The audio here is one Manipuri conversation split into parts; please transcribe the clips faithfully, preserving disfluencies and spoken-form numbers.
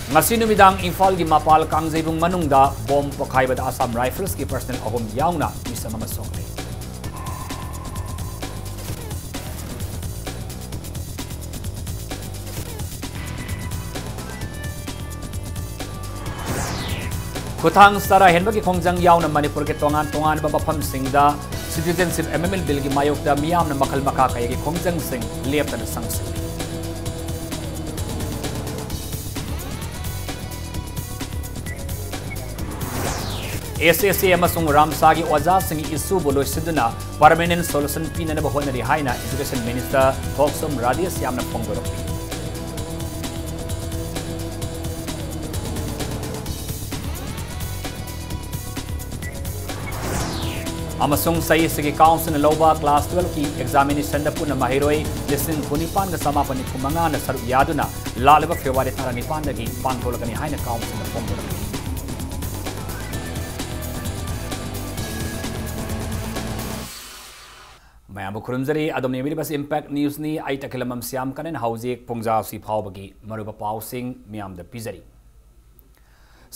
ꯉꯁꯤ ꯅꯨꯃꯤꯗꯥꯡ ꯏꯝꯐꯥꯜꯒꯤ ꯃꯄꯥꯜ ꯀꯥꯡꯖꯩꯕꯨꯡ ꯃꯅꯨꯡꯗ ꯕꯣꯝ ꯄꯣꯈꯥꯏꯕꯗ ꯑꯁꯥꯝ ꯔꯥꯏꯐꯜꯁꯀꯤ ꯄꯔꯁꯅꯦꯜ ꯑꯍꯨꯝ ꯌꯥꯎꯅ ꯃꯤꯁꯝ ꯑꯃ ꯁꯣꯛꯂꯦ꯫ ꯈꯨꯊꯥꯡ ꯆꯔꯥ ꯍꯦꯟꯕꯒꯤ ꯈꯣꯡꯖꯪ ꯌꯥꯎꯅ ꯃꯅꯤꯄꯨꯔꯒꯤ ꯇꯣꯉꯥꯟ ꯇꯣꯉꯥꯟꯕ ꯃꯐꯝꯁꯤꯡꯗ Citizenship Amendment Billꯒꯤ ꯃꯥꯌꯣꯛꯇ ꯃꯤꯌꯥꯝꯅ ꯃꯈꯜ ꯃꯈꯥ ꯀꯌꯥꯒꯤ ꯈꯣꯡꯖꯪꯁꯤꯡ ꯂꯦꯞꯇꯅ ꯆꯪꯁꯤꯜꯂꯤ꯫ SSA ꯑꯃꯁꯨꯡ ꯔꯥꯝꯁꯥꯒꯤ ꯑꯣꯖꯥꯁꯤꯡꯒꯤ ꯏꯁꯨꯕꯨ ꯂꯣꯏꯁꯤꯟꯗꯨꯅ permanent solution ꯄꯤꯅꯅꯕ ꯍꯣꯠꯅꯔꯤ ꯍꯥꯏꯅ Education Minister ꯊꯣꯛꯆꯣꯝ ꯔꯥꯙꯦꯁ꯭ꯌꯥꯝꯅ ꯐꯣꯡꯗꯣꯔꯛꯂꯤ꯫ ꯑꯃꯁꯨꯡ ꯆꯍꯤ ꯑꯁꯤꯒꯤ councilꯅ ꯂꯧꯕ class twelveꯀꯤ examinationꯗ ꯄꯨꯟꯅ ꯃꯍꯩꯔꯣꯏ ꯂꯤꯁꯤꯡ ꯀꯨꯟꯅꯤꯄꯥꯟꯒ ꯆꯃꯥꯄꯟ ꯅꯤꯐꯨ ꯃꯉꯥꯅ ꯁꯔꯨꯛ ꯌꯥꯗꯨꯅ ꯂꯥꯛꯂꯤꯕ February ꯇꯔꯥꯅꯤꯄꯥꯟꯗꯒꯤ ꯄꯥꯡꯊꯣꯛꯂꯒꯅꯤ ꯍꯥꯏꯅ councilꯅ ꯐꯣꯡꯗꯣꯔꯛꯂꯤ꯫ ꯃꯌꯥꯝꯕꯨ ꯈꯨꯔꯨꯝꯖꯔꯤ꯫ ꯑꯗꯣꯝꯅ ꯌꯦꯡꯕꯤꯔꯤꯕꯁꯤ Impact Newsꯅꯤ꯫ ꯑꯩ ꯇꯈꯦꯂꯝꯕꯝ ꯁ꯭ꯌꯥꯝ ꯀꯅꯟ꯫ ꯍꯧꯖꯤꯛ ꯄꯨꯡꯖꯥꯁꯤ ꯐꯥꯎꯕꯒꯤ ꯃꯔꯨꯑꯣꯏꯕ ꯄꯥꯎꯁꯤꯡ ꯃꯤꯌꯥꯝꯗ ꯄꯤꯖꯔꯤ꯫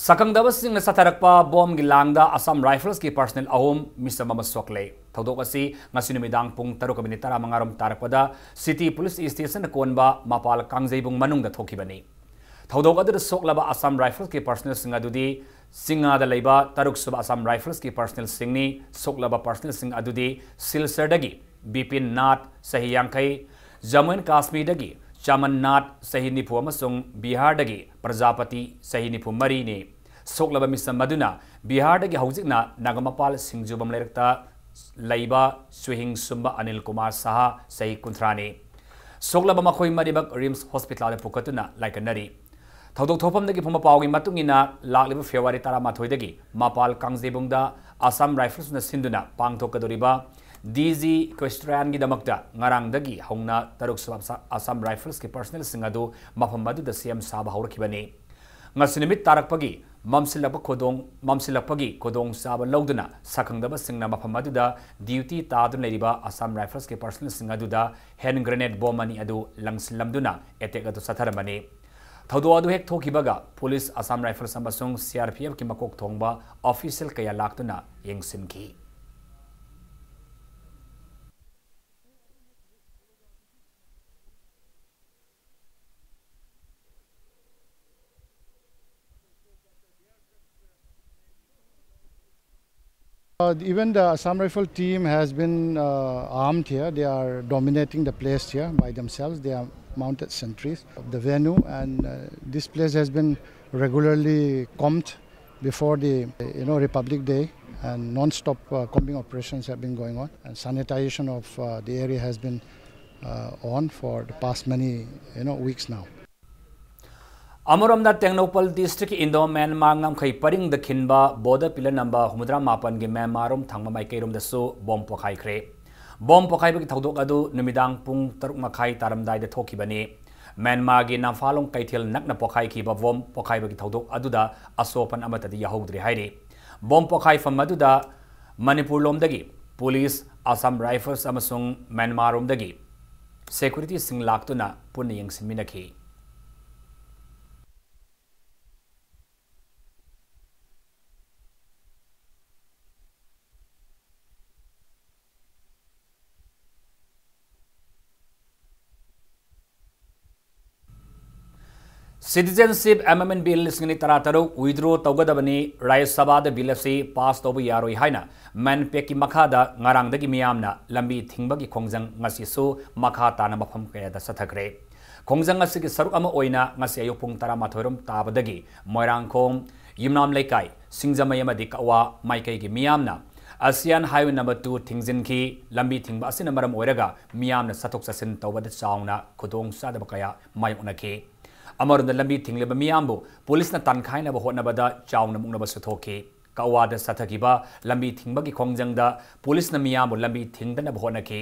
ꯁꯛꯈꯪꯗꯕꯁꯤꯡꯅ ꯆꯠꯊꯔꯛꯄ ꯕꯣꯝꯒꯤ ꯂꯥꯡꯗ ꯑꯁꯥꯝ ꯔꯥꯏꯐꯜꯁꯀꯤ personnel ꯑꯍꯨꯝ ꯃꯤꯁꯝ ꯑꯃ ꯁꯣꯛꯂꯦ꯫ ꯊꯧꯗꯣꯛ ꯑꯁꯤ ꯉꯁꯤ ꯅꯨꯃꯤꯗꯥꯡ ꯄꯨꯡ ꯇꯔꯨꯛ ꯃꯤꯅꯤꯠ ꯇꯔꯥꯃꯉꯥ ꯔꯣꯝ ꯇꯥꯔꯛꯄꯗ City Police Stationꯅ ꯀꯣꯟꯕ ꯃꯄꯥꯜ ꯀꯥꯡꯖꯩꯕꯨꯡ ꯃꯅꯨꯡꯗ ꯊꯣꯛꯈꯤꯕꯅꯤ꯫ ꯊꯧꯗꯣꯛ ꯑꯗꯨꯗ ꯁꯣꯛꯂꯕ ꯑꯁꯥꯝ ꯔꯥꯏꯐꯜꯁꯀꯤ personnelꯁꯤꯡ ꯑꯗꯨꯗꯤ ꯆꯤꯡꯉꯥꯗ ꯂꯩꯕ ꯇꯔꯨꯛ ꯁꯨꯕ ꯑꯁꯥꯝ ꯔꯥꯏꯐꯜꯁꯀꯤ personnelꯁꯤꯡꯅꯤ꯫ ꯁꯣꯛꯂꯕ personnelꯁꯤꯡ ꯑꯗꯨꯗꯤ ꯁꯤꯜꯆꯔꯗꯒꯤ ꯕꯤꯄꯤꯟ ꯅꯥꯠ, ꯆꯍꯤ ꯌꯥꯡꯈꯩ, ꯖꯝꯃꯨ ꯑꯦꯟ ꯀꯥꯁꯃꯤꯔꯗꯒꯤ ꯆꯃꯟ ꯅꯥꯠ, ꯆꯍꯤ ꯅꯤꯐꯨ, ꯑꯃꯁꯨꯡ ꯕꯤꯍꯥꯔꯗꯒꯤ ꯄ꯭ꯔꯖꯥꯄꯇꯤ, ꯆꯍꯤ ꯅꯤꯐꯨ ꯃꯔꯤꯅꯤ꯫ ꯁꯣꯛꯂꯕ ꯃꯤꯁꯝ ꯑꯗꯨꯅ ꯕꯤꯍꯥꯔꯗꯒꯤ ꯍꯧꯖꯤꯛꯅ ꯅꯥꯒꯥꯃꯄꯥꯜ ꯁꯤꯡꯖꯨꯕꯝ ꯂꯩꯔꯛꯇ ꯂꯩꯕ ꯆꯨꯍꯤꯡ ꯁꯨꯝꯕ ꯑꯅꯤꯜ ꯀꯨꯃꯥꯔ ꯁꯍꯥ, ꯆꯍꯤ ꯀꯨꯟꯊ꯭ꯔꯥꯅꯤ꯫ ꯁꯣꯛꯂꯕ ꯃꯈꯣꯏ ꯃꯔꯤꯃꯛ ꯔꯤꯝꯁ ꯍꯣꯁꯄꯤꯇꯥꯜꯗ ꯄꯨꯈꯠꯇꯨꯅ ꯂꯥꯏꯀꯠꯅꯔꯤ꯫ ꯊꯧꯗꯣꯛ ꯊꯣꯛꯐꯝꯗꯒꯤ ꯐꯪꯕ ꯄꯥꯎꯒꯤ ꯃꯇꯨꯡ ꯏꯟꯅ, ꯂꯥꯛꯂꯤꯕ February ꯇꯔꯥꯃꯥꯊꯣꯏꯗꯒꯤ ꯃꯄꯥꯜ ꯀꯥꯡꯖꯩꯕꯨꯡꯗ ꯑꯁꯥꯝ ꯔꯥꯏꯐꯜꯁꯅ ꯁꯤꯟꯗꯨꯅ ꯄꯥꯡꯊꯣꯛꯀꯗꯧꯔꯤꯕ D G Equestrianꯒꯤꯗꯃꯛꯇ ꯉꯔꯥꯡꯗꯒꯤ ꯍꯧꯅ ꯇꯔꯨꯛ ꯁꯨꯕ ꯑꯁꯥꯝ ꯔꯥꯏꯐꯜꯁꯀꯤ personnelꯁꯤꯡ ꯑꯗꯨ ꯃꯐꯝ ꯑꯗꯨꯗ ꯁꯦꯝ ꯁꯥꯕ ꯍꯧꯔꯛꯈꯤꯕꯅꯤ꯫ ꯉꯁꯤ ꯅꯨꯃꯤꯠ ꯇꯥꯔꯛꯄꯒꯤ ꯃꯝꯁꯤꯜꯂꯛꯄ ꯈꯨꯗꯣꯡ-, ꯃꯝꯁꯤꯜꯂꯛꯄꯒꯤ ꯈꯨꯗꯣꯡꯆꯥꯕ ꯂꯧꯗꯨꯅ ꯁꯛꯈꯪꯗꯕꯁꯤꯡꯅ ꯃꯐꯝ ꯑꯗꯨꯗ duty ꯇꯥꯗꯨꯅ ꯂꯩꯔꯤꯕ ꯑꯁꯥꯝ ꯔꯥꯏꯐꯜꯁꯀꯤ personnelꯁꯤꯡ ꯑꯗꯨꯗ hand grenade bomb ꯑꯅꯤ ꯑꯗꯨ ꯂꯪꯁꯤꯜꯂꯝꯗꯨꯅ attack ꯑꯗꯨ ꯆꯠꯊꯔꯝꯕꯅꯤ꯫ ꯊꯧꯗꯣꯛ ꯑꯗꯨ ꯍꯦꯛ ꯊꯣꯛꯈꯤꯕꯒ ꯄꯨꯂꯤꯁ, ꯑꯁꯥꯝ ꯔꯥꯏꯐꯜꯁ ꯑꯃꯁꯨꯡ ꯁꯤ ꯑꯥꯔ ꯄꯤ ꯑꯦꯐꯀꯤ ꯃꯀꯣꯛ ꯊꯣꯡꯕ ꯑꯣꯐꯤꯁꯤꯌꯦꯜ ꯀꯌꯥ ꯂꯥꯛꯇꯨꯅ ꯌꯦꯡꯁꯤꯟꯈꯤ꯫ Uh, even the Assam Rifle team has been uh, armed here. They are dominating the place here by themselves. They are mounted sentries of the venue, and uh, this place has been regularly combed before the, you know, Republic Day, and non-stop uh, combing operations have been going on, and sanitization of uh, the area has been uh, on for the past many, you know, weeks now. ꯑꯃꯔꯣꯝꯗ, ꯇꯦꯡꯅꯧꯄꯜ ꯗꯤꯁꯇ꯭ꯔꯤꯛꯀꯤ ꯏꯟꯗꯣ ꯃ꯭ꯌꯥꯟꯃꯥꯔ ꯉꯝꯈꯩ ꯄꯔꯤꯡꯗ ꯈꯤꯟꯕ ꯕꯣꯔꯗꯔ ꯄꯤꯂꯔ ꯅꯝꯕꯔ ꯍꯨꯝꯐꯨꯇꯔꯥ ꯃꯥꯄꯟꯒꯤ ꯃ꯭ꯌꯥꯟꯃꯥꯔꯔꯣꯝ ꯊꯪꯕ ꯃꯥꯏꯀꯩꯔꯣꯝꯗꯁꯨ ꯕꯣꯝ ꯄꯣꯈꯥꯏꯈ꯭ꯔꯦ꯫ ꯕꯣꯝ ꯄꯣꯈꯥꯏꯕꯒꯤ ꯊꯧꯗꯣꯛ ꯑꯗꯨ ꯅꯨꯃꯤꯗꯥꯡ ꯄꯨꯡ ꯇꯔꯨꯛ ꯃꯈꯥꯏ ꯇꯥꯔꯝꯗꯥꯏꯗ ꯊꯣꯛꯈꯤꯕꯅꯤ꯫ ꯃ꯭ꯌꯥꯟꯃꯥꯔꯒꯤ ꯅꯝꯐꯥꯂꯣꯡ ꯀꯩꯊꯦꯜ ꯅꯛꯅ ꯄꯣꯈꯥꯏꯈꯤꯕ ꯕꯣꯝ ꯄꯣꯈꯥꯏꯕꯒꯤ ꯊꯧꯗꯣꯛ ꯑꯗꯨꯗ ꯑꯁꯣꯛ ꯑꯄꯟ ꯑꯃꯠꯇꯗꯤ ꯌꯥꯎꯍꯧꯗ꯭ꯔꯦ ꯍꯥꯏꯔꯤ꯫ ꯕꯣꯝ ꯄꯣꯈꯥꯏꯐꯝ ꯑꯗꯨꯗ ꯃꯅꯤꯄꯨꯔ ꯂꯣꯝꯗꯒꯤ ꯄꯨꯂꯤꯁ, ꯑꯁꯥꯝ ꯔꯥꯏꯐꯜꯁ ꯑꯃꯁꯨꯡ ꯃ꯭ꯌꯥꯟꯃꯥꯔꯔꯣꯝꯗꯒꯤ ꯁꯦꯀ꯭ꯌꯨꯔꯤꯇꯤꯁꯤꯡ ꯂꯥꯛꯇꯨꯅ ꯄꯨꯟꯅ ꯌꯦꯡꯁꯤꯟꯃꯤꯟꯅꯈꯤ꯫ Citizenship Amendment Bill ꯂꯤꯁꯤꯡ ꯑꯅꯤ ꯇꯔꯥꯇꯔꯨꯛ withdraw ꯇꯧꯒꯗꯕꯅꯤ, ꯔꯥꯖ꯭ꯌ ꯁꯚꯥꯗ ꯕꯤꯜ ꯑꯁꯤ ꯄꯥꯁ ꯇꯧꯕ ꯌꯥꯔꯣꯏ ꯍꯥꯏꯅ MANPACꯀꯤ ꯃꯈꯥꯗ ꯉꯔꯥꯡꯗꯒꯤ ꯃꯤꯌꯥꯝꯅ ꯂꯝꯕꯤ ꯊꯤꯡꯕꯒꯤ ꯈꯣꯡꯖꯪ ꯉꯁꯤꯁꯨ ꯃꯈꯥ ꯇꯥꯅ ꯃꯐꯝ ꯀꯌꯥꯗ ꯆꯠꯊꯈ꯭ꯔꯦ꯫ ꯈꯣꯡꯖꯪ ꯑꯁꯤꯒꯤ ꯁꯔꯨꯛ ꯑꯃ ꯑꯣꯏꯅ ꯉꯁꯤ ꯑꯌꯨꯛ ꯄꯨꯡ ꯇꯔꯥꯃꯥꯊꯣꯏ ꯔꯣꯝ ꯇꯥꯕꯗꯒꯤ ꯃꯣꯏꯔꯥꯡꯈꯣꯡ, ꯌꯨꯝꯅꯥꯝ ꯂꯩꯀꯥꯏ, ꯁꯤꯡꯖꯃꯩ ꯑꯃꯗꯤ ꯀꯛꯋꯥ ꯃꯥꯏꯀꯩꯒꯤ ꯃꯤꯌꯥꯝꯅ ASEAN highway number two ꯊꯤꯡꯖꯤꯟꯈꯤ꯫ ꯂꯝꯕꯤ ꯊꯤꯡꯕ ꯑꯁꯤꯅ ꯃꯔꯝ ꯑꯣꯏꯔꯒ ꯃꯤꯌꯥꯝꯅ ꯆꯠꯊꯣꯛ ꯆꯠꯁꯤꯟ ꯇꯧꯕꯗ ꯆꯥꯎꯅ ꯈꯨꯗꯣꯡꯆꯥꯗꯕ ꯀꯌꯥ ꯃꯥꯌꯣꯛꯅꯈꯤ꯫ ꯑꯃꯔꯣꯝꯗ, ꯂꯝꯕꯤ ꯊꯤꯡꯂꯤꯕ ꯃꯤꯌꯥꯝꯕꯨ ꯄꯨꯂꯤꯁꯅ ꯇꯥꯟꯈꯥꯏꯅꯕ ꯍꯣꯠꯅꯕꯗ ꯆꯥꯎꯅ ꯃꯨꯛꯅꯕꯁꯨ ꯊꯣꯛꯈꯤ꯫ ꯀꯛꯋꯥꯗ ꯆꯠꯊꯈꯤꯕ ꯂꯝꯕꯤ ꯊꯤꯡꯕꯒꯤ ꯈꯣꯡꯖꯪꯗ ꯄꯨꯂꯤꯁꯅ ꯃꯤꯌꯥꯝꯕꯨ ꯂꯝꯕꯤ ꯊꯤꯡꯗꯅꯕ ꯍꯣꯠꯅꯈꯤ꯫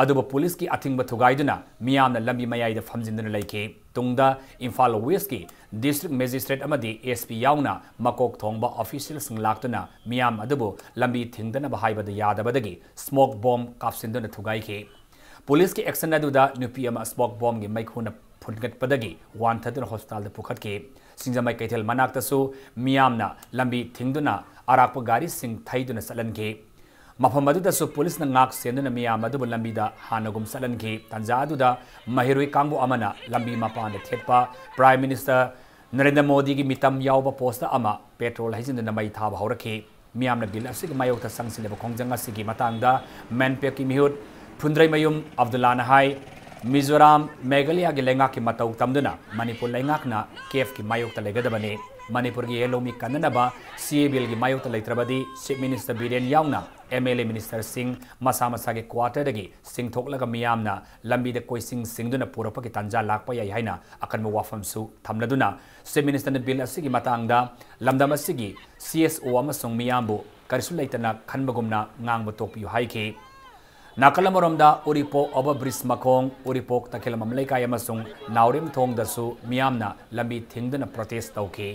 ꯑꯗꯨꯕꯨ ꯄꯨꯂꯤꯁꯀꯤ ꯑꯊꯤꯡꯕ ꯊꯨꯒꯥꯏꯗꯨꯅ ꯃꯤꯌꯥꯝꯅ ꯂꯝꯕꯤ ꯃꯌꯥꯏꯗ ꯐꯝꯖꯤꯟꯗꯨꯅ ꯂꯩꯈꯤ꯫ ꯇꯨꯡꯗ ꯏꯝꯐꯥꯜ ꯋꯦꯁꯀꯤ district magistrate ꯑꯃꯗꯤ SP ꯌꯥꯎꯅ ꯃꯀꯣꯛ ꯊꯣꯡꯕ ꯑꯣꯐꯤꯁꯤꯌꯦꯜꯁꯤꯡ ꯂꯥꯛꯇꯨꯅ ꯃꯤꯌꯥꯝ ꯑꯗꯨꯕꯨ ꯂꯝꯕꯤ ꯊꯤꯡꯗꯅꯕ ꯍꯥꯏꯕꯗ ꯌꯥꯗꯕꯗꯒꯤ smoke bomb ꯀꯥꯞꯁꯤꯟꯗꯨꯅ ꯊꯨꯒꯥꯏꯈꯤ꯫ ꯄꯨꯂꯤꯁꯀꯤ action ꯑꯗꯨꯗ ꯅꯨꯄꯤ ꯑꯃ smoke bombꯒꯤ ꯃꯩꯈꯨꯅ ꯐꯨꯟꯒꯠꯄꯗꯒꯤ ꯋꯥꯟꯊꯗꯨꯅ ꯍꯣꯁꯄꯤꯇꯥꯜꯗ ꯄꯨꯈꯠꯈꯤ꯫ ꯁꯤꯡꯖꯃꯩ ꯀꯩꯊꯦꯜ ꯃꯅꯥꯛꯇꯁꯨ ꯃꯤꯌꯥꯝꯅ ꯂꯝꯕꯤ ꯊꯤꯡꯗꯨꯅ ꯑꯔꯥꯛꯄ ꯒꯥꯔꯤꯁꯤꯡ ꯊꯩꯗꯨꯅ ꯆꯠꯍꯟꯈꯤ꯫ ꯃꯐꯝ ꯑꯗꯨꯗꯁꯨ ꯄꯨꯂꯤꯁꯅ ꯉꯥꯛ ꯁꯦꯟꯗꯨꯅ ꯃꯤꯌꯥꯝ ꯑꯗꯨꯕꯨ ꯂꯝꯕꯤꯗ ꯍꯥꯟꯅꯒꯨꯝ ꯆꯠꯍꯟꯈꯤ꯫ ꯇꯥꯟꯖꯥ ꯑꯗꯨꯗ ꯃꯍꯩꯔꯣꯏ ꯀꯥꯡꯕꯨ ꯑꯃꯅ ꯂꯝꯕꯤ ꯃꯄꯥꯟꯗ ꯊꯦꯠꯄ Prime Minister ꯅꯔꯦꯟꯗ꯭ꯔ ꯃꯣꯗꯤꯒꯤ ꯃꯤꯇꯝ ꯌꯥꯎꯕ ꯄꯣꯁꯇꯔ ꯑꯃ ꯄꯦꯇ꯭ꯔꯣꯜ ꯍꯩꯖꯤꯟꯗꯨꯅ ꯃꯩ ꯊꯥꯕ ꯍꯧꯔꯛꯈꯤ꯫ ꯃꯤꯌꯥꯝꯅ ꯕꯤꯜ ꯑꯁꯤꯒꯤ ꯃꯥꯌꯣꯛꯇ ꯆꯪꯁꯤꯜꯂꯤꯕ ꯈꯣꯡꯖꯪ ꯑꯁꯤꯒꯤ ꯃꯇꯥꯡꯗ ꯃꯦꯟꯄꯦꯛꯀꯤ ꯃꯤꯍꯨꯠ ꯐꯨꯟꯗ꯭ꯔꯩꯃꯌꯨꯝ ꯑꯕꯗꯨꯜꯂꯥꯅ ꯍꯥꯏ, ꯃꯤꯖꯣꯔꯥꯝ, ꯃꯦꯘꯥꯂꯌꯥꯒꯤ ꯂꯩꯉꯥꯛꯀꯤ ꯃꯇꯧ ꯇꯝꯗꯨꯅ ꯃꯅꯤꯄꯨꯔ ꯂꯩꯉꯥꯛꯅ ꯀꯦꯐꯀꯤ ꯃꯥꯌꯣꯛꯇ ꯂꯩꯒꯗꯕꯅꯤ꯫ ꯃꯅꯤꯄꯨꯔꯒꯤ ꯌꯦꯜꯍꯧꯃꯤ ꯀꯟꯅꯅꯕ ꯁꯤ ꯑꯦ ꯕꯤꯜꯒꯤ ꯃꯥꯌꯣꯛꯇ ꯂꯩꯇ꯭ꯔꯕꯗꯤ Chief Minister ꯕꯤꯔꯦꯟ ꯌꯥꯎꯅ ꯑꯦꯝ ꯑꯦꯜ ꯑꯦ, ꯃꯤꯅꯤꯁꯇꯔꯁꯤꯡ ꯃꯁꯥ ꯃꯁꯥꯒꯤ ꯀ꯭ꯋꯥꯇꯔꯗꯒꯤ ꯆꯤꯡꯊꯣꯛꯂꯒ ꯃꯤꯌꯥꯝꯅ ꯂꯝꯕꯤꯗ ꯀꯣꯏꯆꯤꯡ ꯆꯤꯡꯗꯨꯅ ꯄꯨꯔꯛꯄꯒꯤ ꯇꯥꯟꯖꯥ ꯂꯥꯛꯄ ꯌꯥꯏ ꯍꯥꯏꯅ ꯑꯀꯟꯕ ꯋꯥꯐꯝꯁꯨ ꯊꯝꯂꯗꯨꯅ, Chief Minister ꯅ ꯕꯤꯜ ꯑꯁꯤꯒꯤ ꯃꯇꯥꯡꯗ ꯂꯝꯗꯝ ꯑꯁꯤꯒꯤ ꯁꯤ ꯑꯦꯁ ꯑꯣ ꯑꯃꯁꯨꯡ ꯃꯤꯌꯥꯝꯕꯨ ꯀꯔꯤꯁꯨ ꯂꯩꯇꯅ ꯈꯟꯕꯒꯨꯝꯅ ꯉꯥꯡꯕ ꯇꯣꯛꯄꯤꯌꯨ ꯍꯥꯏꯈꯤ꯫ ꯅꯥꯀꯜ ꯑꯃꯔꯣꯝꯗ ꯎꯔꯤꯄꯣꯛ ꯑꯣꯚꯔ ꯕ꯭ꯔꯤꯖ ꯃꯈꯣꯡ, ꯎꯔꯤꯄꯣꯛ ꯇꯈꯦꯂꯝꯕꯝ ꯂꯩꯀꯥꯏ ꯑꯃꯁꯨꯡ ꯅꯥꯎꯔꯦꯝꯊꯣꯡꯗꯁꯨ ꯃꯤꯌꯥꯝꯅ ꯂꯝꯕꯤ ꯊꯤꯡꯗꯨꯅ ꯄ꯭ꯔꯣꯇꯦꯁ ꯇꯧꯈꯤ꯫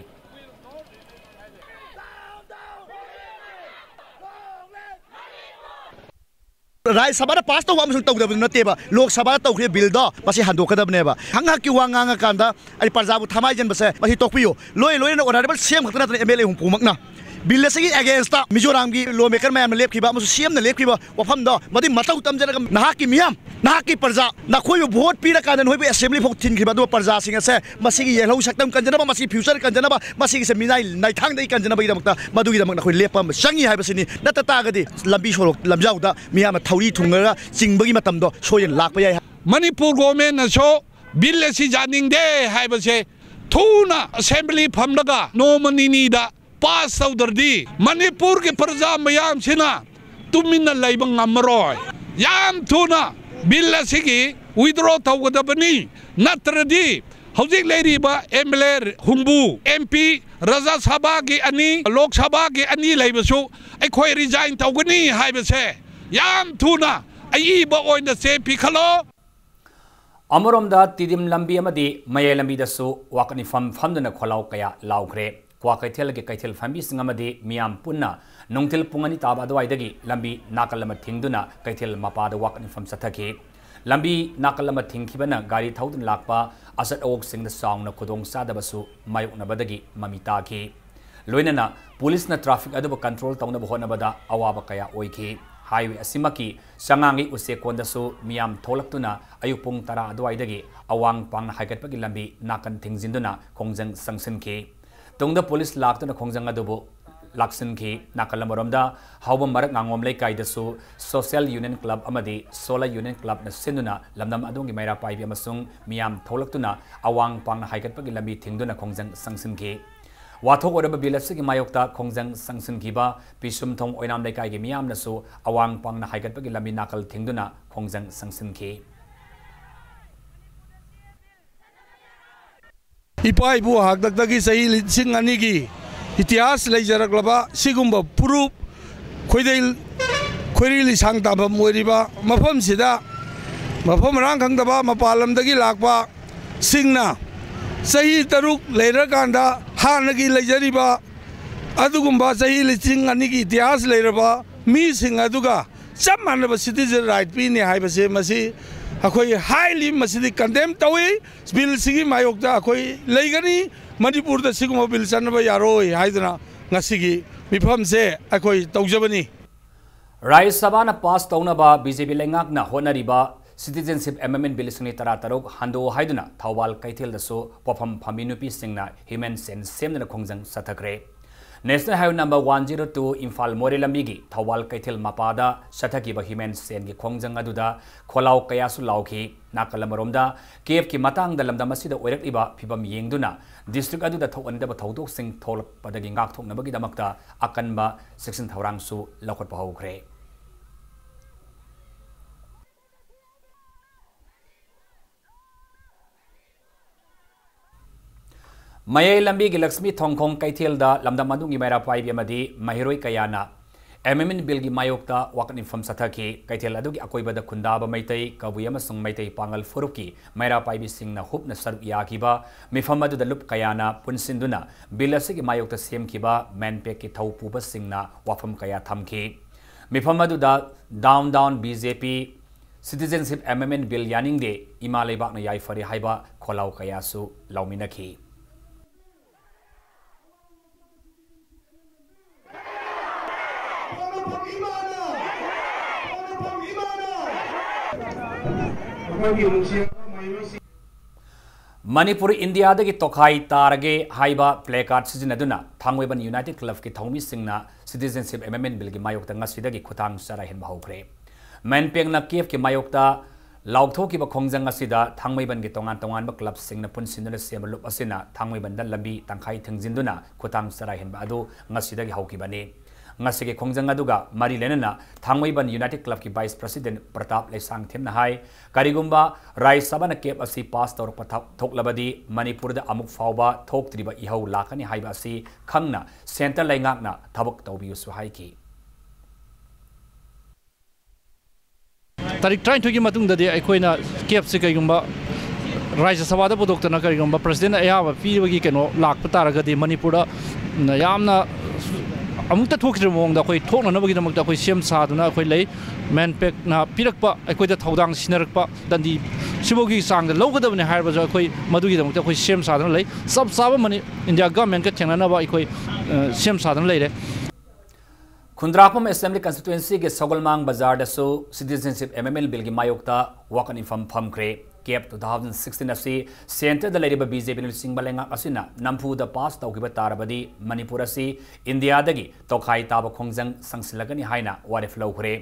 ꯔꯥꯖ꯭ꯌ ꯁꯚꯥꯗ ꯄꯥꯁ ꯇꯧꯕ ꯑꯃꯁꯨꯡ ꯇꯧꯗꯕꯗꯨ ꯅꯠꯇꯦꯕ꯫ ꯂꯣꯛ ꯁꯚꯥꯗ ꯇꯧꯈ꯭ꯔꯤꯕ ꯕꯤꯜꯗꯣ ꯃꯁꯤ ꯍꯟꯗꯣꯛꯀꯗꯕꯅꯦꯕ꯫ ꯍꯪ ꯍꯛꯀꯤ ꯋꯥ ꯉꯥꯡꯉꯀꯥꯟꯗ ꯑꯩ ꯄ꯭ꯔꯖꯥꯕꯨ ꯊꯃꯥꯏ ꯆꯟꯕꯁꯦ ꯃꯁꯤ ꯇꯣꯛꯄꯤꯌꯨ꯫ ꯂꯣꯏ ꯂꯣꯏꯅꯅ ꯑꯣꯅꯔꯦꯕꯜ ꯁꯤ ꯑꯦꯝ ꯈꯛꯇ ꯅꯠꯇꯅ ꯑꯦꯝ ꯑꯦꯜ ꯑꯦ ꯍꯨꯝꯐꯨꯃꯛꯅ ꯕꯤꯜ ꯑꯁꯤꯒꯤ ꯑꯦꯒꯦꯟꯁꯇ ꯃꯤꯖꯣꯔꯥꯝꯒꯤ ꯂꯣ ꯃꯦꯀꯔ ꯃꯌꯥꯝꯅ ꯂꯦꯞꯈꯤꯕ ꯑꯃꯁꯨꯡ ꯁꯤ ꯑꯦꯝꯅ ꯂꯦꯞꯈꯤꯕ ꯋꯥꯐꯝꯗꯣ ꯃꯗꯨꯒꯤ ꯃꯇꯧ ꯇꯝꯖꯔꯒ ꯅꯍꯥꯛꯀꯤ ꯃꯤꯌꯥꯝ, ꯅꯍꯥꯛꯀꯤ ꯄ꯭ꯔꯖꯥ, ꯅꯈꯣꯏꯕꯨ ꯚꯣꯠ ꯄꯤꯔꯀꯥꯟꯗ ꯅꯈꯣꯏꯕꯨ ꯑꯦꯁꯦꯝꯕ꯭ꯂꯤ ꯐꯥꯎ ꯊꯤꯟꯈꯤꯕ ꯑꯗꯨꯒ ꯄ꯭ꯔꯖꯥꯁꯤꯡ ꯑꯁꯦ ꯃꯁꯤꯒꯤ ꯌꯦꯜꯍꯧ ꯁꯛꯇꯝ ꯀꯟꯖꯅꯕ, ꯃꯁꯤꯒꯤ ꯐ꯭ꯌꯨꯆꯔ ꯀꯟꯖꯅꯕ, ꯃꯁꯤꯒꯤꯁꯦ ꯃꯤꯅꯥꯏ ꯅꯥꯏꯊꯥꯡꯗꯒꯤ ꯀꯟꯖꯅꯕꯒꯤꯗꯃꯛꯇ ꯃꯗꯨꯒꯤꯗꯃꯛ ꯅꯈꯣꯏ ꯂꯦꯞꯄ ꯑꯃ ꯆꯪꯉꯤ ꯍꯥꯏꯕꯁꯤꯅꯤ꯫ ꯅꯠꯇ ꯇꯥꯔꯒꯗꯤ ꯂꯝꯕꯤ ꯁꯣꯔꯣꯛ ꯂꯝꯖꯥꯎꯗ ꯃꯤꯌꯥꯝꯅ ꯊꯧꯔꯤ ꯊꯨꯡꯉꯒ ꯆꯤꯡꯕꯒꯤ ꯃꯇꯝꯗꯣ ꯁꯣꯏꯗꯅ ꯂꯥꯛꯄ ꯌꯥꯏ꯫ ꯃꯅꯤꯄꯨꯔ ꯒꯣꯔꯃꯦꯟꯅꯁꯨ ꯕꯤꯜ ꯑꯁꯤ ꯌꯥꯅꯤꯡꯗꯦ ꯍꯥꯏꯕꯁꯦ ꯊꯨꯅ ꯑꯦꯁꯦꯝꯕ꯭ꯂꯤ ꯐꯝꯂꯒ ꯅꯣꯡꯃ ꯅꯤꯅꯤꯗ ꯄꯥꯁ ꯇꯧꯗ꯭ꯔꯗꯤ ꯃꯅꯤꯄꯨꯔꯒꯤ ꯄ꯭ꯔꯖꯥ ꯃꯌꯥꯝꯁꯤꯅ ꯇꯨꯃꯤꯟꯅ ꯂꯩꯕ ꯉꯝꯃꯔꯣꯏ꯫ ꯌꯥꯝ ꯊꯨꯅ ꯕꯤꯜ ꯑꯁꯤꯒꯤ ꯋꯤꯗ꯭ꯔꯣ ꯇꯧꯒꯗꯕꯅꯤ, ꯅꯠꯇ꯭ꯔꯗꯤ ꯍꯧꯖꯤꯛ ꯂꯩꯔꯤꯕ ꯑꯦꯝ ꯑꯦꯜ ꯑꯦ ꯍꯨꯝꯐꯨ, ꯑꯦꯝ ꯄꯤ ꯔꯥꯖ꯭ꯌ ꯁꯚꯥꯒꯤ ꯑꯅꯤ, ꯂꯣꯛ ꯁꯚꯥꯒꯤ ꯑꯅꯤ ꯂꯩꯕꯁꯨ ꯑꯩꯈꯣꯏ ꯔꯤꯖꯥꯏꯟ ꯇꯧꯒꯅꯤ ꯍꯥꯏꯕꯁꯦ ꯌꯥꯝ ꯊꯨꯅ ꯑꯏꯕ ꯑꯣꯏꯅ ꯆꯦ ꯄꯤꯈꯠꯂꯣ꯫ ꯑꯃꯔꯣꯝꯗ ꯇꯤꯗꯤꯝ ꯂꯝꯕꯤ ꯑꯃꯗꯤ ꯃꯌꯥꯏ ꯂꯝꯕꯤꯗꯁꯨ ꯋꯥꯀꯠ ꯃꯤꯐꯝ ꯐꯝꯗꯨꯅ ꯈꯣꯜꯂꯥꯎ ꯀꯌꯥ ꯂꯥꯎꯈ꯭ꯔꯦ꯫ ꯀ꯭ꯋꯥꯀꯩꯊꯦꯜꯒꯤ ꯀꯩꯊꯦꯜ ꯐꯝꯕꯤꯁꯤꯡ ꯑꯃꯗꯤ ꯃꯤꯌꯥꯝ ꯄꯨꯟꯅ ꯅꯨꯡꯊꯤꯜ ꯄꯨꯡ ꯑꯅꯤ ꯇꯥꯕ ꯑꯗꯨꯋꯥꯏꯗꯒꯤ ꯂꯝꯕꯤ ꯅꯥꯀꯜ ꯑꯃ ꯊꯤꯡꯗꯨꯅ ꯀꯩꯊꯦꯜ ꯃꯄꯥꯗ ꯋꯥꯀꯠ ꯃꯤꯐꯝ ꯆꯠꯊꯈꯤ꯫ ꯂꯝꯕꯤ ꯅꯥꯀꯜ ꯑꯃ ꯊꯤꯡꯈꯤꯕꯅ ꯒꯥꯔꯤ ꯊꯧꯗꯨꯅ ꯂꯥꯛꯄ ꯑꯆꯠ ꯑꯋꯣꯛꯁꯤꯡꯗ ꯆꯥꯎꯅ ꯈꯨꯗꯣꯡ ꯆꯥꯗꯕꯁꯨ ꯃꯥꯌꯣꯛꯅꯕꯗꯒꯤ ꯃꯃꯤ ꯇꯥꯈꯤ꯫ ꯂꯣꯏꯅꯅ ꯄꯨꯂꯤꯁꯅ traffic ꯑꯗꯨꯕꯨ control ꯇꯧꯅꯕ ꯍꯣꯠꯅꯕꯗ ꯑꯋꯥꯕ ꯀꯌꯥ ꯑꯣꯏꯈꯤ꯫ Highway ꯑꯁꯤꯃꯛꯀꯤ ꯆꯉꯥꯡꯒꯤ ꯎꯆꯦꯛꯀꯣꯟꯗꯁꯨ ꯃꯤꯌꯥꯝ ꯊꯣꯛꯂꯛꯇꯨꯅ ꯑꯌꯨꯛ ꯄꯨꯡ ꯇꯔꯥ ꯑꯗꯨꯋꯥꯏꯗꯒꯤ ꯑꯋꯥꯡ ꯄꯥꯡꯅ ꯍꯥꯏꯒꯠꯄꯒꯤ ꯂꯝꯕꯤ ꯅꯥꯀꯟ ꯊꯤꯡꯖꯤꯟꯗꯨꯅ ꯈꯣꯡꯖꯪ ꯆꯪꯁꯤꯟꯈꯤ꯫ ꯇꯨꯡꯗ ꯄꯨꯂꯤꯁ ꯂꯥꯛꯇꯨꯅ ꯈꯣꯡꯖꯪ ꯑꯗꯨꯕꯨ ꯂꯥꯛꯁꯤꯟꯈꯤ꯫ ꯅꯥꯀꯜ ꯑꯃꯔꯣꯝꯗ ꯍꯥꯎꯕꯝ ꯃꯔꯛ ꯉꯥꯉꯣꯝ ꯂꯩꯀꯥꯏꯗꯁꯨ Social Union Club ꯑꯃꯗꯤ Solar Union Clubꯅ ꯁꯤꯟꯗꯨꯅ ꯂꯝꯗꯝ ꯑꯗꯣꯝꯒꯤ ꯃꯩꯔꯥ ꯄꯥꯏꯕꯤ ꯑꯃꯁꯨꯡ ꯃꯤꯌꯥꯝ ꯊꯣꯛꯂꯛꯇꯨꯅ ꯑꯋꯥꯡ ꯄꯥꯡꯅ ꯍꯥꯏꯒꯠꯄꯒꯤ ꯂꯝꯕꯤ ꯊꯤꯡꯗꯨꯅ ꯈꯣꯡꯖꯪ ꯆꯪꯁꯤꯟꯈꯤ꯫ ꯋꯥꯊꯣꯛ ꯑꯣꯏꯔꯕ ꯕꯤꯜ ꯑꯁꯤꯒꯤ ꯃꯥꯌꯣꯛꯇ ꯈꯣꯡꯖꯪ ꯆꯪꯁꯤꯟꯈꯤꯕ ꯄꯤꯁꯨꯝꯊꯣꯡ ꯑꯣꯏꯅꯥꯝ ꯂꯩꯀꯥꯏꯒꯤ ꯃꯤꯌꯥꯝꯅꯁꯨ ꯑꯋꯥꯡ ꯄꯥꯡꯅ ꯍꯥꯏꯒꯠꯄꯒꯤ ꯂꯝꯕꯤ ꯅꯥꯀꯜ ꯊꯤꯡꯗꯨꯅ ꯈꯣꯡꯖꯪ ꯆꯪꯁꯤꯟꯈꯤ꯫ ꯏꯄꯥ ꯏꯄꯨ ꯍꯥꯛꯇꯛꯇꯒꯤ ꯆꯍꯤ ꯂꯤꯁꯤꯡ ꯑꯅꯤꯒꯤ ꯏꯇꯤꯍꯥꯁ ꯂꯩꯖꯔꯛꯂꯕ ꯁꯤꯒꯨꯝꯕ ꯐꯨꯔꯨꯞ ꯈꯣꯏꯗꯩ ꯈꯣꯏꯔꯤ ꯂꯤꯁꯥꯡ ꯇꯥꯐꯝ ꯑꯣꯏꯔꯤꯕ ꯃꯐꯝꯁꯤꯗ ꯃꯐꯝ ꯃꯔꯥꯡ ꯈꯪꯗꯕ ꯃꯄꯥꯟ ꯂꯝꯗꯒꯤ ꯂꯥꯛꯄ ꯁꯤꯡꯅ ꯆꯍꯤ ꯇꯔꯨꯛ ꯂꯩꯔꯀꯥꯟꯗ ꯍꯥꯟꯅꯒꯤ ꯂꯩꯖꯔꯤꯕ ꯑꯗꯨꯒꯨꯝꯕ ꯆꯍꯤ ꯂꯤꯁꯤꯡ ꯑꯅꯤꯒꯤ ꯏꯇꯤꯍꯥꯁ ꯂꯩꯔꯕ ꯃꯤꯁꯤꯡ ꯑꯗꯨꯒ ꯆꯞ ꯃꯥꯟꯅꯕ citizen right ꯄꯤꯅꯤ ꯍꯥꯏꯕꯁꯦ ꯃꯁꯤ ꯑꯩꯈꯣꯏ highly ꯃꯁꯤꯗꯤ condemn ꯇꯧꯏ꯫ ꯕꯤꯜꯁꯤꯒꯤ ꯃꯥꯌꯣꯛꯇ ꯑꯩꯈꯣꯏ ꯂꯩꯒꯅꯤ꯫ ꯃꯅꯤꯄꯨꯔꯗ ꯁꯤꯒꯨꯝꯕ ꯕꯤꯜ ꯆꯠꯅꯕ ꯌꯥꯔꯣꯏ ꯍꯥꯏꯗꯨꯅ ꯉꯁꯤꯒꯤ ꯃꯤꯐꯝꯁꯦ ꯑꯩꯈꯣꯏ ꯇꯧꯖꯕꯅꯤ꯫ ꯔꯥꯖ꯭ꯌ ꯁꯚꯥꯅ pass ꯇꯧꯅꯕ BJP ꯂꯩꯉꯥꯛꯅ ꯍꯣꯠꯅꯔꯤꯕ Citizenship Amendment Bill ꯂꯤꯁꯤꯡ ꯑꯅꯤ ꯇꯔꯥꯇꯔꯨꯛ ꯍꯟꯗꯣꯛꯑꯣ ꯍꯥꯏꯗꯨꯅ ꯊꯧꯕꯥꯜ ꯀꯩꯊꯦꯜꯗꯁꯨ ꯄꯣꯠꯐꯝ ꯐꯝꯃꯤ ꯅꯨꯄꯤꯁꯤꯡꯅ human chain ꯁꯦꯝꯗꯨꯅ ꯈꯣꯡꯖꯪ ꯆꯠꯊꯈ꯭ꯔꯦ꯫ National Highway number one zero two Imphal ꯃꯣꯔꯦ ꯂꯝꯕꯤꯒꯤ ꯊꯧꯕꯥꯜ ꯀꯩꯊꯦꯜ ꯃꯄꯥꯗ ꯆꯠꯊꯈꯤꯕ human chainꯒꯤ ꯈꯣꯡꯖꯪ ꯑꯗꯨꯗ ꯈꯣꯜꯂꯥꯎ ꯀꯌꯥꯁꯨ ꯂꯥꯎꯈꯤ꯫ ꯅꯥꯀꯜ ꯑꯃꯔꯣꯝꯗ ꯀꯦꯐꯀꯤ ꯃꯇꯥꯡꯗ ꯂꯝꯗꯝ ꯑꯁꯤꯗ ꯑꯣꯏꯔꯛꯂꯤꯕ ꯐꯤꯕꯝ ꯌꯦꯡꯗꯨꯅ district ꯑꯗꯨꯗ ꯊꯣꯛꯍꯟꯗꯕ ꯊꯧꯗꯣꯛꯁꯤꯡ ꯊꯣꯛꯂꯛꯄꯗꯒꯤ ꯉꯥꯛꯊꯣꯛꯅꯕꯒꯤꯗꯃꯛꯇ ꯑꯀꯟꯕ ꯆꯦꯛꯁꯤꯟ ꯊꯧꯔꯥꯡꯁꯨ ꯂꯧꯈꯠꯄ ꯍꯧꯈ꯭ꯔꯦ꯫ ꯃꯌꯥꯏ ꯂꯝꯕꯤꯒꯤ ꯂꯛꯁꯃꯤ ꯊꯣꯡꯈꯣꯡ ꯀꯩꯊꯦꯜꯗ ꯂꯝꯗꯝ ꯑꯗꯨꯒꯤ ꯃꯩꯔꯥ ꯄꯥꯏꯕꯤ ꯑꯃꯗꯤ ꯃꯍꯩꯔꯣꯏ ꯀꯌꯥꯅ Amendment Billꯒꯤ ꯃꯥꯌꯣꯛꯇ ꯋꯥꯀꯠ ꯃꯤꯐꯝ ꯆꯠꯊꯈꯤ꯫ ꯀꯩꯊꯦꯜ ꯑꯗꯨꯒꯤ ꯑꯀꯣꯏꯕꯗ ꯈꯨꯟꯗꯥꯕ ꯃꯩꯇꯩ, ꯀꯕꯨꯏ ꯑꯃꯁꯨꯡ ꯃꯩꯇꯩ ꯄꯥꯉꯜ ꯐꯨꯔꯨꯞꯀꯤ ꯃꯩꯔꯥ ꯄꯥꯏꯕꯤꯁꯤꯡꯅ ꯍꯨꯞꯅ ꯁꯔꯨꯛ ꯌꯥꯈꯤꯕ ꯃꯤꯐꯝ ꯑꯗꯨꯗ ꯂꯨꯞ ꯀꯌꯥꯅ ꯄꯨꯟꯁꯤꯟꯗꯨꯅ ꯕꯤꯜ ꯑꯁꯤꯒꯤ ꯃꯥꯌꯣꯛꯇ ꯁꯦꯝꯈꯤꯕ MANPACꯀꯤ ꯊꯧ ꯄꯨꯕꯁꯤꯡꯅ ꯋꯥꯐꯝ ꯀꯌꯥ ꯊꯝꯈꯤ꯫ ꯃꯤꯐꯝ ꯑꯗꯨꯗ Down Down BJP, Citizenship Amendment Bill ꯌꯥꯅꯤꯡꯗꯦ, ꯏꯃꯥ ꯂꯩꯕꯥꯛꯅ ꯌꯥꯏꯐꯔꯦ ꯍꯥꯏꯕ ꯈꯣꯜꯂꯥꯎ ꯀꯌꯥꯁꯨ ꯂꯥꯎꯃꯤꯟꯅꯈꯤ꯫ ꯃꯅꯤꯄꯨꯔ ꯏꯟꯗꯤꯌꯥꯗꯒꯤ ꯇꯣꯈꯥꯏ ꯇꯥꯔꯒꯦ ꯍꯥꯏꯕ placard ꯁꯤꯖꯤꯟꯅꯗꯨꯅ ꯊꯥꯡꯃꯩꯕꯟ United Club ꯀꯤ ꯊꯧꯃꯤꯁꯤꯡꯅ Citizenship Amendment Bill ꯒꯤ ꯃꯥꯌꯣꯛꯇ ꯉꯁꯤꯗꯒꯤ ꯈꯨꯠꯊꯥꯡ ꯆꯔꯥꯏꯍꯟꯕ ꯍꯧꯈ꯭ꯔꯦ꯫ MANPAC ꯅ CAF ꯀꯤ ꯃꯥꯌꯣꯛꯇ ꯂꯥꯎꯊꯣꯛꯈꯤꯕ ꯈꯣꯡꯖꯪ ꯑꯁꯤꯗ ꯊꯥꯡꯃꯩꯕꯟꯒꯤ ꯇꯣꯉꯥꯟ ꯇꯣꯉꯥꯟꯕ club ꯁꯤꯡꯅ ꯄꯨꯟꯁꯤꯟꯗꯨꯅ ꯁꯦꯝꯕ ꯂꯨꯞ ꯑꯁꯤꯅ ꯊꯥꯡꯃꯩꯕꯟꯗ ꯂꯝꯕꯤ ꯇꯪꯈꯥꯏ ꯊꯤꯡꯖꯤꯟꯗꯨꯅ ꯈꯨꯠꯊꯥꯡ ꯆꯔꯥꯏꯍꯟꯕ ꯑꯗꯨ ꯉꯁꯤꯗꯒꯤ ꯍꯧꯈꯤꯕꯅꯤ꯫ ꯉꯁꯤꯒꯤ ꯈꯣꯡꯖꯪ ꯑꯗꯨꯒ ꯃꯔꯤ ꯂꯩꯅꯅ ꯊꯥꯡꯃꯩꯕꯟ United Club ꯀꯤ Vice President ꯄ꯭ꯔꯇꯥꯞ ꯂꯩꯁꯥꯡꯊꯦꯝꯅ ꯍꯥꯏ, ꯀꯔꯤꯒꯨꯝꯕ ꯔꯥꯖ꯭ꯌ ꯁꯚꯥꯅ CAF ꯑꯁꯤ pass ꯇꯧꯔꯛꯄ ꯊ-, ꯊꯣꯛꯂꯕꯗꯤ ꯃꯅꯤꯄꯨꯔꯗ ꯑꯃꯨꯛ ꯐꯥꯎꯕ ꯊꯣꯛꯇ꯭ꯔꯤꯕ ꯏꯍꯧ ꯂꯥꯛꯀꯅꯤ ꯍꯥꯏꯕ ꯑꯁꯤ ꯈꯪꯅ centre ꯂꯩꯉꯥꯛꯅ ꯊꯕꯛ ꯇꯧꯕꯤꯌꯨꯁꯨ ꯍꯥꯏꯈꯤ꯫ ꯇꯥꯔꯤꯛ ꯇꯔꯥꯅꯤꯊꯣꯏꯒꯤ ꯃꯇꯨꯡꯗꯗꯤ ꯑꯩꯈꯣꯏꯅ CAF ꯁꯦ ꯀꯩꯒꯨꯝꯕ ꯔꯥꯖ꯭ꯌ ꯁꯚꯥꯗ ꯄꯨꯊꯣꯛꯇꯅ ꯀꯔꯤꯒꯨꯝꯕ President ꯅ ꯑꯌꯥꯕ ꯄꯤꯕꯒꯤ ꯀꯩꯅꯣ ꯂꯥꯛꯄ ꯇꯥꯔꯒꯗꯤ ꯃꯅꯤꯄꯨꯔꯗ ꯌꯥꯝꯅ ꯑꯃꯨꯛꯇ ꯊꯣꯛꯈꯤꯗ꯭ꯔꯤꯕ ꯃꯑꯣꯡꯗ ꯑꯩꯈꯣꯏ ꯊꯣꯛꯅꯅꯕꯒꯤꯗꯃꯛꯇ ꯑꯩꯈꯣꯏ ꯁꯦꯝ ꯁꯥꯗꯨꯅ ꯑꯩꯈꯣꯏ ꯂꯩ꯫ MANPAC ꯅ ꯄꯤꯔꯛꯄ, ꯑꯩꯈꯣꯏꯗ ꯊꯧꯗꯥꯡ ꯁꯤꯟꯅꯔꯛꯄ ꯗꯟꯗꯤ ꯁꯤꯐꯥꯎꯒꯤ ꯆꯥꯡꯗ ꯂꯧꯒꯗꯕꯅꯤ ꯍꯥꯏꯔꯕꯁꯨ ꯑꯩꯈꯣꯏ ꯃꯗꯨꯒꯤꯗꯃꯛꯇ ꯑꯩꯈꯣꯏ ꯁꯦꯝ ꯁꯥꯗꯨꯅ ꯂꯩ꯫ ꯆꯞ ꯆꯥꯕ ꯃꯅꯤ-, ꯏꯟꯗꯤꯌꯥ government ꯀ ꯊꯦꯡꯅꯅꯕ ꯑꯩꯈꯣꯏ, ꯑ, ꯁꯦꯝ ꯁꯥꯗꯨꯅ ꯂꯩꯔꯦ꯫ ꯈꯨꯟꯗ꯭ꯔꯥꯛꯄꯝ Assembly Constituency ꯒꯤ ꯁꯒꯣꯜꯃꯥꯡ ꯕꯖꯥꯔꯗꯁꯨ Citizenship Amendment Bill ꯒꯤ ꯃꯥꯌꯣꯛꯇ ꯋꯥꯀꯠ ꯃꯤꯐꯝ ꯐꯝꯈ꯭ꯔꯦ꯫ CAF two thousand sixteen ꯑꯁꯤ centre ꯗ ꯂꯩꯔꯤꯕ BJP ꯅ ꯂꯨꯆꯤꯡꯕ ꯂꯩꯉꯥꯛ ꯑꯁꯤꯅ ꯅꯝꯐꯨꯗ pass ꯇꯧꯈꯤꯕ ꯇꯥꯔꯕꯗꯤ ꯃꯅꯤꯄꯨꯔ ꯑꯁꯤ ꯏꯟꯗꯤꯌꯥꯗꯒꯤ ꯇꯣꯈꯥꯏ ꯇꯥꯕ ꯈꯣꯡꯖꯪ ꯆꯪꯁꯤꯜꯂꯒꯅꯤ ꯍꯥꯏꯅ ꯋꯥꯔꯦꯞ ꯂꯧꯈ꯭ꯔꯦ꯫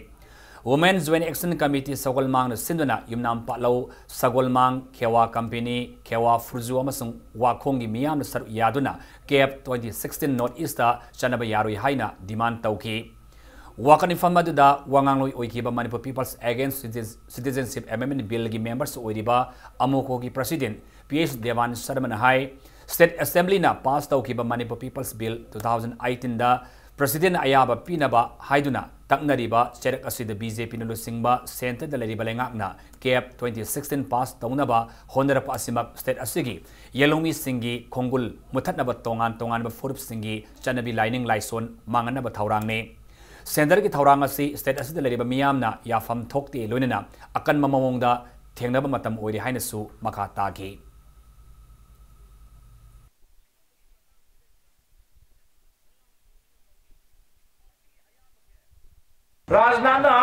Women Joint Action Committee ꯁꯒꯣꯜꯃꯥꯡꯅ ꯁꯤꯟꯗꯨꯅ ꯌꯨꯝꯅꯥꯝ ꯄꯥꯠꯂꯧ, ꯁꯒꯣꯜꯃꯥꯡ, ꯈꯦꯋꯥ ꯀꯝꯄꯦꯅꯤ, ꯈꯦꯋꯥ ꯐꯨꯔꯖꯨ ꯑꯃꯁꯨꯡ ꯋꯥꯈꯣꯡꯒꯤ ꯃꯤꯌꯥꯝꯅ ꯁꯔꯨꯛ ꯌꯥꯗꯨꯅ CAF twenty sixteen North East ꯇ ꯆꯠꯅꯕ ꯌꯥꯔꯣꯏ ꯍꯥꯏꯅ demand ꯇꯧꯈꯤ꯫ ꯋꯥꯀꯠ ꯃꯤꯐꯝ ꯑꯗꯨꯗ ꯋꯥ ꯉꯥꯡꯂꯣꯏ ꯑꯣꯏꯈꯤꯕ Manipur People's Against Citizen-, Citizenship Amendment Bill ꯒꯤ members ꯑꯣꯏꯔꯤꯕ ꯑꯃꯣꯀꯣꯒꯤ President ꯄꯤ ꯑꯦꯁ ꯗꯦꯕꯥꯟ ꯁꯔꯃꯅ ꯍꯥꯏ, State Assembly ꯅ pass ꯇꯧꯈꯤꯕ Manipur People's Bill two thousand eighteen ꯗ President ꯅ ꯑꯌꯥꯕ ꯄꯤꯅꯕ ꯍꯥꯏꯗꯨꯅ ꯇꯛꯅꯔꯤꯕ ꯆꯩꯔꯛ ꯑꯁꯤꯗ BJP ꯅ ꯂꯨꯆꯤꯡꯕ centre ꯗ ꯂꯩꯔꯤꯕ ꯂꯩꯉꯥꯛꯅ CAF twenty sixteen pass ꯇꯧꯅꯕ ꯍꯣꯠꯅꯔꯛꯄ ꯑꯁꯤꯃꯛ state ꯑꯁꯤꯒꯤ ꯌꯦꯜꯍꯧꯃꯤꯁꯤꯡꯒꯤ ꯈꯣꯡꯒꯨꯜ ꯃꯨꯊꯠꯅꯕ ꯇꯣꯉꯥꯟ ꯇꯣꯉꯥꯟꯕ ꯐꯨꯔꯨꯞꯁꯤꯡꯒꯤ ꯆꯠꯅꯕꯤ ꯂꯥꯏꯅꯤꯡ ꯂꯥꯏꯁꯣꯟ ꯃꯥꯡꯍꯟꯅꯕ ꯊꯧꯔꯥꯡꯅꯤ꯫ ꯁꯦꯟꯇꯔꯒꯤ ꯊꯧꯔꯥꯡ ꯑꯁꯤ ꯁ꯭ꯇꯦꯠ ꯑꯁꯤꯗ ꯂꯩꯔꯤꯕ ꯃꯤꯌꯥꯝꯅ ꯌꯥꯐꯝ ꯊꯣꯛꯇꯦ, ꯂꯣꯏꯅꯅ ꯑꯀꯟꯕ ꯃꯑꯣꯡꯗ ꯊꯦꯡꯅꯕ ꯃꯇꯝ ꯑꯣꯏꯔꯦ ꯍꯥꯏꯅꯁꯨ ꯃꯈꯥ ꯇꯥꯈꯤ꯫ ꯔꯥꯖꯅꯥꯊꯅ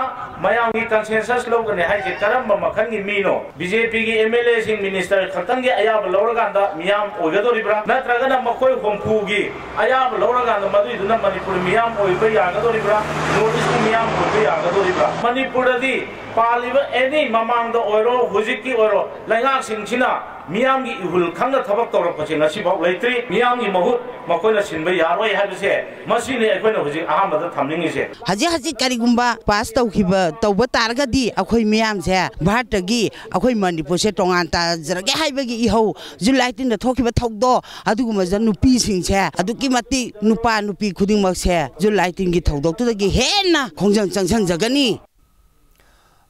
ꯃꯌꯥꯝꯒꯤ consensus ꯂꯧꯒꯅꯤ ꯍꯥꯏꯁꯦ ꯀꯔꯝꯕ ꯃꯈꯜꯒꯤ ꯃꯤꯅꯣ? ꯕꯤ ꯖꯦ ꯄꯤꯒꯤ ꯑꯦꯝ ꯑꯦꯜ ꯑꯦꯁꯤꯡ, ꯃꯤꯅꯤꯁꯇꯔ ꯈꯛꯇꯪꯒꯤ ꯑꯌꯥꯕ ꯂꯧꯔꯀꯥꯟꯗ ꯃꯤꯌꯥꯝ ꯑꯣꯏꯒꯗꯧꯔꯤꯕ꯭ꯔꯥ? ꯅꯠꯇ꯭ꯔꯒꯅ ꯃꯈꯣꯏ ꯍꯨꯝꯐꯨꯒꯤ ꯑꯌꯥꯕ ꯂꯧꯔꯀꯥꯟꯗ ꯃꯗꯨꯏꯗꯨꯅ ꯃꯅꯤꯄꯨꯔ ꯃꯤꯌꯥꯝ ꯑꯣꯏꯕ ꯌꯥꯒꯗꯧꯔꯤꯕ꯭ꯔꯥ? ꯅꯣꯔꯠ ꯏꯁꯀꯤ ꯃꯤꯌꯥꯝ ꯑꯣꯏꯕ ꯌꯥꯒꯗꯧꯔꯤꯕ꯭ꯔꯥ? ꯃꯅꯤꯄꯨꯔꯗꯗꯤ ꯄꯥꯜꯂꯤꯕ ꯑꯦꯅꯤ, ꯃꯃꯥꯡꯗ ꯑꯣꯏꯔꯣ, ꯍꯧꯖꯤꯛꯀꯤ ꯑꯣꯏꯔꯣ, ꯂꯩꯉꯥꯛꯁꯤꯡꯁꯤꯅ ꯃꯤꯌꯥꯝꯒꯤ ꯏꯍꯨꯜ ꯈꯪꯅ ꯊꯕꯛ ꯇꯧꯔꯛꯄꯁꯦ ꯉꯁꯤꯐꯥꯎ ꯂꯩꯇ꯭ꯔꯤ꯫ ꯃꯤꯌꯥꯝꯒꯤ ꯃꯍꯨꯠ ꯃꯈꯣꯏꯅ ꯁꯤꯟꯕ ꯌꯥꯔꯣꯏ ꯍꯥꯏꯕꯁꯦ, ꯃꯁꯤꯅꯤ ꯑꯩꯈꯣꯏꯅ ꯍꯧꯖꯤꯛ ꯑꯍꯥꯟꯕꯗ ꯊꯝꯅꯤꯡꯉꯤꯁꯦ꯫ ꯍꯧꯖꯤꯛ ꯍꯧꯖꯤꯛ ꯀꯔꯤꯒꯨꯝꯕ ꯄꯥꯁ ꯇꯧꯈꯤꯕ, ꯇꯧꯕ ꯇꯥꯔꯒꯗꯤ ꯑꯩꯈꯣꯏ ꯃꯤꯌꯥꯝꯁꯦ ꯚꯥꯔꯠꯇꯒꯤ ꯑꯩꯈꯣꯏ ꯃꯅꯤꯄꯨꯔꯁꯦ ꯇꯣꯉꯥꯟ ꯇꯥꯖꯔꯒꯦ ꯍꯥꯏꯕꯒꯤ ꯏꯍꯧ, ꯖꯨꯂꯥꯏ ꯇꯤꯟꯗ ꯊꯣꯛꯈꯤꯕ ꯊꯧꯗꯣꯛ ꯑꯗꯨꯒꯨꯝꯕꯁꯤꯗ ꯅꯨꯄꯤꯁꯤꯡꯁꯦ ꯑꯗꯨꯛꯀꯤ ꯃꯇꯤꯛ, ꯅꯨꯄꯥ ꯅꯨꯄꯤ ꯈꯨꯗꯤꯡꯃꯛꯁꯦ ꯖꯨꯂꯥꯏ ꯇꯤꯟꯒꯤ ꯊꯧꯗꯣꯛꯇꯨꯗꯒꯤ ꯍꯦꯟꯅ ꯈꯣꯡꯖꯪ ꯆꯪꯁꯤꯟꯖꯒꯅꯤ꯫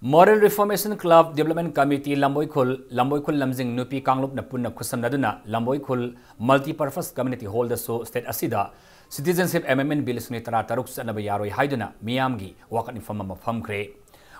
Model Reformation Club Development Committee ꯂꯝꯕꯣꯏꯈꯨꯜ, ꯂꯝꯕꯣꯏꯈꯨꯜ ꯂꯝꯖꯤꯡ ꯅꯨꯄꯤ ꯀꯥꯡꯂꯨꯞꯅ ꯄꯨꯟꯅ ꯈꯨꯠꯁꯝꯅꯗꯨꯅ ꯂꯝꯕꯣꯏꯈꯨꯜ Multipurpose Community Hallꯗꯁꯨ state ꯑꯁꯤꯗ Citizenship Amendment Bill ꯁꯤꯡ ꯇꯔꯥ ꯇꯔꯨꯛ ꯆꯠꯅꯕ ꯌꯥꯔꯣꯏ ꯍꯥꯏꯗꯨꯅ ꯃꯤꯌꯥꯝꯒꯤ ꯋꯥꯀꯠ ꯃꯤꯐꯝ ꯑꯃ ꯐꯝꯈ꯭ꯔꯦ꯫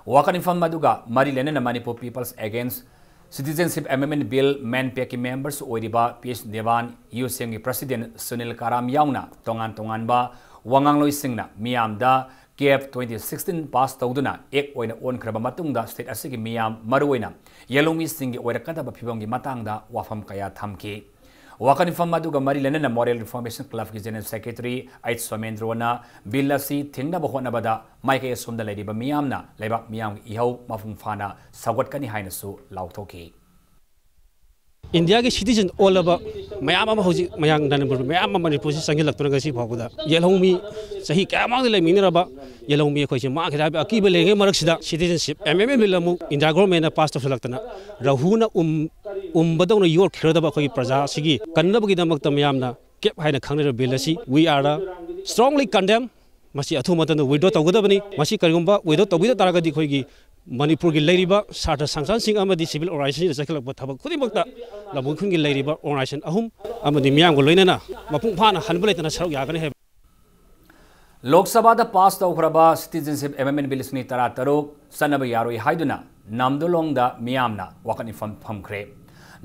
ꯋꯥꯀꯠ ꯃꯤꯐꯝ ꯑꯗꯨꯒ ꯃꯔꯤ ꯂꯩꯅꯅ Manipur People's Against Citizenship Amendment Bill, MANPAC ꯀꯤ members ꯑꯣꯏꯔꯤꯕ ꯄꯤ ꯑꯩꯆ ꯗꯦꯋꯥꯟ, ꯌꯨ ꯁꯤ ꯑꯦꯝꯒꯤ president ꯁꯨꯅꯤꯜ ꯀꯥꯔꯥꯝ ꯌꯥꯎꯅ ꯇꯣꯉꯥꯟ ꯇꯣꯉꯥꯟꯕ ꯋꯥꯉꯥꯡꯂꯣꯏꯁꯤꯡꯅ ꯃꯤꯌꯥꯝꯗ CAB twenty sixteen pass ꯇꯧꯗꯨꯅ act ꯑꯣꯏꯅ ꯑꯣꯟꯈ꯭ꯔꯕ ꯃꯇꯨꯡꯗ state ꯑꯁꯤꯒꯤ ꯃꯤꯌꯥꯝ, ꯃꯔꯨꯑꯣꯏꯅ ꯌꯦꯜꯍꯧꯃꯤꯁꯤꯡꯒꯤ ꯑꯣꯏꯔꯛꯀꯗꯕ ꯐꯤꯕꯝꯒꯤ ꯃꯇꯥꯡꯗ ꯋꯥꯐꯝ ꯀꯌꯥ ꯊꯝꯈꯤ꯫ ꯋꯥꯀꯠ ꯃꯤꯐꯝ ꯑꯗꯨꯒ ꯃꯔꯤ ꯂꯩꯅꯅ Model Reformation Club ꯀꯤ General Secretary ꯑꯩꯆ ꯁꯣꯃꯦꯟꯗ꯭ꯔꯣꯅ bill ꯑꯁꯤ ꯊꯤꯡꯅꯕ ꯍꯣꯠꯅꯕꯗ ꯃꯥꯏꯀꯩ ꯑꯁꯣꯝꯗ ꯂꯩꯔꯤꯕ ꯃꯤꯌꯥꯝꯅ ꯂꯩꯕꯥꯛ ꯃꯤꯌꯥꯝꯒꯤ ꯏꯍꯧ ꯃꯄꯨꯡ ꯐꯥꯅ ꯁꯧꯒꯠꯀꯅꯤ ꯍꯥꯏꯅꯁꯨ ꯂꯥꯎꯊꯣꯛꯈꯤ꯫ ꯏꯟꯗꯤꯌꯥꯒꯤ citizen ꯑꯣꯜꯂꯕ ꯃꯌꯥꯝ ꯑꯃ ꯍꯧꯖꯤꯛ ꯃꯌꯥꯡ ꯅꯔꯦꯟꯗ꯭ꯔ ꯃꯣꯗꯤ ꯃꯌꯥꯝ ꯑꯃ ꯃꯅꯤꯄꯨꯔꯁꯤ ꯆꯪꯁꯤꯜꯂꯛꯇꯨꯅ ꯉꯁꯤ ꯐꯥꯎꯕꯗ ꯌꯦꯜꯍꯧꯃꯤ, ꯆꯍꯤ ꯀꯌꯥ ꯃꯥꯡꯗ ꯂꯩꯃꯤꯟꯅꯔꯕ ꯌꯦꯜꯍꯧꯃꯤ ꯑꯩꯈꯣꯏꯁꯦ ꯃꯥꯡꯈꯤꯗ ꯍꯥꯏꯕ ꯑꯀꯤꯕ ꯂꯩꯔꯤꯉꯩ ꯃꯔꯛꯁꯤꯗ Citizenship Amendment Bill ꯑꯃꯨꯛ ꯏꯟꯗꯤꯌꯥ government ꯅ pass ꯇꯧꯁꯤꯜꯂꯛꯇꯅ ꯔꯍꯨꯅ ꯎꯝ-, ꯎꯝꯕꯗꯧꯅ ꯌꯣꯠꯈꯤꯔꯗꯕ ꯑꯩꯈꯣꯏꯒꯤ ꯄ꯭ꯔꯖꯥ ꯑꯁꯤꯒꯤ ꯀꯟꯅꯕꯒꯤꯗꯃꯛꯇ ꯃꯌꯥꯝꯅ CAB ꯍꯥꯏꯅ ꯈꯪꯅꯔꯤꯕ bill ꯑꯁꯤ we are strongly condemn꯫ ꯃꯁꯤ ꯑꯊꯨꯕ ꯃꯇꯝꯗ withdraw ꯇꯧꯒꯗꯕꯅꯤ꯫ ꯃꯁꯤ ꯀꯔꯤꯒꯨꯝꯕ withdraw ꯇꯧꯕꯤꯗ ꯇꯥꯔꯒꯗꯤ ꯑꯩꯈꯣꯏꯒꯤ ꯃꯅꯤꯄꯨꯔꯒꯤ ꯂꯩꯔꯤꯕ ꯁꯥꯇ꯭ꯔ ꯁꯪꯁꯊꯥꯟꯁꯤꯡ ꯑꯃꯗꯤ civil organization ꯗ ꯆꯠꯈꯠꯂꯛꯄ ꯊꯕꯛ ꯈꯨꯗꯤꯡꯃꯛꯇ ꯂꯝꯕꯣꯏ ꯈꯨꯜꯒꯤ ꯂꯩꯔꯤꯕ organization ꯑꯍꯨꯝ ꯑꯃꯗꯤ ꯃꯤꯌꯥꯝꯒ ꯂꯣꯏꯅꯅ ꯃꯄꯨꯡ ꯐꯥꯅ ꯍꯟꯕ ꯂꯩꯇꯅ ꯁꯔꯨꯛ ꯌꯥꯒꯅꯤ ꯍꯥꯏꯕ꯫ ꯂꯣꯛ ꯁꯚꯥꯗ ꯄꯥꯁ ꯇꯧꯈ꯭ꯔꯕ Citizenship Amendment Bill ꯂꯤꯁꯤꯡ ꯑꯅꯤ ꯇꯔꯥꯇꯔꯨꯛ ꯆꯠꯅꯕ ꯌꯥꯔꯣꯏ ꯍꯥꯏꯗꯨꯅ ꯅꯥꯝꯗꯨꯂꯣꯡꯗ ꯃꯤꯌꯥꯝꯅ ꯋꯥꯀꯠ ꯃꯤꯐꯝ ꯐꯝꯈ꯭ꯔꯦ꯫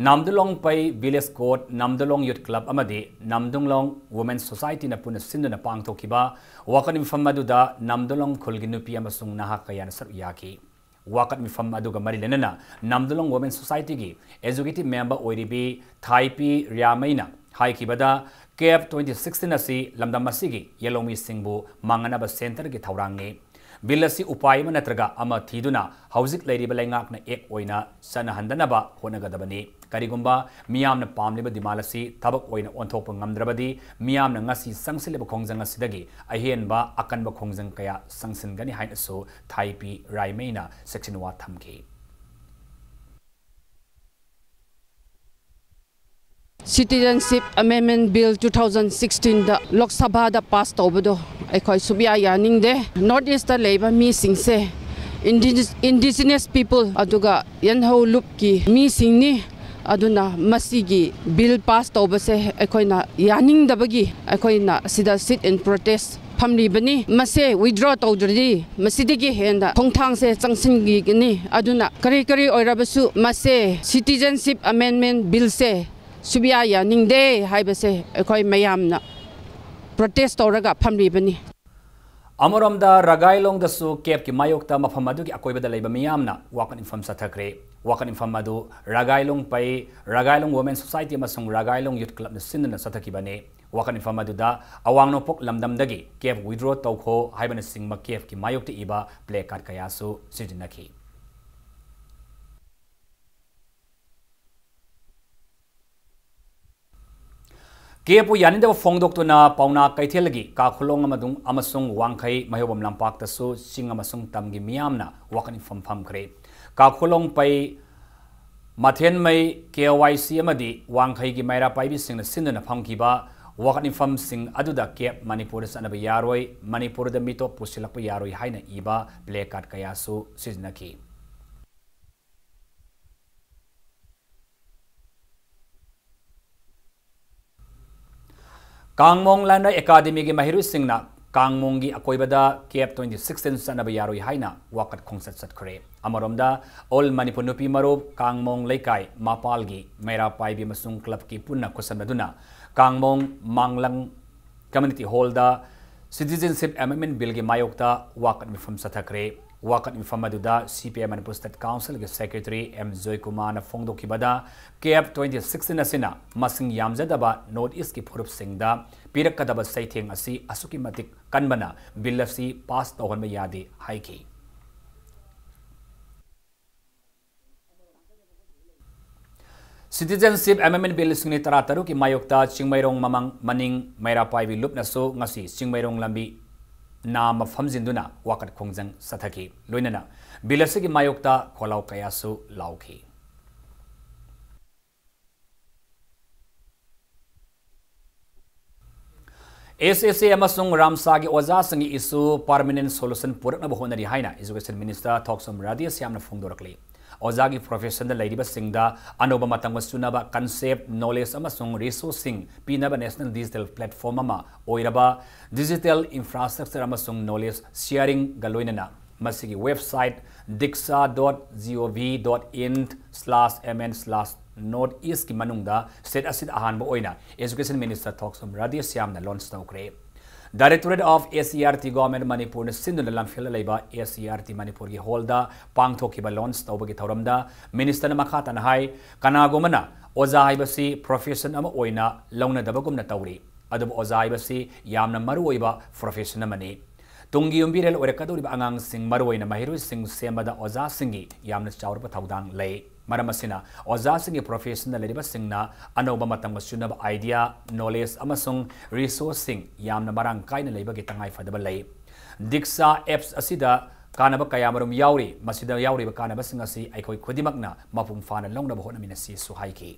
ꯅꯥꯝꯗꯨꯂꯣꯡ ꯄꯩ Village Court, ꯅꯥꯝꯗꯨꯂꯣꯡ Youth Club ꯑꯃꯗꯤ ꯅꯥꯝꯗꯨꯂꯣꯡ Women Society ꯅ ꯄꯨꯟꯅ ꯁꯤꯟꯗꯨꯅ ꯄꯥꯡꯊꯣꯛꯈꯤꯕ ꯋꯥꯀꯠ ꯃꯤꯐꯝ ꯑꯗꯨꯗ ꯅꯥꯝꯗꯨꯂꯣꯡ ꯈꯨꯜꯒꯤ ꯅꯨꯄꯤ ꯑꯃꯁꯨꯡ ꯅꯍꯥ ꯀꯌꯥꯅ ꯁꯔꯨꯛ ꯌꯥꯈꯤ꯫ ꯋꯥꯀꯠ ꯃꯤꯐꯝ ꯑꯗꯨꯒ ꯃꯔꯤ ꯂꯩꯅꯅ ꯅꯥꯝꯗꯨꯂꯣꯡ Women Society ꯒꯤ Executive Member ꯑꯣꯏꯔꯤꯕꯤ ꯊꯥꯏꯄꯤ ꯔꯤꯌꯥꯃꯩꯅ ꯍꯥꯏꯈꯤꯕꯗ, CAP twenty sixteen ꯑꯁꯤ ꯂꯝꯗꯝ ꯑꯁꯤꯒꯤ ꯌꯦꯜꯍꯧꯃꯤꯁꯤꯡꯕꯨ ꯃꯥꯡꯍꯟꯅꯕ centre ꯒꯤ ꯊꯧꯔꯥꯡꯅꯤ꯫ Bill ꯑꯁꯤ ꯎꯄꯥꯏ ꯑꯃ ꯅꯠꯇ꯭ꯔꯒ ꯑꯃ ꯊꯤꯗꯨꯅ ꯍꯧꯖꯤꯛ ꯂꯩꯔꯤꯕ ꯂꯩꯉꯥꯛꯅ act ꯑꯣꯏꯅ ꯆꯠꯅꯍꯟꯗꯅꯕ ꯍꯣꯠꯅꯒꯗꯕꯅꯤ꯫ ꯀꯔꯤꯒꯨꯝꯕ ꯃꯤꯌꯥꯝꯅ ꯄꯥꯝꯂꯤꯕ demand ꯑꯁꯤ ꯊꯕꯛ ꯑꯣꯏꯅ ꯑꯣꯟꯊꯣꯛꯄ ꯉꯝꯗ꯭ꯔꯕꯗꯤ, ꯃꯤꯌꯥꯝꯅ ꯉꯁꯤ ꯆꯪꯁꯤꯜꯂꯤꯕ ꯈꯣꯡꯖꯪ ꯑꯁꯤꯗꯒꯤ ꯑꯍꯦꯟꯕ ꯑꯀꯟꯕ ꯈꯣꯡꯖꯪ ꯀꯌꯥ ꯆꯪꯁꯤꯟꯒꯅꯤ ꯍꯥꯏꯅꯁꯨ ꯊꯥꯏꯄꯤ ꯔꯥꯏꯃꯩꯅ ꯆꯦꯛꯁꯤꯟ ꯋꯥ ꯊꯝꯈꯤ꯫ Citizenship Amendment Bill two thousand sixteen ꯗ ꯂꯣꯛ ꯁꯚꯥꯗ ꯄꯥꯁ ꯇꯧꯕꯗꯣ ꯑꯩꯈꯣꯏ ꯁꯨꯛꯌꯥ ꯌꯥꯅꯤꯡꯗꯦ꯫ North East ꯇ ꯂꯩꯕ ꯃꯤꯁꯤꯡꯁꯦ Indigenous, Indigenous People ꯑꯗꯨꯒ ꯌꯦꯜꯍꯧ ꯂꯨꯞꯀꯤ ꯃꯤꯁꯤꯡꯅꯤ꯫ ꯑꯗꯨꯅ ꯃꯁꯤꯒꯤ bill pass ꯇꯧꯕꯁꯦ ꯑꯩꯈꯣꯏꯅ ꯌꯥꯅꯤꯡꯗꯕꯒꯤ ꯑꯩꯈꯣꯏꯅ ꯁꯤꯗ sit in protest ꯐꯝꯂꯤꯕꯅꯤ꯫ ꯃꯁꯦ withdraw ꯇꯧꯗ꯭ꯔꯗꯤ ꯃꯁꯤꯗꯒꯤ ꯍꯦꯟꯅ ꯈꯣꯡꯊꯥꯡꯁꯦ ꯆꯪꯁꯤꯟꯈꯤꯒꯅꯤ꯫ ꯑꯗꯨꯅ ꯀꯔꯤ ꯀꯔꯤ ꯑꯣꯏꯔꯕꯁꯨ ꯃꯁꯦ Citizenship Amendment Bill ꯁꯦ ꯁꯨꯛꯌꯥ ꯌꯥꯅꯤꯡꯗꯦ ꯍꯥꯏꯕꯁꯦ ꯑꯩꯈꯣꯏ ꯃꯌꯥꯝꯅ protest ꯇꯧꯔꯒ ꯐꯝꯂꯤꯕꯅꯤ꯫ ꯑꯃꯔꯣꯝꯗ ꯔꯒꯥꯏꯂꯣꯡꯗꯁꯨ CAP ꯀꯤ ꯃꯥꯌꯣꯛꯇ ꯃꯐꯝ ꯑꯗꯨꯒꯤ ꯑꯀꯣꯏꯕꯗ ꯂꯩꯕ ꯃꯤꯌꯥꯝꯅ ꯋꯥꯀꯠ ꯃꯤꯐꯝ ꯆꯠꯊꯈ꯭ꯔꯦ꯫ ꯋꯥꯀꯠ ꯃꯤꯐꯝ ꯑꯗꯨ ꯔꯒꯥꯏꯂꯣꯡ ꯄꯩ, ꯔꯒꯥꯏꯂꯣꯡ Women Society ꯑꯃꯁꯨꯡ ꯔꯒꯥꯏꯂꯣꯡ Youth Club ꯅ ꯁꯤꯟꯗꯨꯅ ꯆꯠꯊꯈꯤꯕꯅꯤ꯫ ꯋꯥꯀꯠ ꯃꯤꯐꯝ ꯑꯗꯨꯗ ꯑꯋꯥꯡ ꯅꯣꯡꯄꯣꯛ ꯂꯝꯗꯝꯗꯒꯤ CAP withdraw ꯇꯧꯈꯣ ꯍꯥꯏꯕꯅꯆꯤꯡꯕ CAP ꯀꯤ ꯃꯥꯌꯣꯛꯇ ꯏꯕ placard ꯀꯌꯥꯁꯨ ꯁꯤꯖꯤꯟꯅꯈꯤ꯫ CAP ꯄꯨ ꯌꯥꯅꯤꯡꯗꯕ ꯐꯣꯡꯗꯣꯛꯇꯨꯅ ꯄꯥꯎꯅꯥ ꯀꯩꯊꯦꯜꯒꯤ ꯀꯥꯈꯨꯂꯣꯡ ꯑꯃꯗꯨꯡ ꯑꯃꯁꯨꯡ ꯋꯥꯡꯈꯩ ꯃꯩꯍꯧꯕꯝ ꯂꯝꯄꯥꯛꯇꯁꯨ ꯆꯤꯡ ꯑꯃꯁꯨꯡ ꯇꯝꯒꯤ ꯃꯤꯌꯥꯝꯅ ꯋꯥꯀꯠ ꯃꯤꯐꯝ ꯐꯝꯈ꯭ꯔꯦ꯫ ꯀꯥꯈꯨꯂꯣꯡ ꯄꯩ, ꯃꯊꯦꯟꯃꯩ, KYC ꯑꯃꯗꯤ ꯋꯥꯡꯈꯩꯒꯤ ꯃꯩꯔꯥ ꯄꯥꯏꯕꯤꯁꯤꯡꯅ ꯁꯤꯟꯗꯨꯅ ꯐꯝꯈꯤꯕ ꯋꯥꯀꯠ ꯃꯤꯐꯝꯁꯤꯡ ꯑꯗꯨꯗ CAP ꯃꯅꯤꯄꯨꯔꯗ ꯆꯠꯅꯕ ꯌꯥꯔꯣꯏ, ꯃꯅꯤꯄꯨꯔꯗ ꯃꯤꯇꯣꯞ ꯄꯨꯁꯤꯜꯂꯛꯄ ꯌꯥꯔꯣꯏ ꯍꯥꯏꯅ ꯏꯕ placard ꯀꯌꯥꯁꯨ ꯁꯤꯖꯤꯟꯅꯈꯤ꯫ ꯀꯥꯡꯃꯣꯡ ꯂꯥꯏꯅ ꯑꯦꯀꯥꯗꯦꯃꯤꯒꯤ ꯃꯍꯩꯔꯣꯏꯁꯤꯡꯅ ꯀꯥꯡꯃꯣꯡꯒꯤ ꯑꯀꯣꯏꯕꯗ ꯀꯦꯞ twenty sixteen ꯆꯠꯅꯕ ꯌꯥꯔꯣꯏ ꯍꯥꯏꯅ ꯋꯥꯀꯠ ꯈꯣꯡꯆꯠ ꯆꯠꯈ꯭ꯔꯦ꯫ ꯑꯃꯔꯣꯝꯗ, All Manipur ꯅꯨꯄꯤ ꯃꯔꯨꯞ ꯀꯥꯡꯃꯣꯡ ꯂꯩꯀꯥꯏ ꯃꯄꯥꯜꯒꯤ ꯃꯩꯔꯥ ꯄꯥꯏꯕꯤ ꯑꯃꯁꯨꯡ ꯀ꯭ꯂꯕꯀꯤ ꯄꯨꯟꯅ ꯈꯨꯠꯁꯝꯅꯗꯨꯅ ꯀꯥꯡꯃꯣꯡ ꯃꯥꯡꯂꯪ Community Hallꯗ Citizenship Amendment Billꯒꯤ ꯃꯥꯌꯣꯛꯇ ꯋꯥꯀꯠ ꯃꯤꯐꯝ ꯆꯠꯊꯈ꯭ꯔꯦ꯫ ꯋꯥꯀꯠ ꯃꯤꯐꯝ ꯑꯗꯨꯗ C P I Manipur State Councilꯒꯤ Secretary M ꯖꯣꯏꯀꯨꯃꯥꯔꯅ ꯐꯣꯡꯗꯣꯛꯈꯤꯕꯗ, cab twenty sixteen ꯑꯁꯤꯅ ꯃꯁꯤꯡ ꯌꯥꯝꯖꯗꯕ North Eastꯀꯤ ꯐꯨꯔꯨꯞꯁꯤꯡꯗ ꯄꯤꯔꯛꯀꯗꯕ ꯆꯩꯊꯦꯡ ꯑꯁꯤ ꯑꯁꯨꯛꯀꯤ ꯃꯇꯤꯛ ꯀꯟꯕꯅ ꯕꯤꯜ ꯑꯁꯤ ꯄꯥꯁ ꯇꯧꯍꯟꯕ ꯌꯥꯗꯦ ꯍꯥꯏꯈꯤ꯫ Citizenship Amendment Bill ꯂꯤꯁꯤꯡ ꯑꯅꯤ ꯇꯔꯥꯇꯔꯨꯛꯀꯤ ꯃꯥꯌꯣꯛꯇ ꯆꯤꯡꯃꯩꯔꯣꯡ ꯃꯃꯥꯡ ꯃꯅꯤꯡ ꯃꯩꯔꯥ ꯄꯥꯏꯕꯤ ꯂꯨꯞꯅꯁꯨ ꯉꯁꯤ ꯆꯤꯡꯃꯩꯔꯣꯡ ꯂꯝꯕꯤ ꯅꯥꯝꯃ ꯐꯝꯖꯤꯟꯗꯨꯅ ꯋꯥꯀꯠ ꯈꯣꯡꯖꯪ ꯆꯠꯊꯈꯤ꯫ ꯂꯣꯏꯅꯅ ꯕꯤꯜ ꯑꯁꯤꯒꯤ ꯃꯥꯌꯣꯛꯇ ꯈꯣꯜꯂꯥꯎ ꯀꯌꯥꯁꯨ ꯂꯥꯎꯈꯤ꯫ S S A ꯑꯃꯁꯨꯡ ꯔꯥꯝꯁꯥꯒꯤ ꯑꯣꯖꯥꯁꯤꯡꯒꯤ issue permanent solution ꯄꯨꯔꯛꯅꯕ ꯍꯣꯠꯅꯔꯤ ꯍꯥꯏꯅ Education Minister ꯊꯣꯛꯆꯣꯝ ꯔꯥꯙꯦꯁ꯭ꯌꯥꯝꯅ ꯐꯣꯡꯗꯣꯔꯛꯂꯤ꯫ ꯑꯣꯖꯥꯒꯤ professionꯗ ꯂꯩꯔꯤꯕꯁꯤꯡꯗ ꯑꯅꯧꯕ ꯃꯇꯝꯒ ꯆꯨꯅꯕ concept, knowledge ꯑꯃꯁꯨꯡ resourceꯁꯤꯡ ꯄꯤꯅꯕ national digital platform ꯑꯃ ꯑꯣꯏꯔꯕ digital infrastructure ꯑꯃꯁꯨꯡ knowledge sharingꯒ ꯂꯣꯏꯅꯅ ꯃꯁꯤꯒꯤ website diksha dot gov dot in slash mn slash northeastꯀꯤ ꯃꯅꯨꯡꯗ state ꯑꯁꯤꯗ ꯑꯍꯥꯟꯕ ꯑꯣꯏꯅ Education Minister ꯊꯣꯛꯆꯣꯝ ꯔꯥꯙꯦꯁ꯭ꯌꯥꯝꯅ launch ꯇꯧꯈ꯭ꯔꯦ꯫ Directorate of S C E R T Government Manipurꯅ ꯁꯤꯟꯗꯨꯅ ꯂꯝꯐꯦꯜꯗ ꯂꯩꯕ S C E R T Manipurꯒꯤ hallꯗ ꯄꯥꯡꯊꯣꯛꯈꯤꯕ launch ꯇꯧꯕꯒꯤ ꯊꯧꯔꯝꯗ ministerꯅ ꯃꯈꯥ ꯇꯥꯅ ꯍꯥꯏ, ꯀꯅꯥꯒꯨꯝꯕꯅ ꯑꯣꯖꯥ ꯍꯥꯏꯕꯁꯤ profession ꯑꯃ ꯑꯣꯏꯅ ꯂꯧꯅꯗꯕꯒꯨꯝꯅ ꯇꯧꯔꯤ, ꯑꯗꯨꯕꯨ ꯑꯣꯖꯥ ꯍꯥꯏꯕꯁꯤ ꯌꯥꯝꯅ ꯃꯔꯨꯑꯣꯏꯕ profession ꯑꯃꯅꯤ꯫ ꯇꯨꯡꯒꯤ ꯌꯨꯝꯕꯤꯔꯦꯜ ꯑꯣꯏꯔꯛꯀꯗꯧꯔꯤꯕ ꯑꯉꯥꯡꯁꯤꯡ, ꯃꯔꯨꯑꯣꯏꯅ ꯃꯍꯩꯔꯣꯏꯁꯤꯡ ꯁꯦꯝꯕꯗ ꯑꯣꯖꯥꯁꯤꯡꯒꯤ ꯌꯥꯝꯅ ꯆꯥꯎꯔꯕ ꯊꯧꯗꯥꯡ ꯂꯩ꯫ ꯃꯔꯝ ꯑꯁꯤꯅ, ꯑꯣꯖꯥꯁꯤꯡꯒꯤ professionꯗ ꯂꯩꯔꯤꯕꯁꯤꯡꯅ ꯑꯅꯧꯕ ꯃꯇꯝꯒ ꯆꯨꯅꯕ idea, knowledge ꯑꯃꯁꯨꯡ resourceꯁꯤꯡ ꯌꯥꯝꯅ ꯃꯔꯥꯡ ꯀꯥꯏꯅ ꯂꯩꯕꯒꯤ ꯇꯉꯥꯏꯐꯗꯕ ꯂꯩ꯫ Diksha apps ꯑꯁꯤꯗ ꯀꯥꯟꯅꯕ ꯀꯌꯥꯃꯔꯨꯝ ꯌꯥꯎꯔꯤ꯫ ꯃꯁꯤꯗ ꯌꯥꯎꯔꯤꯕ ꯀꯥꯟꯅꯕꯁꯤꯡ ꯑꯁꯤ ꯑꯩꯈꯣꯏ ꯈꯨꯗꯤꯡꯃꯛꯅ ꯃꯄꯨꯡ ꯐꯥꯅ ꯂꯧꯅꯕ ꯍꯣꯠꯅꯃꯤꯟꯅꯁꯤꯁꯨ ꯍꯥꯏꯈꯤ꯫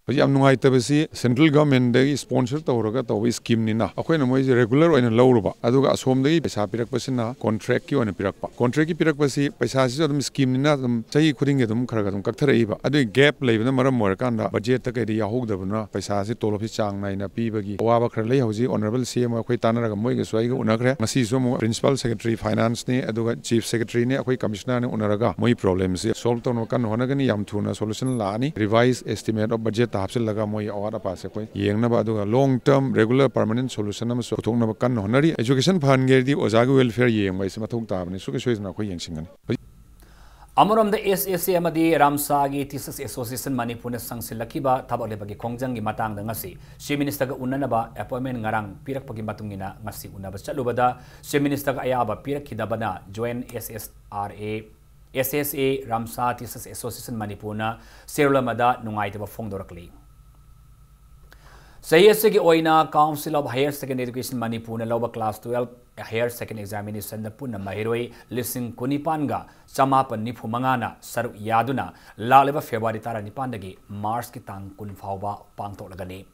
ꯍꯧꯖꯤꯛ ꯌꯥꯝ ꯅꯨꯡꯉꯥꯏꯇꯕꯁꯤ, central government ꯗꯒꯤ sponsor ꯇꯧꯔꯒ ꯇꯧꯕ scheme ꯅꯤꯅ ꯑꯩꯈꯣꯏꯅ ꯃꯣꯏꯁꯦ regular ꯑꯣꯏꯅ ꯂꯧꯔꯨꯕ, ꯑꯗꯨꯒ ꯑꯁꯣꯝꯗꯒꯤ ꯄꯩꯁꯥ ꯄꯤꯔꯛꯄꯁꯤꯅ contract ꯀꯤ ꯑꯣꯏꯅ ꯄꯤꯔꯛꯄ꯫ Contract ꯀꯤ ꯄꯤꯔꯛꯄꯁꯤ ꯄꯩꯁꯥꯁꯤꯁꯨ ꯑꯗꯨꯝ scheme ꯅꯤꯅ ꯑꯗꯨꯝ ꯆꯍꯤ ꯈꯨꯗꯤꯡꯒꯤ ꯑꯗꯨꯝ ꯈꯔ ꯈꯔ ꯑꯗꯨꯝ ꯀꯛꯊꯔꯛꯏꯕ꯫ ꯑꯗꯨꯒꯤ gap ꯂꯩꯕꯅ ꯃꯔꯝ ꯑꯣꯏꯔꯀꯥꯟꯗ budget ꯇ ꯀꯩꯗ ꯌꯥꯎꯍꯧꯗꯕꯅ ꯄꯩꯁꯥꯁꯤ, ꯇꯣꯂꯣꯞꯁꯤ ꯆꯥꯡ ꯅꯥꯏꯅ ꯄꯤꯕꯒꯤ ꯑꯋꯥꯕ ꯈꯔ ꯂꯩ꯫ ꯍꯧꯖꯤꯛ honourable C M ꯑꯩꯈꯣꯏ ꯇꯥꯟꯅꯔꯒ ꯃꯣꯏꯒꯁꯨ ꯑꯩꯒ ꯎꯅꯈ꯭ꯔꯦ꯫ ꯉꯁꯤꯁꯨ ꯑꯃꯨꯛ principal secretary finance ꯅꯤ, ꯑꯗꯨꯒ chief secretary ꯅꯤ, ꯑꯩꯈꯣꯏ commissioner ꯅꯤ ꯎꯅꯔꯒ ꯃꯣꯏ problem ꯁꯤ solve ꯇꯧꯅꯕ ꯀꯟꯅ ꯍꯣꯠꯅꯒꯅꯤ꯫ ꯌꯥꯝ ꯊꯨꯅ solution ꯂꯥꯛꯑꯅꯤ꯫ Revise estimate of budget ꯇ ꯍꯥꯞꯆꯤꯜꯂꯒ ꯃꯣꯏ ꯑꯋꯥꯠ ꯑꯄꯥꯁꯦ ꯑꯩꯈꯣꯏ ꯌꯦꯡꯅꯕ, ꯑꯗꯨꯒ long term regular permanent solution ꯑꯃꯁꯨ ꯄꯨꯊꯣꯛꯅꯕ ꯀꯟꯅ ꯍꯣꯠꯅꯔꯤ꯫ Education ꯐꯍꯟꯒꯦ ꯍꯥꯏꯔꯗꯤ ꯑꯣꯖꯥꯒꯤ welfare ꯌꯦꯡꯕ ꯍꯥꯏꯁꯦ ꯃꯊꯧ ꯇꯥꯕꯅꯤ꯫ ꯁꯨꯡꯁꯣꯏ ꯁꯣꯏꯗꯅ ꯑꯩꯈꯣꯏ ꯌꯦꯡꯁꯤꯟꯒꯅꯤ꯫ ꯑꯃꯔꯣꯝꯗ, S S A ꯑꯃꯗꯤ ꯔꯥꯝꯁꯥꯒꯤ Teachers Association ꯃꯅꯤꯄꯨꯔꯅ ꯆꯪꯁꯤꯜꯂꯛꯈꯤꯕ ꯊꯕꯛ ꯂꯦꯞꯄꯒꯤ ꯈꯣꯡꯖꯪꯒꯤ ꯃꯇꯥꯡꯗ ꯉꯁꯤ Chief Minister ꯒ ꯎꯅꯅꯕ appointment ꯉꯔꯥꯡ ꯄꯤꯔꯛꯄꯒꯤ ꯃꯇꯨꯡ ꯏꯟꯅ ꯉꯁꯤ ꯎꯅꯕ ꯆꯠꯂꯨꯕꯗ Chief Minister ꯒ ꯑꯌꯥꯕ ꯄꯤꯔꯛꯈꯤꯗꯕꯅ Joint S S R A, S S A, ꯔꯥꯝꯁꯥ Teachers Association ꯃꯅꯤꯄꯨꯔꯅ ꯆꯦꯔꯣꯜ ꯑꯃꯗ ꯅꯨꯡꯉꯥꯏꯇꯕ ꯐꯣꯡꯗꯣꯔꯛꯂꯤ꯫ ꯆꯍꯤ ꯑꯁꯤꯒꯤ ꯑꯣꯏꯅ Council of Higher Secondary Education ꯃꯅꯤꯄꯨꯔꯅ ꯂꯧꯕ class twelve Higher Secondary Examination ꯗ ꯄꯨꯟꯅ ꯃꯍꯩꯔꯣꯏ ꯂꯤꯁꯤꯡ ꯀꯨꯟꯅꯤꯄꯥꯟꯒ ꯆꯃꯥꯄꯟ ꯅꯤꯐꯨ ꯃꯉꯥꯅ ꯁꯔꯨꯛ ꯌꯥꯗꯨꯅ ꯂꯥꯛꯂꯤꯕ February ꯇꯔꯥꯅꯤꯄꯥꯟꯗꯒꯤ March ꯀꯤ ꯇꯥꯡ ꯀꯨꯟ ꯐꯥꯎꯕ ꯄꯥꯡꯊꯣꯛꯂꯒꯅꯤ꯫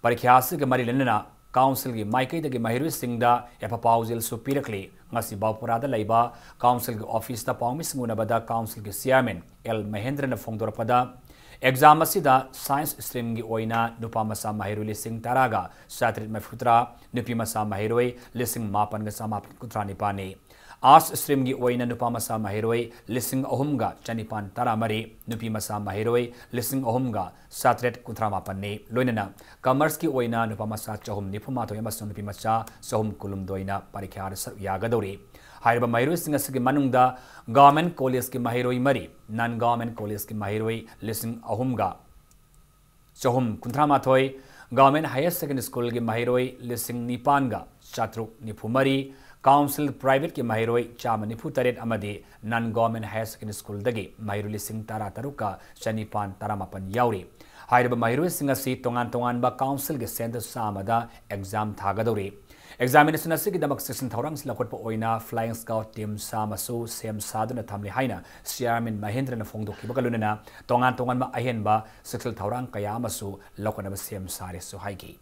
ꯄꯔꯤꯈ꯭ꯌꯥ ꯑꯁꯤꯒ ꯃꯔꯤ ꯂꯩꯅꯅ Council ꯒꯤ ꯃꯥꯏꯀꯩꯗꯒꯤ ꯃꯍꯩꯔꯣꯏꯁꯤꯡꯗ ꯌꯥꯏꯐ ꯄꯥꯎꯖꯦꯜꯁꯨ ꯄꯤꯔꯛꯂꯤ꯫ ꯉꯁꯤ ꯕꯥꯎꯄꯨꯔꯥꯗ ꯂꯩꯕ Council ꯒꯤ office ꯇ ꯄꯥꯎꯃꯤꯁꯤꯡ ꯎꯅꯕꯗ Council ꯒꯤ Chairman L ꯃꯍꯦꯟꯗ꯭ꯔꯅ ꯐꯣꯡꯗꯣꯔꯛꯄꯗ, exam ꯑꯁꯤꯗ Science stream ꯒꯤ ꯑꯣꯏꯅ ꯅꯨꯄꯥ ꯃꯆꯥ ꯃꯍꯩꯔꯣꯏ ꯂꯤꯁꯤꯡ ꯇꯔꯥꯒ ꯆꯥꯇ꯭ꯔꯦꯠ ꯃꯔꯤꯐꯨꯇꯔꯥ, ꯅꯨꯄꯤ ꯃꯆꯥ ꯃꯍꯩꯔꯣꯏ ꯂꯤꯁꯤꯡ ꯃꯥꯄꯟꯒ ꯆꯃꯥꯄꯟ ꯀꯨꯟꯊ꯭ꯔꯥ ꯅꯤꯄꯥꯟꯅꯤ꯫ Arts stream ꯒꯤ ꯑꯣꯏꯅ ꯅꯨꯄꯥ ꯃꯆꯥ ꯃꯍꯩꯔꯣꯏ ꯂꯤꯁꯤꯡ ꯑꯍꯨꯝꯒ ꯆꯅꯤꯄꯥꯟ ꯇꯔꯥꯃꯔꯤ, ꯅꯨꯄꯤ ꯃꯆꯥ ꯃꯍꯩꯔꯣꯏ ꯂꯤꯁꯤꯡ ꯑꯍꯨꯝꯒ ꯆꯥꯇ꯭ꯔꯦꯠ ꯀꯨꯟꯊ꯭ꯔꯥ ꯃꯥꯄꯟꯅꯤ꯫ ꯂꯣꯏꯅꯅ Commerce ꯀꯤ ꯑꯣꯏꯅ ꯅꯨꯄꯥ ꯃꯆꯥ ꯆꯍꯨꯝ ꯅꯤꯐꯨ ꯃꯥꯊꯣꯏ ꯑꯃꯁꯨꯡ ꯅꯨꯄꯤ ꯃꯆꯥ ꯆꯍꯨꯝ ꯀꯨꯟꯍꯨꯝꯗꯣꯏꯅ ꯄꯔꯤꯈ꯭ꯌꯥꯗ ꯁꯔꯨꯛ ꯌꯥꯒꯗꯧꯔꯤ꯫ ꯍꯥꯏꯔꯤꯕ ꯃꯍꯩꯔꯣꯏꯁꯤꯡ ꯑꯁꯤꯒꯤ ꯃꯅꯨꯡꯗ Government College ꯀꯤ ꯃꯍꯩꯔꯣꯏ ꯃꯔꯤ, Non Government College ꯀꯤ ꯃꯍꯩꯔꯣꯏ ꯂꯤꯁꯤꯡ ꯑꯍꯨꯝꯒ ꯆꯍꯨꯝ ꯀꯨꯟꯊ꯭ꯔꯥ ꯃꯥꯊꯣꯏ, Government Higher Secondary School ꯒꯤ ꯃꯍꯩꯔꯣꯏ ꯂꯤꯁꯤꯡ ꯅꯤꯄꯥꯟꯒ ꯆꯥꯇ꯭ꯔꯨꯛ ꯅꯤꯐꯨ ꯃꯔꯤ, Council Private ꯀꯤ ꯃꯍꯩꯔꯣꯏ ꯆꯥꯝꯃ ꯅꯤꯐꯨ ꯇꯔꯦꯠ ꯑꯃꯗꯤ Non Government Higher Secondary School ꯗꯒꯤ ꯃꯍꯩꯔꯣꯏ ꯂꯤꯁꯤꯡ ꯇꯔꯥ ꯇꯔꯨꯛꯀ ꯆꯅꯤꯄꯥꯟ ꯇꯔꯥꯃꯥꯄꯟ ꯌꯥꯎꯔꯤ꯫ ꯍꯥꯏꯔꯤꯕ ꯃꯍꯩꯔꯣꯏꯁꯤꯡ ꯑꯁꯤ ꯇꯣꯉꯥꯟ ꯇꯣꯉꯥꯟꯕ Council ꯒꯤ centre ꯆꯥꯝꯃꯗ exam ꯊꯥꯒꯗꯧꯔꯤ꯫ Examination ꯑꯁꯤꯒꯤꯗꯃꯛ ꯆꯦꯛꯁꯤꯟ ꯊꯧꯔꯥꯡꯁꯤꯡ ꯂꯧꯈꯠꯄ ꯑꯣꯏꯅ Flying Squad team ꯆꯥꯝꯃꯁꯨ ꯁꯦꯝ ꯁꯥꯗꯨꯅ ꯊꯝꯂꯤ ꯍꯥꯏꯅ Chairman ꯃꯍꯦꯟꯗ꯭ꯔꯅ ꯐꯣꯡꯗꯣꯛꯈꯤꯕꯒ ꯂꯣꯏꯅꯅ ꯇꯣꯉꯥꯟ ꯇꯣꯉꯥꯟꯕ ꯑꯍꯦꯟꯕ ꯆꯦꯛꯁꯤꯟ ꯊꯧꯔꯥꯡ ꯀꯌꯥ ꯑꯃꯁꯨ ꯂꯧꯈꯠꯅꯕ ꯁꯦꯝ ꯁꯥꯔꯦꯁꯨ ꯍꯥꯏꯈꯤ꯫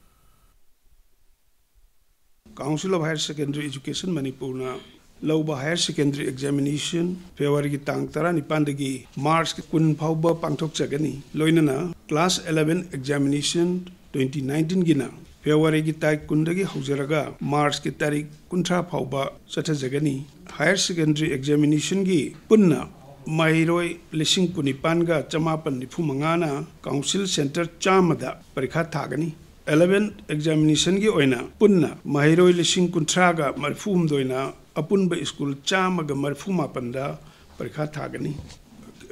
Council of Higher Secondary Education ꯃꯅꯤꯄꯨꯔꯅ ꯂꯧꯕ higher secondary examination Februaryꯒꯤ ꯇꯥꯡ ꯇꯔꯥꯅꯤꯄꯥꯟꯗꯒꯤ March ꯀꯨꯟ ꯐꯥꯎꯕ ꯄꯥꯡꯊꯣꯛꯆꯒꯅꯤ꯫ ꯂꯣꯏꯅꯅ class eleven examination twenty nineteenꯒꯤꯅ Februaryꯒꯤ ꯇꯥꯔꯤꯛ ꯀꯨꯟꯗꯒꯤ ꯍꯧꯖꯔꯒ Marchꯀꯤ ꯇꯥꯔꯤꯛ ꯀꯨꯟꯊ꯭ꯔꯥ ꯐꯥꯎꯕ ꯆꯠꯊꯖꯒꯅꯤ꯫ Higher secondary examinationꯒꯤ ꯄꯨꯟꯅ ꯃꯍꯩꯔꯣꯏ ꯂꯤꯁꯤꯡ ꯀꯨꯟꯅꯤꯄꯥꯟꯒ ꯆꯃꯥꯄꯟ ꯅꯤꯐꯨ ꯃꯉꯥꯅ council center ꯆꯥꯝꯃꯗ ꯄꯔꯤꯈꯥ ꯊꯥꯒꯅꯤ꯫ Eleven examinationꯒꯤ ꯑꯣꯏꯅ ꯄꯨꯟꯅ ꯃꯍꯩꯔꯣꯏ ꯂꯤꯁꯤꯡ ꯀꯨꯟꯊ꯭ꯔꯥꯒ ꯃꯔꯤꯐꯨ ꯍꯨꯝꯗꯣꯏꯅ ꯑꯄꯨꯟꯕ school ꯆꯥꯝꯃꯒ ꯃꯔꯤꯐꯨ ꯃꯥꯄꯟꯗ ꯄꯔꯤꯈꯥ ꯊꯥꯒꯅꯤ꯫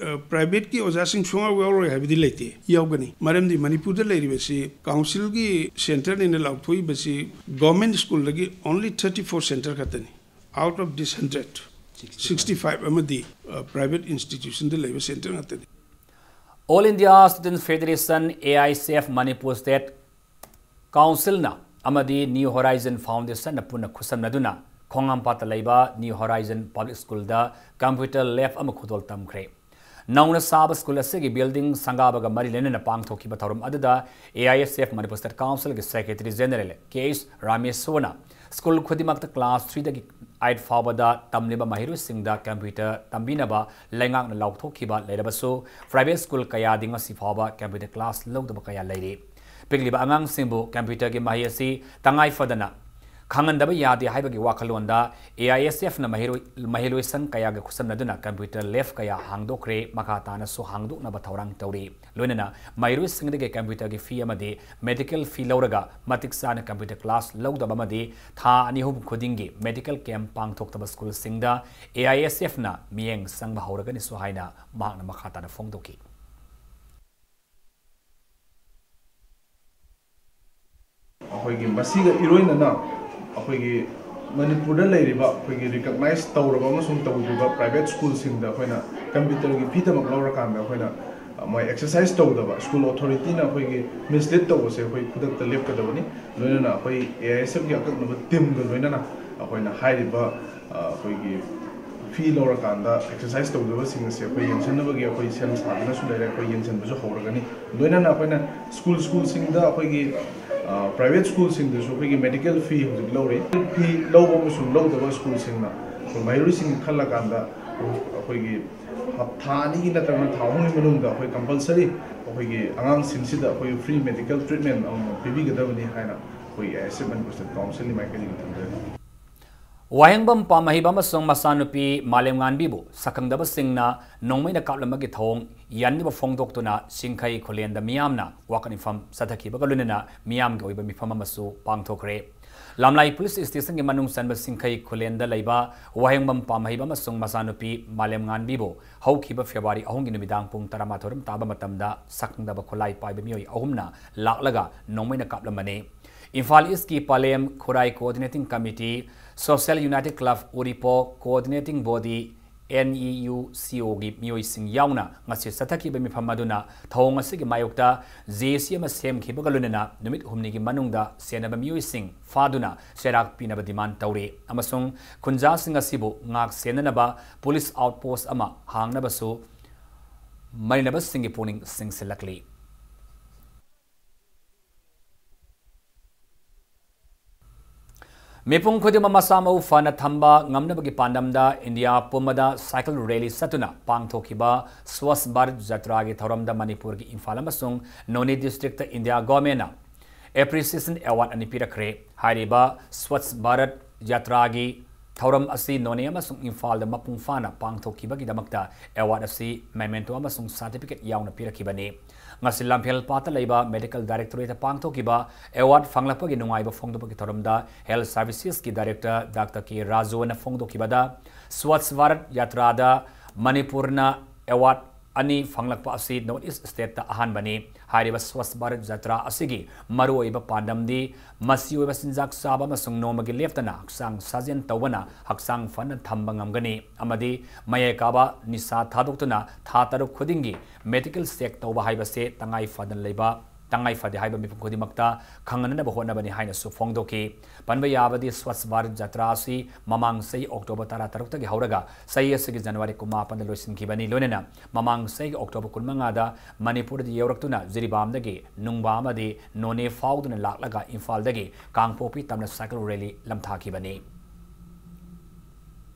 ꯑ, privateꯀꯤ ꯑꯣꯖꯥꯁꯤꯡ ꯁꯨꯡꯌꯥꯎ ꯌꯥꯎꯔꯣꯏ ꯍꯥꯏꯕꯗꯤ ꯂꯩꯇꯦ, ꯌꯥꯎꯒꯅꯤ꯫ ꯃꯔꯝꯗꯤ ꯃꯅꯤꯄꯨꯔꯗ ꯂꯩꯔꯤꯕꯁꯤ councilꯒꯤ centreꯅꯦꯅ ꯂꯥꯎꯊꯣꯛꯏꯕꯁꯤ government schoolꯗꯒꯤ only thirty four center ꯈꯛꯇꯅꯤ꯫ Out of this hundred, sixty five ꯑꯃꯗꯤ, ꯑ, private institutionꯗ ꯂꯩꯕ center ꯉꯥꯛꯇꯅꯤ꯫ All India Students Federation, A I S F, Manipur State Councilꯅ ꯑꯃꯗꯤ New Horizon Foundationꯅ ꯄꯨꯟꯅ ꯈꯨꯠꯁꯝꯅꯗꯨꯅ ꯈꯣꯡꯍꯥꯝꯄꯥꯠꯇ ꯂꯩꯕ New Horizon Public Schoolꯗ computer lab ꯑꯃ ꯈꯨꯗꯣꯜ ꯇꯝꯈ꯭ꯔꯦ꯫ ꯅꯧꯅ ꯁꯥꯕ school ꯑꯁꯤꯒꯤ building ꯁꯪꯒꯥꯕꯒ ꯃꯔꯤ ꯂꯩꯅꯅ ꯄꯥꯡꯊꯣꯛꯈꯤꯕ ꯊꯧꯔꯝ ꯑꯗꯨꯗ A I S F Manipur State Councilꯒꯤ Secretary General K H ꯔꯥꯃꯦꯁꯣꯔꯅ school ꯈꯨꯗꯤꯡꯃꯛꯇ class threeꯗꯒꯤ eight ꯐꯥꯎꯕꯗ ꯇꯝꯂꯤꯕ ꯃꯍꯩꯔꯣꯏꯁꯤꯡꯗ computer ꯇꯝꯕꯤꯅꯕ ꯂꯩꯉꯥꯛꯅ ꯂꯥꯎꯊꯣꯛꯈꯤꯕ ꯂꯩꯔꯕꯁꯨ, private school ꯀꯌꯥꯗꯤ ꯉꯁꯤ ꯐꯥꯎꯕ computer class ꯂꯧꯗꯕ ꯀꯌꯥ ꯂꯩꯔꯤ꯫ ꯄꯤꯛꯂꯤꯕ ꯑꯉꯥꯡꯁꯤꯡꯕꯨ computerꯒꯤ ꯃꯍꯩ ꯑꯁꯤ ꯇꯉꯥꯏ ꯐꯗꯅ ꯈꯪꯍꯟꯗꯕ ꯌꯥꯗꯦ ꯍꯥꯏꯕꯒꯤ ꯋꯥꯈꯜꯂꯣꯟꯗ A I S Fꯅ ꯃꯍꯩꯔꯣꯏ, ꯃꯍꯩꯂꯣꯏꯁꯪ ꯀꯌꯥꯒ ꯈꯨꯠꯁꯝꯅꯗꯨꯅ computer lab ꯀꯌꯥ ꯍꯥꯡꯗꯣꯛꯈ꯭ꯔꯦ, ꯃꯈꯥ ꯇꯥꯅꯁꯨ ꯍꯥꯡꯗꯣꯛꯅꯕ ꯊꯧꯔꯥꯡ ꯇꯧꯔꯤ꯫ ꯂꯣꯏꯅꯅ ꯃꯍꯩꯔꯣꯏꯁꯤꯡꯗꯒꯤ computerꯒꯤ fee ꯑꯃꯗꯤ medical fee ꯂꯧꯔꯒ ꯃꯇꯤꯛ ꯆꯥꯅ computer class ꯂꯧꯗꯕ ꯑꯃꯗꯤ ꯊꯥ ꯑꯅꯤ ꯑꯍꯨꯝ ꯈꯨꯗꯤꯡꯒꯤ medical camp ꯄꯥꯡꯊꯣꯛꯇꯕ schoolꯁꯤꯡꯗ A I S Fꯅ ꯃꯤꯠꯌꯦꯡ ꯆꯪꯕ ꯍꯧꯔꯒꯅꯤꯁꯨ ꯍꯥꯏꯅ ꯃꯍꯥꯛꯅ ꯃꯈꯥ ꯇꯥꯅ ꯐꯣꯡꯗꯣꯛꯈꯤ꯫ ꯑꯩꯈꯣꯏꯒꯤ ꯃꯁꯤꯒ ꯏꯔꯣꯏꯅꯅ ꯑꯩꯈꯣꯏꯒꯤ ꯃꯅꯤꯄꯨꯔꯗ ꯂꯩꯔꯤꯕ ꯑꯩꯈꯣꯏꯒꯤ recognize ꯇꯧꯔꯕ ꯑꯃꯁꯨꯡ ꯇꯧꯗ꯭ꯔꯤꯕ private schoolꯁꯤꯡꯗ ꯑꯩꯈꯣꯏꯅ computerꯒꯤ feeꯗꯃꯛ ꯂꯧꯔꯀꯥꯟꯗ ꯑꯩꯈꯣꯏꯅ, ꯃꯣꯏ ꯑꯦꯛꯁꯔꯁꯥꯏꯁ ꯇꯧꯗꯕ, ꯁ꯭ꯀꯨꯜ ꯑꯣꯊꯣꯔꯤꯇꯤꯅ ꯑꯩꯈꯣꯏꯒꯤ ꯃꯤꯁꯂꯤꯗ ꯇꯧꯕꯁꯦ ꯑꯩꯈꯣꯏ ꯈꯨꯗꯛꯇ ꯂꯦꯞꯀꯗꯕꯅꯤ꯫ ꯂꯣꯏꯅꯅ ꯑꯩꯈꯣꯏ ꯑꯦ ꯑꯥꯏ ꯑꯦꯁ ꯑꯦꯐꯀꯤ ꯑꯀꯛꯅꯕ ꯇꯤꯝꯒ ꯂꯣꯏꯅꯅ ꯑꯩꯈꯣꯏꯅ ꯍꯥꯏꯔꯤꯕ, ꯑ, ꯑꯩꯈꯣꯏꯒꯤ ꯐꯤ ꯂꯧꯔꯀꯥꯟꯗ ꯑꯦꯛꯁꯔꯁꯥꯏꯁ ꯇꯧꯗꯕꯁꯤꯡ ꯑꯁꯦ ꯑꯩꯈꯣꯏ ꯌꯦꯡꯁꯤꯟꯅꯕꯒꯤ ꯑꯩꯈꯣꯏ ꯁꯦꯝ ꯁꯥꯗꯨꯅꯁꯨ ꯂꯩꯔꯦ꯫ ꯑꯩꯈꯣꯏ ꯌꯦꯡꯁꯤꯟꯕꯁꯨ ꯍꯧꯔꯒꯅꯤ꯫ ꯂꯣꯏꯅꯅ ꯑꯩꯈꯣꯏꯅ ꯁ꯭ꯀꯨꯜ, ꯁ꯭ꯀꯨꯜꯁꯤꯡꯗ ꯑꯩꯈꯣꯏꯒꯤ, ꯑ, ꯄ꯭ꯔꯥꯏꯚꯦꯠ ꯁ꯭ꯀꯨꯜꯁꯤꯡꯗꯁꯨ ꯑꯩꯈꯣꯏꯒꯤ ꯃꯦꯗꯤꯀꯦꯜ ꯐꯤ ꯍꯧꯖꯤꯛ ꯂꯧꯔꯤ꯫ ꯐꯤ ꯂꯧꯕ ꯑꯃꯁꯨꯡ ꯂꯧꯗꯕ ꯁ꯭ꯀꯨꯜꯁꯤꯡꯅ ꯑꯩꯈꯣꯏ ꯃꯍꯩꯔꯣꯏꯁꯤꯡꯒꯤ ꯈꯜꯂꯀꯥꯟꯗ ꯑꯩꯈꯣꯏꯒꯤ ꯍꯞ-, ꯊꯥ ꯑꯅꯤꯒꯤ ꯅꯠꯇ꯭ꯔꯒꯅ ꯊꯥ ꯑꯍꯨꯝꯒꯤ ꯃꯅꯨꯡꯗ ꯑꯩꯈꯣꯏ ꯀꯝꯄꯜꯁꯔꯤ ꯑꯩꯈꯣꯏꯒꯤ ꯑꯉꯥꯡꯁꯤꯡꯁꯤꯗ ꯑꯩꯈꯣꯏ ꯐ꯭ꯔꯤ ꯃꯦꯗꯤꯀꯦꯜ ꯇ꯭ꯔꯤꯠꯃꯦꯟ ꯑꯃꯃꯝ ꯄꯤꯕꯤꯒꯗꯕꯅꯤ ꯍꯥꯏꯅ ꯑꯩꯈꯣꯏ A I S F Manipur state ꯀꯥꯎꯟꯁꯤꯜꯒꯤ ꯃꯥꯏꯀꯩꯗꯒꯤ ꯊꯝꯖꯔꯤ꯫ ꯋꯥꯍꯦꯡꯕꯝ ꯄꯥꯝꯍꯩꯕ ꯑꯃꯁꯨꯡ ꯃꯆꯥꯅꯨꯄꯤ ꯃꯥꯂꯦꯝꯉꯥꯟꯕꯤꯕꯨ ꯁꯛꯈꯪꯗꯕꯁꯤꯡꯅ ꯅꯣꯡꯃꯩꯅ ꯀꯥꯞꯂꯝꯕꯒꯤ ꯊꯧꯑꯣꯡ ꯌꯥꯅꯤꯡꯗꯕ ꯐꯣꯡꯗꯣꯛꯇꯨꯅ ꯆꯤꯡꯈꯩ ꯈꯨꯂꯦꯟꯗ ꯃꯤꯌꯥꯝꯅ ꯋꯥꯀꯠ ꯃꯤꯐꯝ ꯆꯠꯊꯈꯤꯕꯒ ꯂꯣꯏꯅꯅ ꯃꯤꯌꯥꯝꯒꯤ ꯑꯣꯏꯕ ꯃꯤꯐꯝ ꯑꯃꯁꯨ ꯄꯥꯡꯊꯣꯛꯈ꯭ꯔꯦ꯫ ꯂꯝꯂꯥꯏ ꯄꯨꯂꯤꯁ ꯁ꯭ꯇꯦꯁꯟꯒꯤ ꯃꯅꯨꯡ ꯆꯟꯕ ꯆꯤꯡꯈꯩ ꯈꯨꯂꯦꯟꯗ ꯂꯩꯕ ꯋꯥꯍꯦꯡꯕꯝ ꯄꯥꯝꯍꯩꯕ ꯑꯃꯁꯨꯡ ꯃꯆꯥꯅꯨꯄꯤ ꯃꯥꯂꯦꯝꯉꯥꯟꯕꯤꯕꯨ ꯍꯧꯈꯤꯕ ꯐꯦꯕ꯭ꯔꯨꯋꯥꯔꯤ ꯑꯍꯨꯝꯒꯤ ꯅꯨꯃꯤꯗꯥꯡ ꯄꯨꯡ ꯇꯔꯥꯃꯥꯊꯣꯏ ꯔꯣꯝ ꯇꯥꯕ ꯃꯇꯝꯗ ꯁꯛꯈꯪꯗꯕ ꯈꯨꯠꯂꯥꯏ ꯄꯥꯏꯕ ꯃꯤꯑꯣꯏ ꯑꯍꯨꯝꯅ ꯂꯥꯛꯂꯒ ꯅꯣꯡꯃꯩꯅ ꯀꯥꯞꯂꯝꯕꯅꯤ꯫ ꯏꯝꯐꯥꯜ ꯏꯁꯀꯤ ꯄꯂꯦꯝ Khurai coordinating committee, social united club Uripok coordinating body, N E U C ꯑꯣꯒꯤ ꯃꯤꯑꯣꯏꯁꯤꯡ ꯌꯥꯎꯅ ꯉꯁꯤ ꯆꯠꯊꯈꯤꯕ ꯃꯤꯐꯝ ꯑꯗꯨꯅ ꯊꯧꯑꯣꯡ ꯑꯁꯤꯒꯤ ꯃꯥꯌꯣꯛꯇ ꯖꯦ ꯑꯦ ꯁꯤ ꯑꯃ ꯁꯦꯝꯈꯤꯕꯒ ꯂꯣꯏꯅꯅ ꯅꯨꯃꯤꯠ ꯍꯨꯝꯅꯤꯒꯤ ꯃꯅꯨꯡꯗ ꯁꯦꯟꯅꯕ ꯃꯤꯑꯣꯏꯁꯤꯡ ꯐꯥꯗꯨꯅ ꯆꯩꯔꯥꯛ ꯄꯤꯅꯕ ꯗꯤꯃꯥꯟ ꯇꯧꯔꯤ ꯑꯃꯁꯨꯡ ꯈꯨꯟꯖꯥꯁꯤꯡ ꯑꯁꯤꯕꯨ ꯉꯥꯛ ꯁꯦꯟꯅꯅꯕ ꯄꯨꯂꯤꯁ ꯑꯥꯎꯠꯄꯣꯁ ꯑꯃ ꯍꯥꯡꯅꯕꯁꯨ ꯃꯔꯤꯅꯕꯁꯤꯡꯒꯤ ꯄꯨꯛꯅꯤꯡ ꯆꯤꯡꯁꯤꯜꯂꯛꯂꯤ꯫ ꯃꯤꯄꯨꯝ ꯈꯨꯗꯤꯡꯃꯛ ꯃꯁꯥ ꯃꯎ ꯐꯅ ꯊꯝꯕ ꯉꯝꯅꯕꯒꯤ ꯄꯥꯟꯗꯝꯗ ꯏꯟꯗꯤꯌꯥ ꯄꯨꯝꯕꯗ ꯁꯥꯏꯀꯜ ꯔꯦꯂꯤ ꯆꯠꯇꯨꯅ ꯄꯥꯡꯊꯣꯛꯈꯤꯕ ꯁ꯭ꯋꯥꯁ ꯚꯥꯔꯠ ꯖꯇ꯭ꯔꯥꯒꯤ ꯊꯧꯔꯝꯗ ꯃꯅꯤꯄꯨꯔꯒꯤ ꯏꯝꯐꯥꯜ ꯑꯃꯁꯨꯡ ꯅꯣꯅꯦ ꯗꯤꯁꯇ꯭ꯔꯤꯛꯇ ꯏꯟꯗꯤꯌꯥ ꯒꯣꯔꯃꯦꯟꯅ ꯑꯦꯄ꯭ꯔꯤꯁꯤꯌꯦꯁꯟ ꯑꯦꯋꯥꯔꯗ ꯑꯅꯤ ꯄꯤꯔꯛꯈ꯭ꯔꯦ꯫ ꯍꯥꯏꯔꯤꯕ ꯁ꯭ꯋꯥꯁ ꯚꯥꯔꯠ ꯖꯇ꯭ꯔꯥꯒꯤ ꯊꯧꯔꯝ ꯑꯁꯤ ꯅꯣꯅꯦ ꯑꯃꯁꯨꯡ ꯏꯝꯐꯥꯜꯗ ꯃꯄꯨꯡ ꯐꯥꯅ ꯄꯥꯡꯊꯣꯛꯈꯤꯕꯒꯤꯗꯃꯛꯇ ꯑꯦꯋꯥꯔꯗ ꯑꯁꯤ ꯃꯦꯃꯦꯟꯇꯣ ꯑꯃꯁꯨꯡ ꯁꯥꯔꯇꯤꯐꯤꯀꯦꯠ ꯌꯥꯎꯅ ꯄꯤꯔꯛꯈꯤꯕꯅꯤ꯫ ꯉꯁꯤ ꯂꯝꯐꯦꯜ ꯄꯥꯠꯇ ꯂꯩꯕ ꯃꯦꯗꯤꯀꯦꯜ ꯗꯥꯏꯔꯦꯛꯇꯣꯔꯦꯠꯇ ꯄꯥꯡꯊꯣꯛꯈꯤꯕ ꯑꯦꯋꯥꯔꯗ ꯐꯪꯂꯛꯄꯒꯤ ꯅꯨꯡꯉꯥꯏꯕ ꯐꯣꯡꯗꯣꯛꯄꯒꯤ ꯊꯧꯔꯝꯗ ꯍꯦꯜꯊ ꯁꯥꯔꯚꯤꯁꯦꯁꯀꯤ ꯗꯥꯏꯔꯦꯛꯇꯔ ꯗꯥꯛꯇꯔ ꯀꯦ ꯔꯥꯖꯨꯅ ꯐꯣꯡꯗꯣꯛꯈꯤꯕꯗ, ꯁ꯭ꯋꯥꯁ ꯚꯥꯔꯠ ꯌꯥꯇ꯭ꯔꯥꯗ ꯃꯅꯤꯄꯨꯔꯅ ꯑꯦꯋꯥꯔꯗ ꯑꯅꯤ ꯐꯪꯂꯛꯄ ꯑꯁꯤ North East Stateꯇ ꯑꯍꯥꯟꯕꯅꯤ꯫ ꯍꯥꯏꯔꯤꯕ Swachh Bharat Yatra ꯑꯁꯤꯒꯤ ꯃꯔꯨꯑꯣꯏꯕ ꯄꯥꯟꯗꯝꯗꯤ ꯃꯆꯤ ꯑꯣꯏꯕ ꯆꯤꯟꯖꯥꯛ ꯆꯥꯕ ꯑꯃꯁꯨꯡ ꯅꯣꯡꯃꯒꯤ ꯂꯦꯞꯇꯅ ꯍꯛꯆꯥꯡ ꯁꯥꯖꯦꯜ ꯇꯧꯕꯅ ꯍꯛꯆꯥꯡ ꯐꯅ ꯊꯝꯕ ꯉꯝꯒꯅꯤ ꯑꯃꯗꯤ ꯃꯌꯥꯏ ꯀꯥꯕ ꯅꯤꯁꯥ ꯊꯥꯗꯣꯛꯇꯨꯅ ꯊꯥ ꯇꯔꯨꯛ ꯈꯨꯗꯤꯡꯒꯤ medical check ꯇꯧꯕ ꯍꯥꯏꯕꯁꯦ ꯇꯉꯥꯏ ꯐꯗꯅ ꯂꯩꯕ, ꯇꯉꯥꯏ ꯐꯗꯦ ꯍꯥꯏꯕ ꯃꯤꯄꯨꯝ ꯈꯨꯗꯤꯡꯃꯛꯇ ꯈꯪꯍꯟꯅꯕ ꯍꯣꯠꯅꯕꯅꯤ ꯍꯥꯏꯅꯁꯨ ꯐꯣꯡꯗꯣꯛꯈꯤ꯫ ꯄꯟꯕ ꯌꯥꯕꯗꯤ Swachh Bharat Yatra ꯑꯁꯤ ꯃꯃꯥꯡ ꯆꯍꯤ October ꯇꯔꯥꯇꯔꯨꯛꯇꯒꯤ ꯍꯧꯔꯒ ꯆꯍꯤ ꯑꯁꯤꯒꯤ January ꯀꯨꯟꯃꯥꯄꯟꯗ ꯂꯣꯏꯁꯤꯟꯈꯤꯕꯅꯤ꯫ ꯂꯣꯏꯅꯅ ꯃꯃꯥꯡ ꯆꯍꯤꯒꯤ October ꯀꯨꯟꯃꯉꯥꯗ ꯃꯅꯤꯄꯨꯔꯗ ꯌꯧꯔꯛꯇꯨꯅ ꯖꯤꯔꯤꯕꯥꯝꯗꯒꯤ ꯅꯨꯡꯕꯥ ꯑꯃꯗꯤ ꯅꯣꯅꯦ ꯐꯥꯎꯗꯨꯅ ꯂꯥꯛꯂꯒ ꯏꯝꯐꯥꯜꯗꯒꯤ ꯀꯥꯡꯄꯣꯛꯄꯤ ꯇꯝꯅ cycle rally ꯂꯝꯊꯥꯈꯤꯕꯅꯤ꯫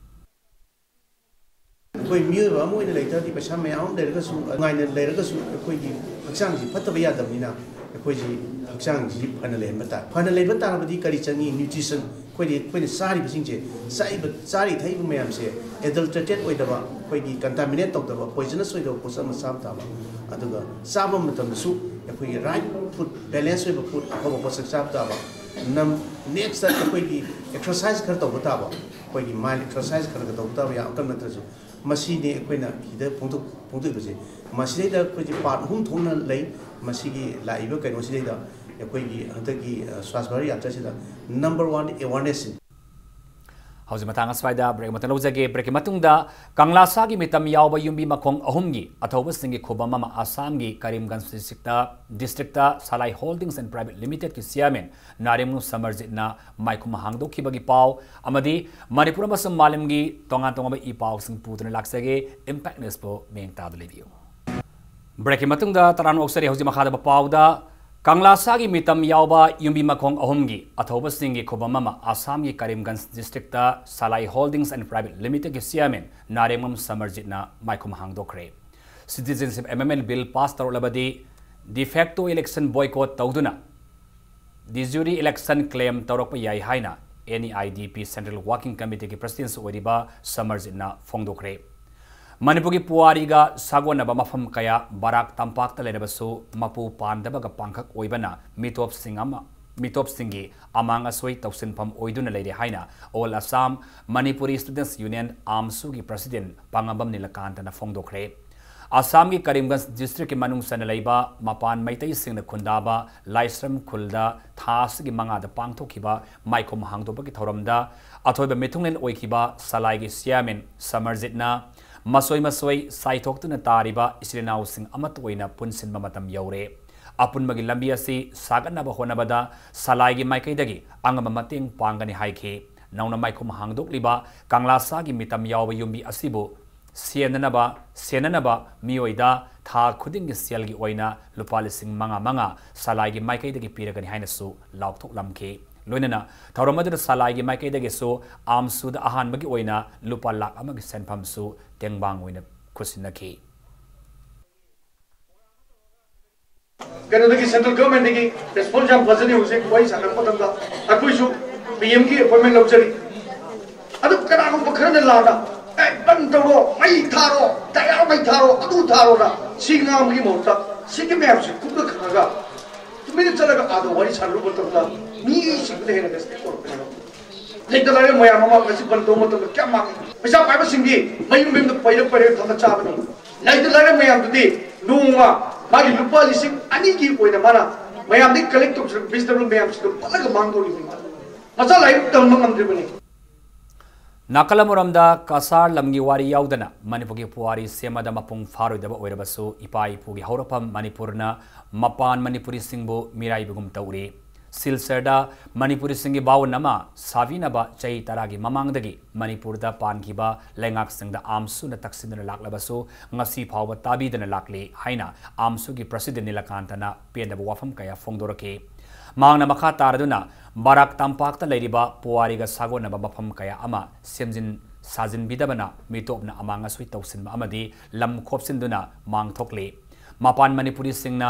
ꯑꯩꯈꯣꯏ ꯃꯤꯑꯣꯏꯕ ꯑꯃ ꯑꯣꯏꯅ ꯂꯩ ꯇꯥꯔꯗꯤ ꯄꯩꯁꯥ ꯃꯌꯥꯝ ꯑꯃ ꯂꯩꯔꯒꯁꯨ, ꯅꯨꯡꯉꯥꯏꯅ ꯂꯩꯔꯒꯁꯨ ꯑꯩꯈꯣꯏꯒꯤ ꯍꯛꯆꯥꯡꯁꯤ ꯐꯠꯇꯕ ꯌꯥꯗꯕꯅꯤꯅ ꯑꯩꯈꯣꯏꯁꯤ ꯍꯛꯆꯥꯡꯁꯤ ꯐꯅ ꯂꯩꯍꯟꯕ ꯇꯥꯏ꯫ ꯐꯅ ꯂꯩꯕ ꯇꯥꯔꯕꯗꯤ ꯀꯔꯤ ꯆꯪꯉꯤ? Nutrition꯫ ꯑꯩꯈꯣꯏꯗꯤ, ꯑꯩꯈꯣꯏꯅ ꯆꯥꯔꯤꯕꯁꯤꯡꯁꯦ, ꯆꯥꯔꯤꯕ, ꯆꯥꯔꯤ ꯊꯛꯏꯕ ꯃꯌꯥꯝꯁꯦ adulterated ꯑꯣꯏꯗꯕ, ꯑꯩꯈꯣꯏꯒꯤ contaminate ꯇꯧꯗꯕ, poisonous ꯑꯣꯏꯗꯕ ꯄꯣꯠꯁꯛ ꯑꯃ ꯆꯥꯕ ꯇꯥꯕ꯫ ꯑꯗꯨꯒ ꯆꯥꯕ ꯃꯇꯝꯗꯁꯨ ꯑꯩꯈꯣꯏꯒꯤ right food, balance ꯑꯣꯏꯕ food, ꯑꯐꯕ ꯄꯣꯠꯁꯛ ꯆꯥꯕ ꯇꯥꯕ꯫ ꯅꯝ-, next ꯑꯩꯈꯣꯏꯒꯤ exercise ꯈꯔ ꯇꯧꯕ ꯇꯥꯕ꯫ ꯑꯩꯈꯣꯏꯒꯤ mild exercise ꯈꯔ ꯈꯔ ꯇꯧꯕ ꯇꯥꯕ, ꯌꯥꯝ ꯀꯟꯅ ꯅꯠꯇ꯭ꯔꯁꯨ꯫ ꯃꯁꯤꯅꯤ ꯑꯩꯈꯣꯏꯅ ꯁꯤꯗ ꯐꯣꯡꯗꯣꯛ-, ꯐꯣꯡꯗꯣꯛꯏꯕꯁꯦ꯫ ꯃꯁꯤꯗꯩꯗ ꯑꯩꯈꯣꯏꯁꯦ part ꯑꯍꯨꯝ ꯊꯣꯛꯅ ꯂꯩ꯫ ꯃꯁꯤꯒꯤ ꯂꯥꯛꯏꯕ ꯀꯩꯅꯣꯁꯤꯗꯩꯗ ꯑꯩꯈꯣꯏꯒꯤ ꯍꯟꯗꯛꯀꯤ, ꯑ, Swachh Bharat Yatra ꯁꯤꯗ number one awareness ꯁꯤꯅꯤ꯫ ꯍꯧꯖꯤꯛ ꯃꯇꯥꯡ ꯑꯁ꯭ꯋꯥꯏꯗ break ꯑꯃꯇ ꯂꯧꯖꯒꯦ꯫ Break ꯀꯤ ꯃꯇꯨꯡꯗ ꯀꯪꯂꯥꯁꯥꯒꯤ ꯃꯤꯇꯝ ꯌꯥꯎꯕ ꯌꯨꯝꯕꯤ ꯃꯈꯣꯡ ꯑꯍꯨꯝꯒꯤ ꯑꯊꯧꯕꯁꯤꯡꯒꯤ ꯈꯨꯕꯝ ꯑꯃ ꯑꯁꯥꯝꯒꯤ ꯀꯔꯤꯝꯒꯟꯖ district ꯇ, district ꯇ ꯁꯂꯥꯏ Holdings and Private Limited ꯀꯤ chairman ꯅꯥꯔꯦꯝꯉꯝ ꯁꯃꯔꯖꯤꯠꯅ ꯃꯥꯏꯈꯨꯝ ꯍꯥꯡꯗꯣꯛꯈꯤꯕꯒꯤ ꯄꯥꯎ ꯑꯃꯗꯤ ꯃꯅꯤꯄꯨꯔ ꯑꯃꯁꯨꯡ ꯃꯥꯂꯦꯝꯒꯤ ꯇꯣꯉꯥꯟ ꯇꯣꯉꯥꯟꯕ ꯏ ꯄꯥꯎꯁꯤꯡ ꯄꯨꯗꯨꯅ ꯂꯥꯛꯆꯒꯦ꯫ Impact News ꯕꯨ ꯃꯤꯠꯌꯦꯡ ꯇꯥꯗꯨꯅ ꯂꯩꯕꯤꯌꯨ꯫ Break ꯀꯤ ꯃꯇꯨꯡꯗ ꯇꯔꯥꯝꯅ ꯑꯣꯛꯆꯔꯤ꯫ ꯍꯧꯖꯤꯛ ꯃꯈꯥꯗ ꯄꯥꯎꯗ ꯀꯪꯂꯥꯁꯥꯒꯤ ꯃꯤꯇꯝ ꯌꯥꯎꯕ ꯌꯨꯝꯕꯤ ꯃꯈꯣꯡ ꯑꯍꯨꯝꯒꯤ ꯑꯊꯧꯕꯁꯤꯡꯒꯤ ꯈꯨꯕꯝ ꯑꯃ ꯑꯁꯥꯝꯒꯤ ꯀꯔꯤꯝꯒꯟꯖ district ꯇ ꯁꯂꯥꯏ Holdings and Private Limited ꯀꯤ chairman ꯅꯥꯔꯦꯝꯉꯝ ꯁꯃꯔꯖꯤꯠꯅ ꯃꯥꯏꯈꯨꯝ ꯍꯥꯡꯗꯣꯛꯈ꯭ꯔꯦ꯫ Citizenship Amendment Bill pass ꯇꯧꯔꯛꯂꯕꯗꯤ de facto election boycott ꯇꯧꯗꯨꯅ de jure election claim ꯇꯧꯔꯛꯄ ꯌꯥꯏ ꯍꯥꯏꯅ N E I D P Central Working Committee ꯒꯤ president ꯁꯨ ꯑꯣꯏꯔꯤꯕ ꯁꯃꯔꯖꯤꯠꯅ ꯐꯣꯡꯗꯣꯛꯈ꯭ꯔꯦ꯫ ꯃꯅꯤꯄꯨꯔꯒꯤ ꯄꯨꯋꯥꯔꯤꯒ ꯁꯥꯒꯣꯟꯅꯕ ꯃꯐꯝ ꯀꯌꯥ ꯕꯔꯥꯛ ꯇꯝꯄꯥꯛꯇ ꯂꯩꯔꯕꯁꯨ ꯃꯄꯨ ꯄꯥꯟꯗꯕꯒ ꯄꯥꯡꯈꯛ ꯑꯣꯏꯕꯅ ꯃꯤꯇꯣꯞꯁꯤꯡ ꯑꯃ, ꯃꯤꯇꯣꯞꯁꯤꯡꯒꯤ ꯑꯃꯥꯡ ꯑꯁꯣꯏ ꯇꯧꯁꯤꯟꯐꯝ ꯑꯣꯏꯗꯨꯅ ꯂꯩꯔꯦ ꯍꯥꯏꯅ All Assam Manipuri Students Union, ꯑꯥꯝꯁꯨꯒꯤ president ꯄꯥꯉꯝꯕꯝ ꯅꯤꯂꯀꯥꯟꯇꯅ ꯐꯣꯡꯗꯣꯛꯈ꯭ꯔꯦ꯫ ꯑꯁꯥꯝꯒꯤ ꯀꯔꯤꯝꯒꯟꯖ ꯗꯤꯁꯇ꯭ꯔꯤꯛꯀꯤ ꯃꯅꯨꯡ ꯆꯟꯅ ꯂꯩꯕ ꯃꯄꯥꯟ ꯃꯩꯇꯩꯁꯤꯡꯅ ꯈꯨꯟꯗꯥꯕ ꯂꯥꯏꯁ꯭ꯔꯝ ꯈꯨꯜꯗ ꯊꯥ ꯑꯁꯤꯒꯤ ꯃꯉꯥꯗ ꯄꯥꯡꯊꯣꯛꯈꯤꯕ ꯃꯥꯏꯈꯨꯝ ꯍꯥꯡꯗꯣꯛꯄꯒꯤ ꯊꯧꯔꯝꯗ ꯑꯊꯣꯏꯕ ꯃꯤꯊꯨꯡꯂꯦꯟ ꯑꯣꯏꯈꯤꯕ ꯁꯂꯥꯏꯒꯤ ꯆꯤꯌꯥꯔꯃꯦꯟ ꯁꯃꯔꯖꯤꯠꯅ ꯃꯁꯣꯏ ꯃꯁꯣꯏ ꯆꯥꯏꯊꯣꯛꯇꯨꯅ ꯇꯥꯔꯤꯕ ꯏꯆꯤꯜ ꯏꯅꯥꯎꯁꯤꯡ ꯑꯃꯠꯇ ꯑꯣꯏꯅ ꯄꯨꯟꯁꯤꯟꯕ ꯃꯇꯝ ꯌꯧꯔꯦ꯫ ꯑꯄꯨꯟꯕꯒꯤ ꯂꯝꯕꯤ ꯑꯁꯤ ꯁꯥꯒꯠꯅꯕ ꯍꯣꯠꯅꯕꯗ ꯁꯂꯥꯏꯒꯤ ꯃꯥꯏꯀꯩꯗꯒꯤ ꯑꯉꯝꯕ ꯃꯇꯦꯡ ꯄꯥꯡꯒꯅꯤ ꯍꯥꯏꯈꯤ꯫ ꯅꯧꯅ ꯃꯥꯏꯈꯨꯝ ꯍꯥꯡꯗꯣꯛꯂꯤꯕ ꯀꯪꯂꯥꯁꯥꯒꯤ ꯃꯤꯇꯝ ꯌꯥꯎꯕ ꯌꯨꯝꯕꯤ ꯑꯁꯤꯕꯨ ꯁꯦꯟꯅꯅꯕ, ꯁꯦꯟꯅꯅꯕ ꯃꯤꯑꯣꯏꯗ ꯊꯥ ꯈꯨꯗꯤꯡꯒꯤ ꯁꯦꯜꯒꯤ ꯑꯣꯏꯅ ꯂꯨꯄꯥ ꯂꯤꯁꯤꯡ ꯃꯉꯥ ꯃꯉꯥ ꯁꯂꯥꯏꯒꯤ ꯃꯥꯏꯀꯩꯗꯒꯤ ꯄꯤꯔꯒꯅꯤ ꯍꯥꯏꯅꯁꯨ ꯂꯥꯎꯊꯣꯛꯂꯝꯈꯤ꯫ ꯂꯣꯏꯅꯅ ꯊꯧꯔꯝ ꯑꯗꯨꯗ ꯁꯂꯥꯏꯒꯤ ꯃꯥꯏꯀꯩꯗꯒꯤꯁꯨ ꯑꯥꯝꯁꯨꯗ ꯑꯍꯥꯟꯕꯒꯤ ꯑꯣꯏꯅ ꯂꯨꯄꯥ ꯂꯥꯈ ꯑꯃꯒꯤ ꯁꯦꯟꯐꯝꯁꯨ ꯇꯦꯡꯕꯥꯡ ꯑꯣꯏꯅ ꯈꯨꯠꯁꯤꯟꯅꯈꯤ꯫ ꯀꯩꯅꯣꯗꯒꯤ, central government ꯗꯒꯤ response ꯌꯥꯝ ꯐꯖꯔꯤ꯫ ꯍꯧꯖꯤꯛ ꯋꯥꯔꯤ ꯁꯥꯟꯅꯔꯛꯄ ꯃꯇꯝꯗ ꯑꯩꯈꯣꯏꯁꯨ P M ꯒꯤ appointment ꯂꯧꯖꯔꯤ꯫ ꯑꯗꯨ ꯀꯅꯥꯒꯨꯝꯕ ꯈꯔꯅ ꯂꯥꯟꯅ, "ꯑꯦ, ꯕꯟ ꯇꯧꯔꯣ, ꯃꯩ ꯊꯥꯔꯣ, ꯇꯌꯥꯔ ꯃꯩ ꯊꯥꯔꯣ, ꯑꯗꯨ ꯊꯥꯔꯣꯅ" ꯁꯤ ꯉꯥꯡꯕꯒꯤ ꯃꯍꯨꯠꯇ ꯁꯤꯒꯤ ꯃꯌꯥꯝꯁꯤ ꯀꯨꯞꯅ ꯈꯪꯉꯒ ꯇꯨꯃꯤꯟꯅ ꯆꯠꯂꯒ ꯑꯥꯗ ꯋꯥꯔꯤ ꯁꯥꯟꯅꯔꯨꯕ ꯃꯇꯝꯗ ꯃꯤꯁꯤꯡꯗꯨꯅ ꯍꯦꯟꯅ respect ꯇꯧꯔꯛꯀꯅꯤ꯫ ꯂꯩꯇ ꯂꯥꯏꯔ ꯃꯌꯥꯝ ꯑꯃ ꯉꯁꯤ ꯕꯟ ꯇꯧꯕ ꯃꯇꯝꯗ ꯀꯌꯥꯝ ꯃꯥꯡꯉꯤ? ꯄꯩꯁꯥ ꯄꯥꯏꯕꯁꯤꯡꯗꯤ ꯃꯌꯨꯝ ꯃꯌꯨꯝꯗ ꯄꯩꯔ ꯄꯩꯔꯒ ꯊꯝꯃ ꯆꯥꯕꯅꯤ꯫ ꯂꯩꯇ ꯂꯥꯏꯔ ꯃꯌꯥꯝꯗꯨꯗꯤ ꯅꯣꯡꯃ ꯃꯥꯒꯤ ꯂꯨꯄꯥ ꯂꯤꯁꯤꯡ ꯑꯅꯤꯒꯤ ꯑꯣꯏꯅ ꯃꯥꯅ ꯃꯌꯥꯝꯗꯒꯤ collect ꯇꯧꯖꯔꯛꯄ vegetable ꯃꯌꯥꯝꯁꯤꯗ ꯄꯠꯂꯒ ꯃꯥꯡꯗꯧꯔꯤꯕꯅꯤ꯫ ꯃꯆꯥ ꯂꯥꯏꯔꯤꯛ ꯇꯝꯕ ꯉꯝꯗ꯭ꯔꯤꯕꯅꯤ꯫ ꯅꯥꯀꯜ ꯑꯃꯔꯣꯝꯗ ꯀꯁꯥꯔ ꯂꯝꯒꯤ ꯋꯥꯔꯤ ꯌꯥꯎꯗꯅ ꯃꯅꯤꯄꯨꯔꯒꯤ ꯄꯨꯋꯥꯔꯤ ꯁꯦꯝꯕꯗ ꯃꯄꯨꯡ ꯐꯥꯔꯣꯏꯗꯕ ꯑꯣꯏꯔꯕꯁꯨ, ꯏꯄꯥ ꯏꯄꯨꯒꯤ ꯍꯧꯔꯛꯐꯝ ꯃꯅꯤꯄꯨꯔꯅ ꯃꯄꯥꯟ ꯃꯅꯤꯄꯨꯔꯤꯁꯤꯡꯕꯨ ꯃꯤꯔꯥꯏꯕꯒꯨꯝ ꯇꯧꯔꯤ꯫ ꯁꯤꯜꯆꯔꯗ ꯃꯅꯤꯄꯨꯔꯤꯁꯤꯡꯒꯤ ꯕꯥꯋꯣꯟ ꯑꯃ ꯁꯥꯕꯤꯅꯕ ꯆꯍꯤ ꯇꯔꯥꯒꯤ ꯃꯃꯥꯡꯗꯒꯤ ꯃꯅꯤꯄꯨꯔꯗ ꯄꯥꯟꯈꯤꯕ ꯂꯩꯉꯥꯛꯁꯤꯡꯗ ꯑꯥꯝꯁꯨꯅ ꯇꯛꯁꯤꯟꯗꯨꯅ ꯂꯥꯛꯂꯕꯁꯨ, ꯉꯁꯤ ꯐꯥꯎꯕ ꯇꯥꯕꯤꯗꯅ ꯂꯥꯛꯂꯤ ꯍꯥꯏꯅ ꯑꯥꯝꯁꯨꯒꯤ president ꯅꯤꯂꯀꯥꯟꯇꯅ ꯄꯦꯟꯗꯕ ꯋꯥꯐꯝ ꯀꯌꯥ ꯐꯣꯡꯗꯣꯔꯛꯈꯤ꯫ ꯃꯍꯥꯛꯅ ꯃꯈꯥ ꯇꯥꯔꯗꯨꯅ ꯕꯔꯥꯛ ꯇꯝꯄꯥꯛꯇ ꯂꯩꯔꯤꯕ ꯄꯨꯋꯥꯔꯤꯒ ꯁꯥꯒꯣꯟꯅꯕ ꯃꯐꯝ ꯀꯌꯥ ꯑꯃ ꯁꯦꯝꯖꯤꯟ ꯁꯥꯖꯤꯟꯕꯤꯗꯕꯅ ꯃꯤꯇꯣꯞꯅ ꯑꯃꯥꯡ ꯑꯁꯣꯏ ꯇꯧꯁꯤꯟꯕ ꯑꯃꯗꯤ ꯂꯝ ꯈꯣꯞꯆꯤꯟꯗꯨꯅ ꯃꯥꯡ ꯊꯣꯛꯂꯤ꯫ ꯃꯄꯥꯟ ꯃꯅꯤꯄꯨꯔꯤꯁꯤꯡꯅ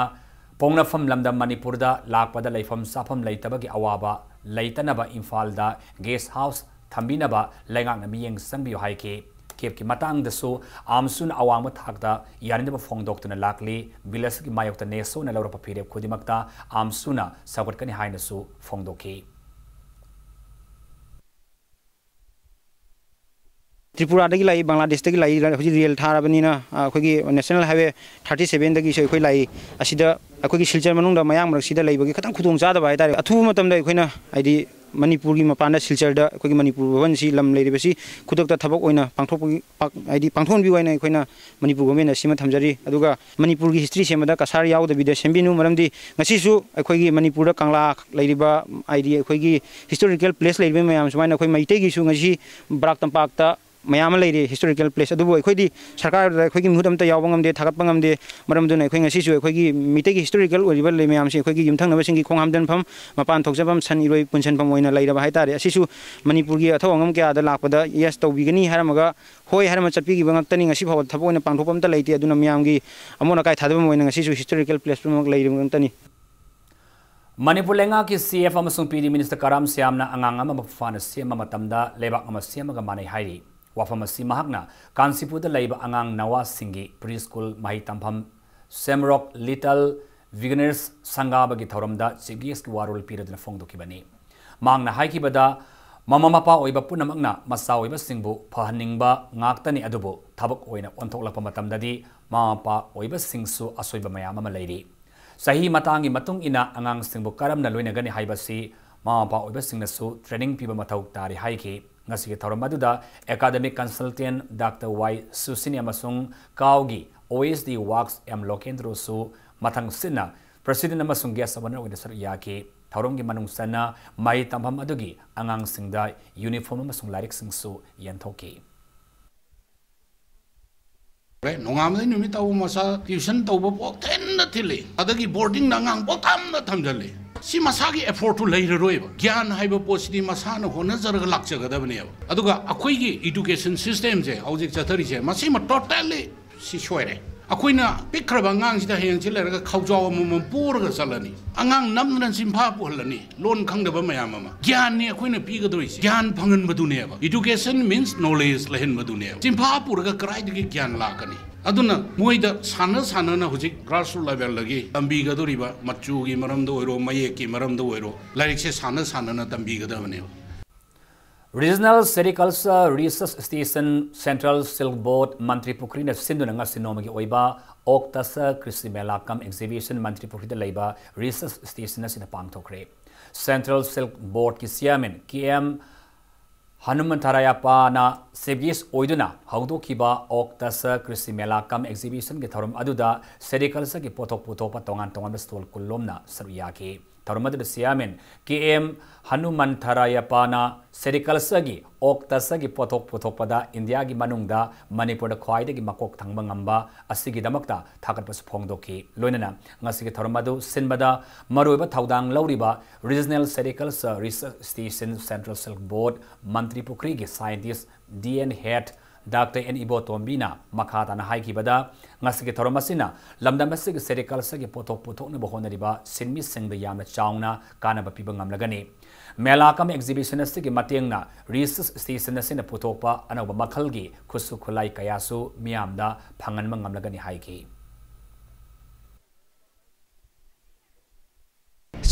ꯄꯣꯛꯅꯐꯝ ꯂꯝꯗꯝ ꯃꯅꯤꯄꯨꯔꯗ ꯂꯥꯛꯄꯗ ꯂꯩꯐꯝ ꯆꯥꯐꯝ ꯂꯩꯇꯕꯒꯤ ꯑꯋꯥꯕ ꯂꯩꯇꯅꯕ ꯏꯝꯐꯥꯜꯗ guest house ꯊꯝꯕꯤꯅꯕ ꯂꯩꯉꯥꯛꯅ ꯃꯤꯠꯌꯦꯡ ꯆꯪꯕꯤꯌꯨ ꯍꯥꯏꯈꯤ꯫ ꯀꯦꯞꯀꯤ ꯃꯇꯥꯡꯗꯁꯨ ꯑꯥꯝꯁꯨꯅ ꯑꯋꯥꯡꯕ ꯊꯥꯛꯇ ꯌꯥꯅꯤꯡꯗꯕ ꯐꯣꯡꯗꯣꯛꯇꯨꯅ ꯂꯥꯛꯂꯤ꯫ ꯚꯤꯂꯦꯖꯀꯤ ꯃꯥꯌꯣꯛꯇ ꯅꯦꯁꯣꯅ ꯂꯧꯔꯛꯄ ꯐꯤꯔꯦꯞ ꯈꯨꯗꯤꯡꯃꯛꯇ ꯑꯥꯝꯁꯨꯅ ꯁꯧꯒꯠꯀꯅꯤ ꯍꯥꯏꯅꯁꯨ ꯐꯣꯡꯗꯣꯛꯈꯤ꯫ ꯇ꯭ꯔꯤꯄꯨꯔꯥꯗꯒꯤ ꯂꯥꯛꯏ, ꯕꯪꯒ꯭ꯂꯥꯗꯦꯁꯇꯒꯤ ꯂꯥꯛꯏ, ꯍꯧꯖꯤꯛ ꯔꯦꯜ ꯊꯥꯔꯕꯅꯤꯅ, ꯑ, ꯑꯩꯈꯣꯏꯒꯤ ꯅꯦꯁꯅꯦꯜ ꯍꯥꯏꯋꯦ ꯊꯥꯔꯇꯤ ꯁꯚꯦꯟꯗꯒꯤꯁꯨ ꯑꯩꯈꯣꯏ ꯂꯥꯛꯏ꯫ ꯑꯁꯤꯗ ꯑꯩꯈꯣꯏꯒꯤ ꯁꯤꯜꯆꯔ ꯃꯅꯨꯡꯗ ꯃꯌꯥꯡ ꯃꯔꯛꯁꯤꯗ ꯂꯩꯕꯒꯤ ꯈꯤꯇꯪ ꯈꯨꯗꯣꯡ ꯆꯥꯗꯕ ꯍꯥꯏꯇꯥꯔꯦ꯫ ꯑꯊꯨꯕ ꯃꯇꯝꯗ ꯑꯩꯈꯣꯏꯅ, ꯍꯥꯏꯗꯤ, ꯃꯅꯤꯄꯨꯔꯒꯤ ꯃꯄꯥꯟꯗ ꯁꯤꯜꯆꯔꯗ ꯑꯩꯈꯣꯏꯒꯤ ꯃꯅꯤꯄꯨꯔ ꯚꯕꯟꯁꯤ ꯂꯝ ꯂꯩꯔꯤꯕꯁꯤ ꯈꯨꯗꯛꯇ ꯊꯕꯛ ꯑꯣꯏꯅ ꯄꯥꯡꯊꯣꯛꯄꯒꯤ, ꯄꯥꯛ-, ꯍꯥꯏꯗꯤ, ꯄꯥꯡꯊꯣꯛꯍꯟꯕꯤꯌꯨ ꯍꯥꯏꯅ ꯑꯩꯈꯣꯏꯅ ꯃꯅꯤꯄꯨꯔ ꯒꯣꯔꯃꯦꯟꯗ ꯁꯤꯃ ꯊꯝꯖꯔꯤ꯫ ꯑꯗꯨꯒ ꯃꯅꯤꯄꯨꯔꯒꯤ ꯍꯤꯁꯇ꯭ꯔꯤ ꯁꯦꯝꯕꯗ ꯀꯁꯥꯔ ꯌꯥꯎꯗꯕꯤꯗ ꯁꯦꯝꯕꯤꯅꯨ, ꯃꯔꯝꯗꯤ ꯉꯁꯤꯁꯨ ꯑꯩꯈꯣꯏꯒꯤ ꯃꯅꯤꯄꯨꯔꯗ ꯀꯪꯂꯥ ꯂꯩꯔꯤꯕ, ꯍꯥꯏꯗꯤ, ꯑꯩꯈꯣꯏꯒꯤ ꯍꯤꯁꯇꯣꯔꯤꯀꯦꯜ ꯄ꯭ꯂꯦꯁ ꯂꯩꯔꯤꯕ ꯃꯌꯥꯝ ꯁꯨꯃꯥꯏꯅ ꯑꯩꯈꯣꯏ ꯃꯩꯇꯩꯒꯤꯁꯨ ꯉꯁꯤ ꯕꯔꯥꯛ ꯇꯝꯄꯥꯛꯇ ꯃꯌꯥꯝ ꯑꯃ ꯂꯩꯔꯤ ꯍꯤꯁꯇꯣꯔꯤꯀꯦꯜ ꯄ꯭ꯂꯦꯁ, ꯑꯗꯨꯕꯨ ꯑꯩꯈꯣꯏꯗꯤ ꯁꯔꯀꯥꯔꯗ ꯑꯩꯈꯣꯏꯒꯤ ꯃꯤꯍꯨꯠ ꯑꯝꯇ ꯌꯥꯎꯕ ꯉꯝꯗꯦ, ꯊꯥꯒꯠꯄ ꯉꯝꯗꯦ꯫ ꯃꯔꯝ ꯑꯗꯨꯅ ꯑꯩꯈꯣꯏ ꯉꯁꯤꯁꯨ ꯑꯩꯈꯣꯏꯒꯤ ꯃꯤꯇꯩꯒꯤ ꯍꯤꯁꯇꯣꯔꯤꯀꯦꯜ ꯑꯣꯏꯔꯤꯕ ꯂꯩ ꯃꯌꯥꯝꯁꯤ ꯑꯩꯈꯣꯏꯒꯤ ꯌꯨꯝꯊꯪꯅꯕꯁꯤꯡꯒꯤ ꯈꯣꯡ ꯍꯥꯝꯗꯟꯐꯝ, ꯃꯄꯥꯟ ꯊꯣꯛꯆꯐꯝ, ꯁꯟ ꯏꯔꯣꯏ ꯄꯨꯟꯁꯤꯟꯐꯝ ꯑꯣꯏꯅ ꯂꯩꯔꯕ ꯍꯥꯏꯇꯥꯔꯦ꯫ ꯑꯁꯤꯁꯨ ꯃꯅꯤꯄꯨꯔꯒꯤ ꯑꯊꯧ ꯑꯉꯝ ꯀꯌꯥꯗ ꯂꯥꯛꯄꯗ ꯌꯦꯁ ꯇꯧꯕꯤꯒꯅꯤ ꯍꯥꯏꯔꯝꯃꯒ ꯍꯣꯏ ꯍꯥꯏꯔꯝꯃ ꯆꯠꯄꯤꯈꯤꯕ ꯉꯥꯛꯇꯅꯤ꯫ ꯉꯁꯤ ꯐꯥꯎꯕ ꯊꯕꯛ ꯑꯣꯏꯅ ꯄꯥꯡꯊꯣꯛꯄ ꯑꯝꯇ ꯂꯩꯇꯦ꯫ ꯑꯗꯨꯅ ꯃꯌꯥꯝꯒꯤ ꯑꯃꯣꯠ ꯑꯀꯥꯏ ꯊꯥꯗꯐꯝ ꯑꯣꯏꯅ ꯉꯁꯤꯁꯨ ꯍꯤꯁꯇꯣꯔꯤꯀꯦꯜ ꯄ꯭ꯂꯦꯁ ꯄꯨꯝꯅꯃꯛ ꯂꯩꯔꯤꯕ ꯉꯥꯛꯇꯅꯤ꯫ ꯃꯅꯤꯄꯨꯔ ꯂꯩꯉꯥꯛꯀꯤ ꯁꯤ ꯑꯦꯐ ꯑꯃꯁꯨꯡ ꯄꯤ ꯗꯤ ꯃꯤꯅꯤꯁꯇꯔ ꯀꯔꯥꯝ ꯁ꯭ꯌꯥꯝꯅ ꯑꯉꯥꯡ ꯑꯃ ꯃꯄꯨꯡ ꯐꯥꯅ ꯁꯦꯝꯕ ꯃꯇꯝꯗ ꯂꯩꯕꯥꯛ ꯑꯃ ꯁꯦꯝꯕꯒ ꯃꯥꯟꯅꯩ ꯍꯥꯏꯔꯤ꯫ ꯋꯥꯐꯝ ꯑꯁꯤ ꯃꯍꯥꯛꯅ ꯀꯥꯟꯆꯤꯄꯨꯔꯗ ꯂꯩꯕ ꯑꯉꯥꯡ ꯅꯋꯥꯁꯤꯡꯒꯤ ꯄ꯭ꯔꯤ ꯁ꯭ꯀꯨꯜ ꯃꯍꯩ ꯇꯝꯐꯝ ꯁꯦꯝꯔꯣꯛ ꯂꯤꯇꯜ ꯕꯤꯒꯤꯅꯔꯁ ꯁꯪꯒꯥꯕꯒꯤ ꯊꯧꯔꯝꯗ ꯆꯤꯐ ꯒꯦꯁꯀꯤ ꯋꯥꯔꯣꯜ ꯄꯤꯔꯗꯨꯅ ꯐꯣꯡꯗꯣꯛꯈꯤꯕꯅꯤ꯫ ꯃꯍꯥꯛꯅ ꯍꯥꯏꯈꯤꯕꯗ, ꯃꯃꯥ ꯃꯄꯥ ꯑꯣꯏꯕ ꯄꯨꯝꯅꯃꯛꯅ ꯃꯆꯥ ꯑꯣꯏꯕꯁꯤꯡꯕꯨ ꯐꯍꯟꯅꯤꯡꯕ ꯉꯥꯛꯇꯅꯤ, ꯑꯗꯨꯕꯨ ꯊꯕꯛ ꯑꯣꯏꯅ ꯑꯣꯟꯊꯣꯛꯂꯛꯄ ꯃꯇꯝꯗꯗꯤ ꯃꯃꯥ ꯃꯄꯥ ꯑꯣꯏꯕꯁꯤꯡꯁꯨ ꯑꯁꯣꯏꯕ ꯃꯌꯥꯝ ꯑꯃ ꯂꯩꯔꯤ꯫ ꯆꯍꯤ ꯃꯇꯥꯡꯒꯤ ꯃꯇꯨꯡ ꯏꯟꯅ ꯑꯉꯥꯡꯁꯤꯡꯕꯨ ꯀꯔꯝꯅ ꯂꯣꯏꯅꯒꯅꯤ ꯍꯥꯏꯕꯁꯤ ꯃꯃꯥ ꯃꯄꯥ ꯑꯣꯏꯕꯁꯤꯡꯅꯁꯨ ꯇ꯭ꯔꯦꯅꯤꯡ ꯄꯤꯕ ꯃꯊꯧ ꯇꯥꯔꯤ ꯍꯥꯏꯈꯤ꯫ ꯉꯁꯤꯒꯤ ꯊꯧꯔꯝ ꯑꯗꯨꯗ ꯑꯦꯀꯥꯗꯃꯤꯛ ꯀꯟꯁꯜꯇꯦꯟ ꯗꯥꯛꯇꯔ ꯋꯥꯏ ꯁꯨꯁꯤꯅꯤ ꯑꯃꯁꯨꯡ ꯀꯥꯎꯒꯤ ꯑꯣ ꯑꯦꯁ ꯗꯤ ꯋꯥꯛꯁ ꯑꯦꯝ ꯂꯣꯀꯦꯟꯗ꯭ꯔꯣꯁꯨ ꯃꯊꯪ ꯁꯤꯠꯅ ꯄ꯭ꯔꯦꯁꯤꯗꯦꯟ ꯑꯃꯁꯨꯡ ꯒꯦꯁ ꯑꯣꯐ ꯑꯣꯅꯔ ꯑꯣꯏꯅ ꯁꯔꯨꯛ ꯌꯥꯈꯤ꯫ ꯊꯧꯔꯝꯒꯤ ꯃꯅꯨꯡ ꯆꯟꯅ ꯃꯍꯩ ꯇꯝꯐꯝ ꯑꯗꯨꯒꯤ ꯑꯉꯥꯡꯁꯤꯡꯗ ꯌꯨꯅꯤꯐꯣꯔꯝ ꯑꯃꯁꯨꯡ ꯂꯥꯏꯔꯤꯛꯁꯤꯡꯁꯨ ꯌꯦꯟꯊꯣꯛꯈꯤ꯫ ꯅꯣꯡꯉꯥꯟꯕꯗꯩ ꯅꯨꯃꯤꯠ ꯇꯥꯕ ꯃꯆꯥ ꯇ꯭ꯌꯨꯁꯟ ꯇꯧꯕ ꯄꯣꯛꯊꯤꯟꯗ ꯊꯤꯜꯂꯤ, ꯑꯗꯒꯤ ꯕꯣꯔꯗꯤꯡꯗ ꯑꯉꯥꯡ ꯄꯣꯛꯊꯝꯗ ꯊꯝꯖꯜꯂꯤ꯫ ꯁꯤ ꯃꯁꯥꯒꯤ ꯑꯦꯐꯣꯔꯠꯇꯨ ꯂꯩꯔꯔꯣꯏꯕ꯫ ꯒ꯭ꯌꯥꯟ ꯍꯥꯏꯕ ꯄꯣꯠꯁꯤꯗꯤ ꯃꯁꯥꯅ ꯍꯣꯠꯅꯖꯔꯒ ꯂꯥꯛꯆꯒꯗꯕꯅꯦꯕ꯫ ꯑꯗꯨꯒ ꯑꯩꯈꯣꯏꯒꯤ ꯏꯗꯨꯀꯦꯁꯟ ꯁꯤꯁꯇꯦꯝꯁꯦ ꯍꯧꯖꯤꯛ ꯆꯠꯊꯔꯤꯁꯦ, ꯃꯁꯤꯃ ꯇꯣꯇꯦꯜꯂꯤ ꯁꯤ ꯁꯣꯏꯔꯦ꯫ ꯑꯩꯈꯣꯏꯅ ꯄꯤꯛꯈ꯭ꯔꯕ ꯑꯉꯥꯡꯁꯤꯗ ꯍꯌꯦꯡꯁꯤ ꯂꯩꯔꯒ ꯈꯥꯎꯖꯥꯎ ꯑꯃꯃꯝ ꯄꯨꯔꯒ ꯆꯠꯂꯅꯤ꯫ ꯑꯉꯥꯡ ꯅꯝꯗꯅ ꯆꯤꯟꯐꯥ ꯄꯨꯍꯜꯂꯅꯤ꯫ ꯂꯣꯟ ꯈꯪꯗꯕ ꯃꯌꯥꯝ ꯑꯃ꯫ ꯒ꯭ꯌꯥꯟꯅꯤ ꯑꯩꯈꯣꯏꯅ ꯄꯤꯒꯗꯧꯔꯤꯁꯦ꯫ ꯒ꯭ꯌꯥꯟ ꯐꯪꯍꯟꯕꯗꯨꯅꯦꯕ꯫ Education means knowledge ꯂꯩꯍꯟꯕꯗꯨꯅꯦꯕ꯫ ꯆꯤꯟꯐꯥ ꯄꯨꯔꯒ ꯀꯗꯥꯏꯗꯒꯤ ꯒ꯭ꯌꯥꯟ ꯂꯥꯛꯀꯅꯤ? ꯑꯗꯨꯅ ꯃꯣꯏꯗ ꯁꯥꯟꯅ ꯁꯥꯟꯅꯅ ꯍꯧꯖꯤꯛ grassroot levelꯗꯒꯤ ꯇꯝꯕꯤꯒꯗꯧꯔꯤꯕ ꯃꯆꯨꯒꯤ ꯃꯔꯝꯗ ꯑꯣꯏꯔꯣ, ꯃꯌꯦꯛꯀꯤ ꯃꯔꯝꯗ ꯑꯣꯏꯔꯣ, ꯂꯥꯏꯔꯤꯛꯁꯦ ꯁꯥꯟꯅ ꯁꯥꯟꯅꯅ ꯇꯝꯕꯤꯒꯗꯕꯅꯦꯕ꯫ Regional Sericulture Research Station Central Silk Board ꯃꯟꯇ꯭ꯔꯤ ꯄꯨꯈ꯭ꯔꯤꯅ ꯁꯤꯟꯗꯨꯅ ꯉꯁꯤ ꯅꯣꯡꯃꯒꯤ ꯑꯣꯏꯕ ꯑꯣꯛ ꯇꯁ ꯀ꯭ꯔꯤꯁꯤ ꯃꯦꯂꯥ ꯀꯝ ꯑꯦꯛꯖꯤꯕꯤꯁꯟ ꯃꯟꯇ꯭ꯔꯤ ꯄꯨꯈ꯭ꯔꯤꯗ ꯂꯩꯕ ꯔꯤꯁꯔꯆ ꯁ꯭ꯇꯦꯁꯟ ꯑꯁꯤꯗ ꯄꯥꯡꯊꯣꯛꯈ꯭ꯔꯦ꯫ Central Silk Boardꯀꯤ ꯆꯤꯌꯥꯔꯃꯦꯟ ꯀꯦ ꯑꯦꯝ ꯍꯅꯨꯃꯟꯊꯔꯥꯌꯥꯄꯥꯅ ꯆꯤꯐ ꯒꯦꯁ ꯑꯣꯏꯗꯨꯅ ꯍꯧꯗꯣꯛꯈꯤꯕ ꯑꯣꯛ ꯇꯁ ꯀ꯭ꯔꯤꯁꯤ ꯃꯦꯂꯥ ꯀꯝ ꯑꯦꯛꯖꯤꯕꯤꯁꯟꯒꯤ ꯊꯧꯔꯝ ꯑꯗꯨꯗ ꯁꯦꯔꯤꯀꯜꯆꯔꯒꯤ ꯄꯣꯠꯊꯣꯛ ꯄꯨꯊꯣꯛꯄ ꯇꯣꯉꯥꯟ ꯇꯣꯉꯥꯟꯕ ꯁ꯭ꯇꯣꯜ ꯀꯨꯟꯂꯣꯝꯅ ꯁꯔꯨꯛ ꯌꯥꯈꯤ꯫ ꯊꯧꯔꯝ ꯑꯗꯨꯗ ꯆꯤꯌꯥꯔꯃꯦꯟ ꯀꯦ ꯑꯦꯝ ꯍꯅꯨꯃꯟꯊꯔꯥꯌꯥꯄꯥꯅ ꯁꯦꯔꯤꯀꯜꯆꯔꯒꯤ ꯑꯣꯛ ꯇꯁꯒꯤ ꯄꯣꯠꯊꯣꯛ ꯄꯨꯊꯣꯛꯄꯗ ꯏꯟꯗꯤꯌꯥꯒꯤ ꯃꯅꯨꯡꯗ ꯃꯅꯤꯄꯨꯔꯗ ꯈ꯭ꯋꯥꯏꯗꯒꯤ ꯃꯀꯣꯛ ꯊꯪꯕ ꯉꯝꯕ ꯑꯁꯤꯒꯤꯗꯃꯛꯇ ꯊꯥꯒꯠꯄꯁꯨ ꯐꯣꯡꯗꯣꯛꯈꯤ꯫ ꯂꯣꯏꯅꯅ ꯉꯁꯤꯒꯤ ꯊꯧꯔꯝ ꯑꯗꯨ ꯁꯤꯟꯕꯗ ꯃꯔꯨꯑꯣꯏꯕ ꯊꯧꯗꯥꯡ ꯂꯧꯔꯤꯕ Regional Sericulture Research Station Central Silk Board ꯃꯟꯇ꯭ꯔꯤ ꯄꯨꯈ꯭ꯔꯤꯒꯤ scientist D N head doctor N ꯏꯕꯣꯇꯣꯝꯕꯤꯅ ꯃꯈꯥ ꯇꯥꯅ ꯍꯥꯏꯈꯤꯕꯗ, ꯉꯁꯤꯒꯤ ꯊꯧꯔꯝ ꯑꯁꯤꯅ ꯂꯝꯗꯝ ꯑꯁꯤꯒꯤ ꯁꯦꯔꯤꯀꯜꯆꯔꯒꯤ ꯄꯣꯠꯊꯣꯛ ꯄꯨꯊꯣꯛꯅꯕ ꯍꯣꯠꯅꯔꯤꯕ ꯁꯤꯟꯃꯤꯁꯤꯡꯗ ꯌꯥꯝꯅ ꯆꯥꯎꯅ ꯀꯥꯟꯅꯕ ꯄꯤꯕ ꯉꯝꯂꯒꯅꯤ꯫ ꯃꯦꯂꯥ ꯀꯝ ꯑꯦꯛꯖꯤꯕꯤꯁꯟ ꯑꯁꯤꯒꯤ ꯃꯇꯦꯡꯅ ꯔꯤꯁꯔꯆ ꯁ꯭ꯇꯦꯁꯟ ꯑꯁꯤꯅ ꯄꯨꯊꯣꯛꯄ ꯑꯅꯧꯕ ꯃꯈꯜꯒꯤ ꯈꯨꯠꯁꯨ ꯈꯨꯠꯂꯥꯏ ꯀꯌꯥꯁꯨ ꯃꯤꯌꯥꯝꯗ ꯐꯪꯍꯟꯕ ꯉꯝꯂꯒꯅꯤ ꯍꯥꯏꯈꯤ꯫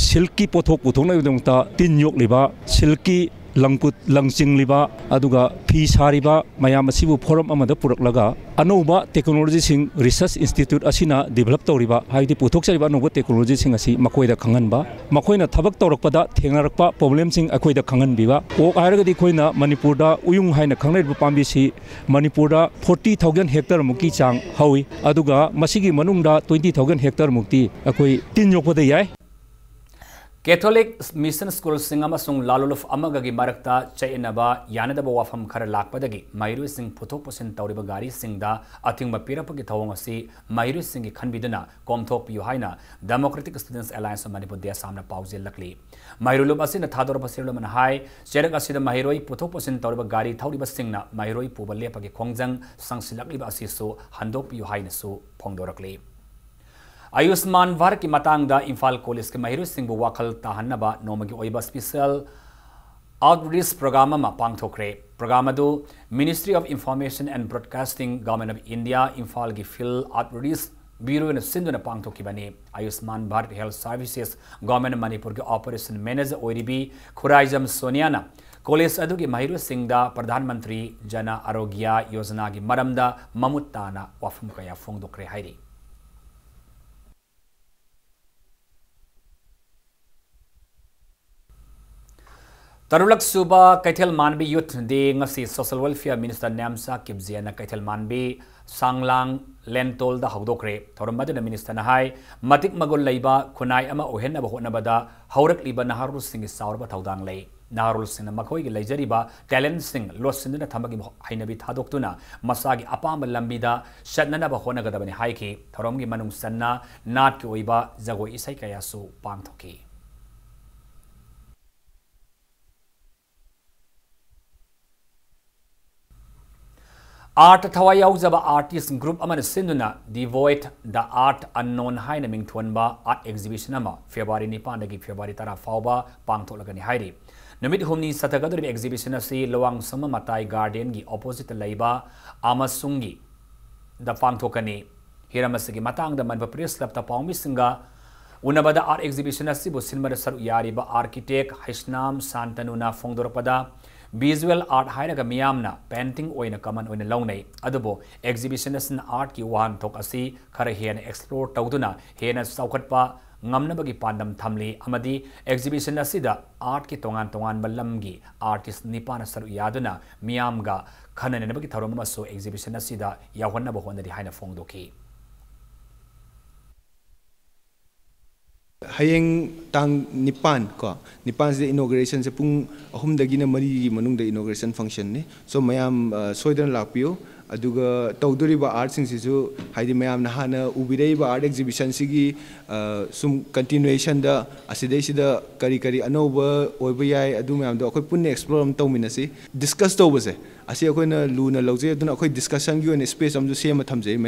ꯁꯤꯜꯛꯀꯤ ꯄꯣꯠꯊꯣꯛ ꯄꯨꯊꯣꯛꯅꯕꯒꯤꯗꯃꯛꯇ ꯇꯤꯟ ꯌꯣꯛꯂꯤꯕ, ꯁꯤꯜꯛꯀꯤ ꯂꯪꯀꯨꯠ ꯂꯪꯆꯤꯡꯂꯤꯕ, ꯑꯗꯨꯒ ꯐꯤ ꯁꯥꯔꯤꯕ ꯃꯌꯥꯝ ꯑꯁꯤꯕꯨ ꯐꯣꯔꯝ ꯑꯃꯗ ꯄꯨꯔꯛꯂꯒ ꯑꯅꯧꯕ ꯇꯦꯛꯅꯣꯂꯣꯖꯤꯁꯤꯡ ꯔꯤꯁꯔꯆ ꯏꯟꯁꯇꯤꯇ꯭ꯌꯨꯠ ꯑꯁꯤꯅ ꯗꯤꯕꯦꯂꯞ ꯇꯧꯔꯤꯕ, ꯍꯥꯏꯕꯗꯤ ꯄꯨꯊꯣꯛꯆꯔꯤꯕ ꯑꯅꯧꯕ ꯇꯦꯛꯅꯣꯂꯣꯖꯤꯁꯤꯡ ꯑꯁꯤ ꯃꯈꯣꯏꯗ ꯈꯪꯍꯟꯕ, ꯃꯈꯣꯏꯅ ꯊꯕꯛ ꯇꯧꯔꯛꯄꯗ ꯊꯦꯡꯅꯔꯛꯄ ꯄ꯭ꯔꯣꯕ꯭ꯂꯦꯝꯁꯤꯡ ꯑꯩꯈꯣꯏꯗ ꯈꯪꯍꯟꯕꯤꯕ꯫ ꯑꯣꯛ ꯍꯥꯏꯔꯒꯗꯤ ꯑꯩꯈꯣꯏꯅ ꯃꯅꯤꯄꯨꯔꯗ ꯎꯌꯨꯡ ꯍꯥꯏꯅ ꯈꯪꯅꯔꯤꯕ ꯄꯥꯝꯕꯤꯁꯤ ꯃꯅꯤꯄꯨꯔꯗ ꯐꯣꯔꯇꯤ ꯊꯥꯎꯖꯟ ꯍꯦꯛꯇꯔ ꯃꯨꯛꯀꯤ ꯆꯥꯡ ꯍꯧꯏ, ꯑꯗꯨꯒ ꯃꯁꯤꯒꯤ ꯃꯅꯨꯡꯗ ꯇ꯭ꯋꯦꯟꯇꯤ ꯊꯥꯎꯖꯟ ꯍꯦꯛꯇꯔ ꯃꯨꯛꯇꯤ ꯑꯩꯈꯣꯏ ꯇꯤꯟ ꯌꯣꯛꯄꯗ ꯌꯥꯏ꯫ ꯀꯦꯊꯣꯂꯤꯛ ꯃꯤꯁꯟ ꯁ꯭ꯀꯨꯜꯁꯤꯡ ꯑꯃꯁꯨꯡ ꯂꯥꯂꯣꯂꯨꯞ ꯑꯃꯒꯒꯤ ꯃꯔꯛꯇ ꯆꯌꯦꯠꯅꯕ ꯌꯥꯅꯗꯕ ꯋꯥꯐꯝ ꯈꯔ ꯂꯥꯛꯄꯗꯒꯤ ꯃꯍꯩꯔꯣꯏꯁꯤꯡ ꯄꯨꯊꯣꯛ ꯄꯨꯁꯤꯟ ꯇꯧꯔꯤꯕ ꯒꯥꯔꯤꯁꯤꯡꯗ ꯑꯊꯤꯡꯕ ꯄꯤꯔꯛꯄꯒꯤ ꯊꯧꯑꯣꯡ ꯑꯁꯤ ꯃꯍꯩꯔꯣꯏꯁꯤꯡꯒꯤ ꯈꯟꯕꯤꯗꯨꯅ ꯀꯣꯝꯊꯣꯛꯄꯤꯌꯨ ꯍꯥꯏꯅ Democratic Students Alliance of Manipur, ꯗꯦꯁꯥꯝꯅ ꯄꯥꯎꯖꯦꯜꯂꯛꯂꯤ꯫ ꯃꯍꯩꯔꯣꯏ ꯂꯨꯞ ꯑꯁꯤꯅ ꯊꯥꯗꯣꯔꯛꯄ ꯆꯦꯔꯣꯜ ꯑꯃꯅ ꯍꯥꯏ, ꯆꯦꯔꯛ ꯑꯁꯤꯗ ꯃꯍꯩꯔꯣꯏ ꯄꯨꯊꯣꯛ ꯄꯨꯁꯤꯟ ꯇꯧꯔꯤꯕ ꯒꯥꯔꯤ ꯊꯧꯔꯤꯕꯁꯤꯡꯅ ꯃꯍꯩꯔꯣꯏ ꯄꯨꯕ ꯂꯦꯞꯄꯒꯤ ꯈꯣꯡꯖꯪ ꯁꯥꯡꯁꯤꯜꯂꯛꯂꯤꯕ ꯑꯁꯤꯁꯨ ꯍꯟꯗꯣꯛꯄꯤꯌꯨ ꯍꯥꯏꯅꯁꯨ ꯐꯣꯡꯗꯣꯔꯛꯂꯤ꯫ ꯑꯌꯨꯁꯃꯥꯟ ꯚꯥꯔꯠꯀꯤ ꯃꯇꯥꯡꯗ ꯏꯝꯐꯥꯜ ꯀꯣꯂꯦꯖꯀꯤ ꯃꯍꯩꯔꯣꯏꯁꯤꯡꯕꯨ ꯋꯥꯈꯜ ꯇꯥꯍꯟꯅꯕ ꯅꯣꯡꯃꯒꯤ ꯑꯣꯏꯕ ꯁ꯭ꯄꯤꯁꯦꯜ ꯑꯥꯎꯠꯔꯤꯆ ꯄ꯭ꯔꯣꯒ꯭ꯔꯥꯝ ꯑꯃ ꯄꯥꯡꯊꯣꯛꯈ꯭ꯔꯦ꯫ ꯄ꯭ꯔꯣꯒ꯭ꯔꯥꯝ ꯑꯗꯨ Ministry of Information and Broadcasting, Government of India, ꯏꯝꯐꯥꯜꯒꯤ ꯐꯤꯜꯗ ꯑꯥꯎꯠꯔꯤꯆ ꯕ꯭ꯌꯨꯔꯣꯅ ꯁꯤꯟꯗꯨꯅ ꯄꯥꯡꯊꯣꯛꯈꯤꯕꯅꯤ꯫ ꯑꯌꯨꯁꯃꯥꯟ ꯚꯥꯔꯠ ꯍꯦꯜꯊ ꯁꯔꯚꯤꯁꯦꯁ, ꯒꯣꯚꯔꯟꯃꯦꯟꯠ ꯃꯅꯤꯄꯨꯔꯒꯤ ꯑꯣꯄꯔꯦꯁꯟ ꯃꯦꯅꯦꯖꯔ ꯑꯣꯏꯔꯤꯕꯤ ꯈꯨꯔꯥꯏꯖꯝ ꯁꯣꯅꯤꯌꯥꯅ ꯀꯣꯂꯦꯖ ꯑꯗꯨꯒꯤ ꯃꯍꯩꯔꯣꯏꯁꯤꯡꯗ ꯄ꯭ꯔꯙꯥꯟ ꯃꯟꯇ꯭ꯔꯤ ꯖꯅ ꯑꯔꯣꯒ꯭ꯌ ꯌꯣꯖꯅꯥꯒꯤ ꯃꯔꯝꯗ ꯃꯃꯨꯠ ꯇꯥꯅ ꯋꯥꯐꯝ ꯀꯌꯥ ꯐꯣꯡꯗꯣꯛꯈ꯭ꯔꯦ ꯍꯥꯏꯔꯤ꯫ ꯇꯔꯨꯛꯂꯛ ꯁꯨꯕ ꯀꯩꯊꯦꯜ ꯃꯥꯟꯕꯤ Youth Day ꯉꯁꯤ Social Welfare Minister ꯅꯦꯝꯆꯥ ꯀꯤꯞꯖꯦꯅ ꯀꯩꯊꯦꯜ ꯃꯥꯟꯕꯤ ꯁꯥꯡꯂꯥꯡ ꯂꯦꯟꯇꯣꯜꯗ ꯍꯧꯗꯣꯛꯈ꯭ꯔꯦ꯫ ꯊꯧꯔꯝ ꯑꯗꯨꯗ ꯃꯤꯅꯤꯁꯇꯔꯅ ꯍꯥꯏ, ꯃꯇꯤꯛ ꯃꯒꯨꯟ ꯂꯩꯕ ꯈꯨꯟꯅꯥꯏ ꯑꯃ ꯑꯣꯏꯍꯟꯅꯕ ꯍꯣꯠꯅꯕꯗ ꯍꯧꯔꯛꯂꯤꯕ ꯅꯍꯥꯔꯣꯜꯁꯤꯡꯒꯤ ꯆꯥꯎꯔꯕ ꯊꯧꯗꯥꯡ ꯂꯩ꯫ ꯅꯍꯥꯔꯣꯜꯁꯤꯡꯅ ꯃꯈꯣꯏꯒꯤ ꯂꯩꯖꯔꯤꯕ talentꯁꯤꯡ ꯂꯣꯠꯁꯤꯟꯗꯨꯅ ꯊꯝꯕꯒꯤ ꯍꯩꯅꯕꯤ ꯊꯥꯗꯣꯛꯇꯨꯅ ꯃꯁꯥꯒꯤ ꯑꯄꯥꯝꯕ ꯂꯝꯕꯤꯗ ꯆꯠꯅꯅꯕ ꯍꯣꯠꯅꯒꯗꯕꯅꯤ ꯍꯥꯏꯈꯤ꯫ ꯊꯧꯔꯝꯒꯤ ꯃꯅꯨꯡ ꯆꯟꯅ ꯅꯥꯠꯀꯤ ꯑꯣꯏꯕ ꯖꯒꯣꯏ ꯏꯁꯩ ꯀꯌꯥꯁꯨ ꯄꯥꯡꯊꯣꯛꯈꯤ꯫ Art ꯊꯋꯥꯏ ꯌꯥꯎꯖꯕ artist group ꯑꯃꯅ ꯁꯤꯟꯗꯨꯅ Devoid the Art Unknown ꯍꯥꯏꯅ ꯃꯤꯡꯊꯣꯟꯕ art exhibition ꯑꯃ February ꯅꯤꯄꯥꯟꯗꯒꯤ February ꯇꯔꯥ ꯐꯥꯎꯕ ꯄꯥꯡꯊꯣꯛꯂꯒꯅꯤ ꯍꯥꯏꯔꯤ꯫ ꯅꯨꯃꯤꯠ ꯍꯨꯝꯅꯤ ꯆꯠꯊꯒꯗꯧꯔꯤꯕ exhibition ꯑꯁꯤ ꯂꯋꯥꯡꯁꯪꯃ ꯃꯇꯥꯏ gardenꯒꯤ oppositeꯇ ꯂꯩꯕ ꯑꯃꯁꯨꯡꯒꯤ ꯗ ꯄꯥꯡꯊꯣꯛꯀꯅꯤ꯫ ꯍꯤꯔꯝ ꯑꯁꯤꯒꯤ ꯃꯇꯥꯡꯗ ꯃꯅꯤꯄꯨꯔ Press Clubꯇ ꯄꯥꯎꯃꯤꯁꯤꯡꯒ ꯎꯅꯕꯗ art exhibition ꯑꯁꯤꯕꯨ ꯁꯤꯟꯕꯗ ꯁꯔꯨꯛ ꯌꯥꯔꯤꯕ architect ꯍꯩꯁꯅꯥꯝ ꯁꯥꯟꯇꯅꯨꯅ ꯐꯣꯡꯗꯣꯔꯛꯄꯗ, visual art ꯍꯥꯏꯔꯒ ꯃꯤꯌꯥꯝꯅ painting ꯑꯣꯏꯅ common ꯑꯣꯏꯅ ꯂꯧꯅꯩ, ꯑꯗꯨꯕꯨ exhibition ꯑꯁꯤꯅ artꯀꯤ ꯋꯥꯍꯟꯊꯣꯛ ꯑꯁꯤ ꯈꯔ ꯍꯦꯟꯅ explore ꯇꯧꯗꯨꯅ ꯍꯦꯟꯅ ꯆꯥꯎꯈꯠꯄ ꯉꯝꯅꯕꯒꯤ ꯄꯥꯟꯗꯝ ꯊꯝꯂꯤ ꯑꯃꯗꯤ exhibition ꯑꯁꯤꯗ artꯀꯤ ꯇꯣꯉꯥꯟ ꯇꯣꯉꯥꯟꯕ ꯂꯝꯒꯤ artist ꯅꯤꯄꯥꯟꯅ ꯁꯔꯨꯛ ꯌꯥꯗꯨꯅ ꯃꯤꯌꯥꯝꯒ ꯈꯟꯅ ꯅꯩꯅꯕꯒꯤ ꯊꯧꯔꯝ ꯑꯃꯁꯨ exhibition ꯑꯁꯤꯗ ꯌꯥꯎꯍꯟꯅꯕ ꯍꯣꯠꯅꯔꯤ ꯍꯥꯏꯅ ꯐꯣꯡꯗꯣꯛꯈꯤ꯫ ꯍꯌꯦꯡ ꯇꯥꯡ ꯅꯤꯄꯥꯟ ꯀꯣ, ꯅꯤꯄꯥꯟꯁꯤꯗ inaugurationꯁꯦ ꯄꯨꯡ ꯑꯍꯨꯝꯗꯒꯤꯅ ꯃꯔꯤꯒꯤ ꯃꯅꯨꯡꯗ inauguration functionꯅꯤ꯫ So ꯃꯌꯥꯝ, ꯑ, ꯁꯣꯏꯗꯅ ꯂꯥꯛꯄꯤꯌꯨ꯫ ꯑꯗꯨꯒ ꯇꯧꯗꯣꯔꯤꯕ artꯁꯤꯡꯁꯤꯁꯨ, ꯍꯥꯏꯗꯤ ꯃꯌꯥꯝꯅ ꯍꯥꯟꯅ ꯎꯕꯤꯔꯛꯏꯕ art exhibitionꯁꯤꯒꯤ, ꯑ, ꯁꯨꯝ continuationꯗ ꯑꯁꯤꯗꯩꯁꯤꯗ ꯀꯔꯤ ꯀꯔꯤ ꯑꯅꯧꯕ ꯑꯣꯏꯕ ꯌꯥꯏ, ꯑꯗꯨ ꯃꯌꯥꯝꯗꯣ ꯑꯩꯈꯣꯏ ꯄꯨꯟꯅ explore ꯑꯃ ꯇꯧꯃꯤꯟꯅꯁꯤ꯫ Discuss ꯇꯧꯕꯁꯦ ꯑꯁꯤ ꯑꯩꯈꯣꯏꯅ ꯂꯨꯅ ꯂꯧꯖꯩ, ꯑꯗꯨꯅ ꯑꯩꯈꯣꯏ discussionꯒꯤ ꯑꯣꯏꯅ space ꯑꯃꯁꯨ ꯁꯦꯝꯃ ꯊꯝꯖꯩ꯫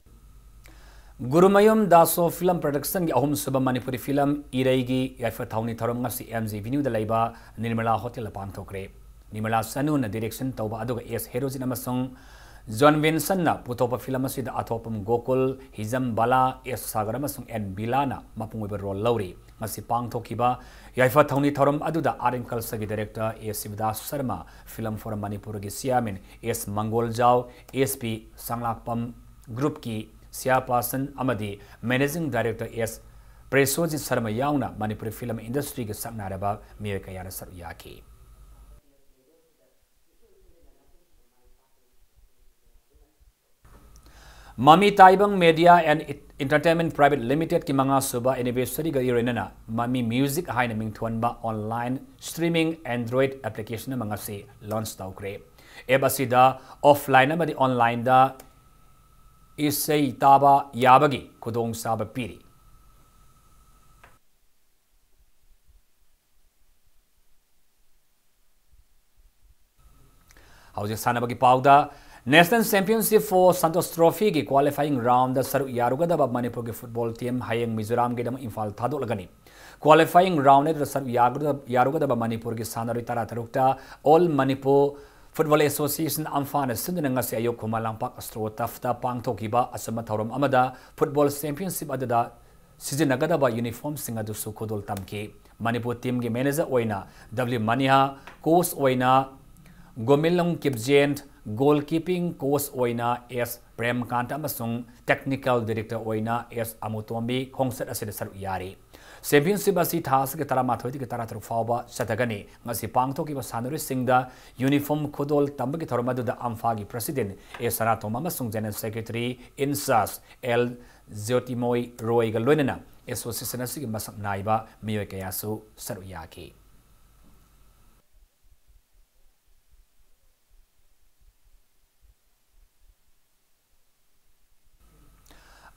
ꯒꯨꯔꯨꯃꯌꯨꯝ ꯗꯥꯁꯣ Film Productionꯒꯤ ꯑꯍꯨꯝꯁꯨꯕ ꯃꯅꯤꯄꯨꯔꯤ film ꯏꯔꯩꯒꯤ ꯌꯥꯏꯐ ꯊꯧꯅꯤ ꯊꯧꯔꯝ ꯉꯁꯤ M G Avenueꯗ ꯂꯩꯕ ꯅꯤꯔꯃꯂꯥ Hotelꯗ ꯄꯥꯡꯊꯣꯛꯈ꯭ꯔꯦ꯫ ꯅꯤꯔꯃꯂꯥ ꯁꯅꯨꯅ direction ꯇꯧꯕ ꯑꯗꯨꯒ S ꯍꯦꯔꯣꯖꯤꯠ ꯑꯃꯁꯨꯡ ꯖꯣꯟ ꯚꯤꯟꯁꯟꯅ ꯄꯨꯊꯣꯛꯄ ꯐꯤꯂꯝ ꯑꯁꯤꯗ ꯑꯊꯣꯛꯄꯝ ꯒꯣꯀꯨꯜ, ꯍꯤꯖꯝ ꯕꯂꯥ, ꯑꯦꯁ ꯁꯥꯒꯔ ꯑꯃꯁꯨꯡ ꯑꯦꯟ ꯕꯤꯂꯥꯅ ꯃꯄꯨꯡ ꯑꯣꯏꯕ ꯔꯣꯜ ꯂꯧꯔꯤ꯫ ꯉꯁꯤ ꯄꯥꯡꯊꯣꯛꯈꯤꯕ ꯌꯥꯏꯐ ꯊꯧꯅꯤ ꯊꯧꯔꯝ ꯑꯗꯨꯗ Art and Cultureꯒꯤ Director A ꯁꯤꯕꯗꯥꯁ Sharma, Film Forum ꯃꯅꯤꯄꯨꯔꯒꯤ Chairman ꯑꯦꯁ ꯃꯪꯒꯣꯜꯖꯥꯎ, ꯑꯦꯁ ꯄꯤ ꯁꯪꯂꯥꯛꯄꯝ Groupꯀꯤ Chairperson ꯑꯃꯗꯤ Managing Director ꯑꯦꯁ ꯄ꯭ꯔꯦꯁꯣꯖꯤꯠ ꯁꯔꯃ ꯌꯥꯎꯅ ꯃꯅꯤꯄꯨꯔꯤ film industryꯒꯤ ꯁꯛꯅꯥꯏꯔꯕ ꯃꯤꯑꯣꯏ ꯀꯌꯥꯅ ꯁꯔꯨꯛ ꯌꯥꯈꯤ꯫ ꯃꯃꯤ ꯇꯥꯏꯕꯪ Media and Entertainment Private Limitedꯀꯤ ꯃꯉꯥꯁꯨꯕ anniversaryꯒ ꯏꯔꯣꯏꯅꯅ ꯃꯃꯤ Music ꯍꯥꯏꯅ ꯃꯤꯡꯊꯣꯟꯕ online streaming Android application ꯑꯃ ꯉꯁꯤ launch ꯇꯧꯈ꯭ꯔꯦ꯫ App ꯑꯁꯤꯗ offline ꯑꯃꯗꯤ onlineꯗ ꯏꯁꯩ ꯇꯥꯕ ꯌꯥꯕꯒꯤ ꯈꯨꯗꯣꯡꯆꯥꯕ ꯄꯤꯔꯤ꯫ ꯍꯧꯖꯤꯛ ꯁꯥꯟꯅꯕꯒꯤ ꯄꯥꯎꯗ, National Championship for Santosh Trophyꯒꯤ qualifying roundꯗ ꯁꯔꯨꯛ ꯌꯥꯔꯨꯒꯗꯕ ꯃꯅꯤꯄꯨꯔꯒꯤ football team ꯍꯌꯦꯡ ꯃꯤꯖꯣꯔꯥꯝꯒꯤꯗꯃꯛ ꯏꯝꯐꯥꯜ ꯊꯥꯗꯣꯛꯂꯒꯅꯤ꯫ Qualifying round ꯑꯗꯨꯗ ꯁꯔꯨꯛ ꯌꯥꯒꯗꯕ, ꯌꯥꯔꯨꯒꯗꯕ ꯃꯅꯤꯄꯨꯔꯒꯤ ꯁꯥꯟꯅꯔꯣꯏ ꯇꯔꯥ ꯇꯔꯨꯛꯇ All Manipur Football Association, ꯑꯝꯐꯥꯅ ꯁꯤꯟꯗꯨꯅ ꯉꯁꯤ ꯑꯌꯨꯛ ꯈꯨꯃꯟ ꯂꯝꯄꯥꯛ Astro Turfꯇ ꯄꯥꯡꯊꯣꯛꯈꯤꯕ ꯑꯆꯝꯕ ꯊꯧꯔꯝ ꯑꯃꯗ football championship ꯑꯗꯨꯗ ꯁꯤꯖꯤꯟꯅꯒꯗꯕ uniformꯁꯤꯡ ꯑꯗꯨꯁꯨ ꯈꯨꯗꯣꯜ ꯇꯝꯈꯤ꯫ ꯃꯅꯤꯄꯨꯔ teamꯒꯤ manager ꯑꯣꯏꯅ W ꯃꯅꯤꯍꯥ, coach ꯑꯣꯏꯅ ꯒꯣꯃꯤꯂꯣꯡ ꯀꯤꯞꯖꯦꯟ, goalkeeping coach ꯑꯣꯏꯅ ꯑꯦꯁ ꯄ꯭ꯔꯦꯝꯀꯥꯟꯇ ꯑꯃꯁꯨꯡ technical director ꯑꯣꯏꯅ ꯑꯦꯁ ꯑꯃꯨꯇꯣꯝꯕꯤ ꯈꯣꯡꯆꯠ ꯑꯁꯤꯗ ꯁꯔꯨꯛ ꯌꯥꯔꯤ꯫ Championship ꯑꯁꯤ ꯊꯥ ꯑꯁꯤꯒꯤ ꯇꯔꯥꯃꯥꯊꯣꯏꯗꯒꯤ ꯇꯔꯥꯇꯔꯨꯛ ꯐꯥꯎꯕ ꯆꯠꯊꯒꯅꯤ꯫ ꯉꯁꯤ ꯄꯥꯡꯊꯣꯛꯈꯤꯕ ꯁꯥꯟꯅꯔꯣꯏꯁꯤꯡꯗ uniform ꯈꯨꯗꯣꯜ ꯇꯝꯕꯒꯤ ꯊꯧꯔꯝ ꯑꯗꯨꯗ ꯑꯝꯐꯥꯒꯤ president ꯑꯦ ꯁꯅꯥꯇꯣꯝ ꯑꯃꯁꯨꯡ general secretary in charge L Jyotimoy ꯔꯣꯏꯒ ꯂꯣꯏꯅꯅ association ꯑꯁꯤꯒꯤ ꯃꯁꯛ ꯅꯥꯏꯕ ꯃꯤꯑꯣꯏ ꯀꯌꯥꯁꯨ ꯁꯔꯨꯛ ꯌꯥꯈꯤ꯫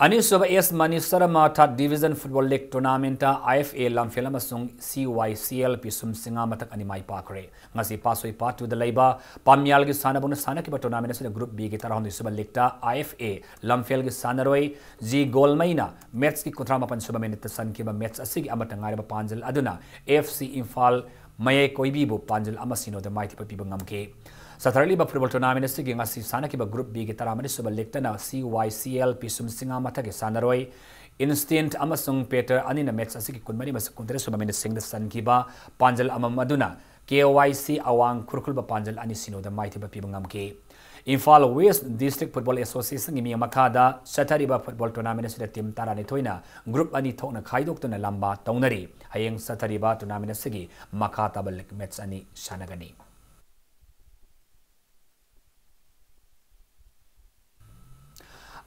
ꯑꯅꯤꯁꯨꯕ S Mani Sharma Third Division Football League Tournamentꯇ I F A ꯂꯝꯐꯦꯜ ꯑꯃꯁꯨꯡ C Y C L ꯄꯤꯁꯨꯝ ꯁꯤꯡꯉꯥ ꯃꯊꯛ ꯑꯅꯤ ꯃꯥꯏ ꯄꯥꯛꯈ꯭ꯔꯦ꯫ ꯉꯁꯤ ꯄꯥꯁꯣꯏ ꯄꯥꯠꯇꯨꯗ ꯂꯩꯕ ꯄꯥꯝꯌꯥꯜꯒꯤ ꯁꯥꯟꯅꯕꯨꯡꯅ ꯁꯥꯟꯅꯈꯤꯕ tournament ꯑꯁꯤꯗ Group Bꯒꯤ ꯇꯔꯥꯍꯨꯝꯗꯣꯏ ꯁꯨꯕ leagueꯇ I F A ꯂꯝꯐꯦꯜꯒꯤ ꯁꯥꯟꯅꯔꯣꯏ ꯖꯤ ꯒꯣꯜꯃꯩꯅ matchꯀꯤ ꯀꯨꯟꯊ꯭ꯔꯥ ꯃꯥꯄꯟ ꯁꯨꯕ minuteꯇ ꯆꯟꯈꯤꯕ match ꯑꯁꯤꯒꯤ ꯑꯃꯠꯇ ꯉꯥꯏꯔꯕ ꯄꯥꯟꯖꯤꯜ ꯑꯗꯨꯅ F C ꯏꯝꯐꯥꯜ ꯃꯌꯥꯏ ꯀꯣꯏꯕꯤꯕꯨ ꯄꯥꯟꯖꯤꯜ ꯑꯃ ꯁꯤꯅꯣꯗ ꯃꯥꯏꯊꯤꯕ ꯄꯤꯕ ꯉꯝꯈꯤ꯫ ꯆꯠꯊꯔꯛꯂꯤꯕ football tournament ꯑꯁꯤꯒꯤ ꯉꯁꯤ ꯁꯥꯟꯅꯈꯤꯕ Group B ꯒꯤ ꯇꯔꯥꯃꯔꯤ ꯁꯨꯕ league ꯇꯅ C Y C L ꯄꯤꯁꯨꯝ ꯁꯤꯡꯉꯥ ꯃꯊꯛꯀꯤ ꯁꯥꯟꯅꯔꯣꯏ Instant ꯑꯃꯁꯨꯡ Peter ꯑꯅꯤꯅ match ꯑꯁꯤꯒꯤ ꯀꯨꯟꯃꯔꯤ ꯑꯃꯁꯨꯡ ꯀꯨꯟꯇꯔꯦꯠ ꯁꯨꯕ minute ꯁꯤꯡꯗ ꯆꯟꯈꯤꯕ ꯄꯥꯟꯖꯜ ꯑꯃꯃꯝ ꯑꯗꯨꯅ K Y C ꯑꯋꯥꯡ ꯈꯨꯔꯈꯨꯜꯕ ꯄꯥꯟꯖꯜ ꯑꯅꯤ ꯁꯤꯅꯣꯗ ꯃꯥꯏꯊꯤꯕ ꯄꯤꯕ ꯉꯝꯈꯤ꯫ Imphal West District Football Association ꯒꯤ ꯃꯤꯠꯌꯦꯡ ꯃꯈꯥꯗ ꯆꯠꯊꯔꯤꯕ football tournament ꯑꯁꯤꯗ team ꯇꯔꯥꯅꯤꯊꯣꯏꯅ group ꯑꯅꯤ ꯊꯣꯛꯅ ꯈꯥꯏꯗꯣꯛꯇꯨꯅ ꯂꯝꯕꯥ ꯇꯧꯅꯔꯤ꯫ ꯍꯌꯦꯡ ꯆꯠꯊꯔꯤꯕ tournament ꯑꯁꯤꯒꯤ ꯃꯈꯥ ꯇꯥꯕ league match ꯑꯅꯤ ꯁꯥꯟꯅꯒꯅꯤ꯫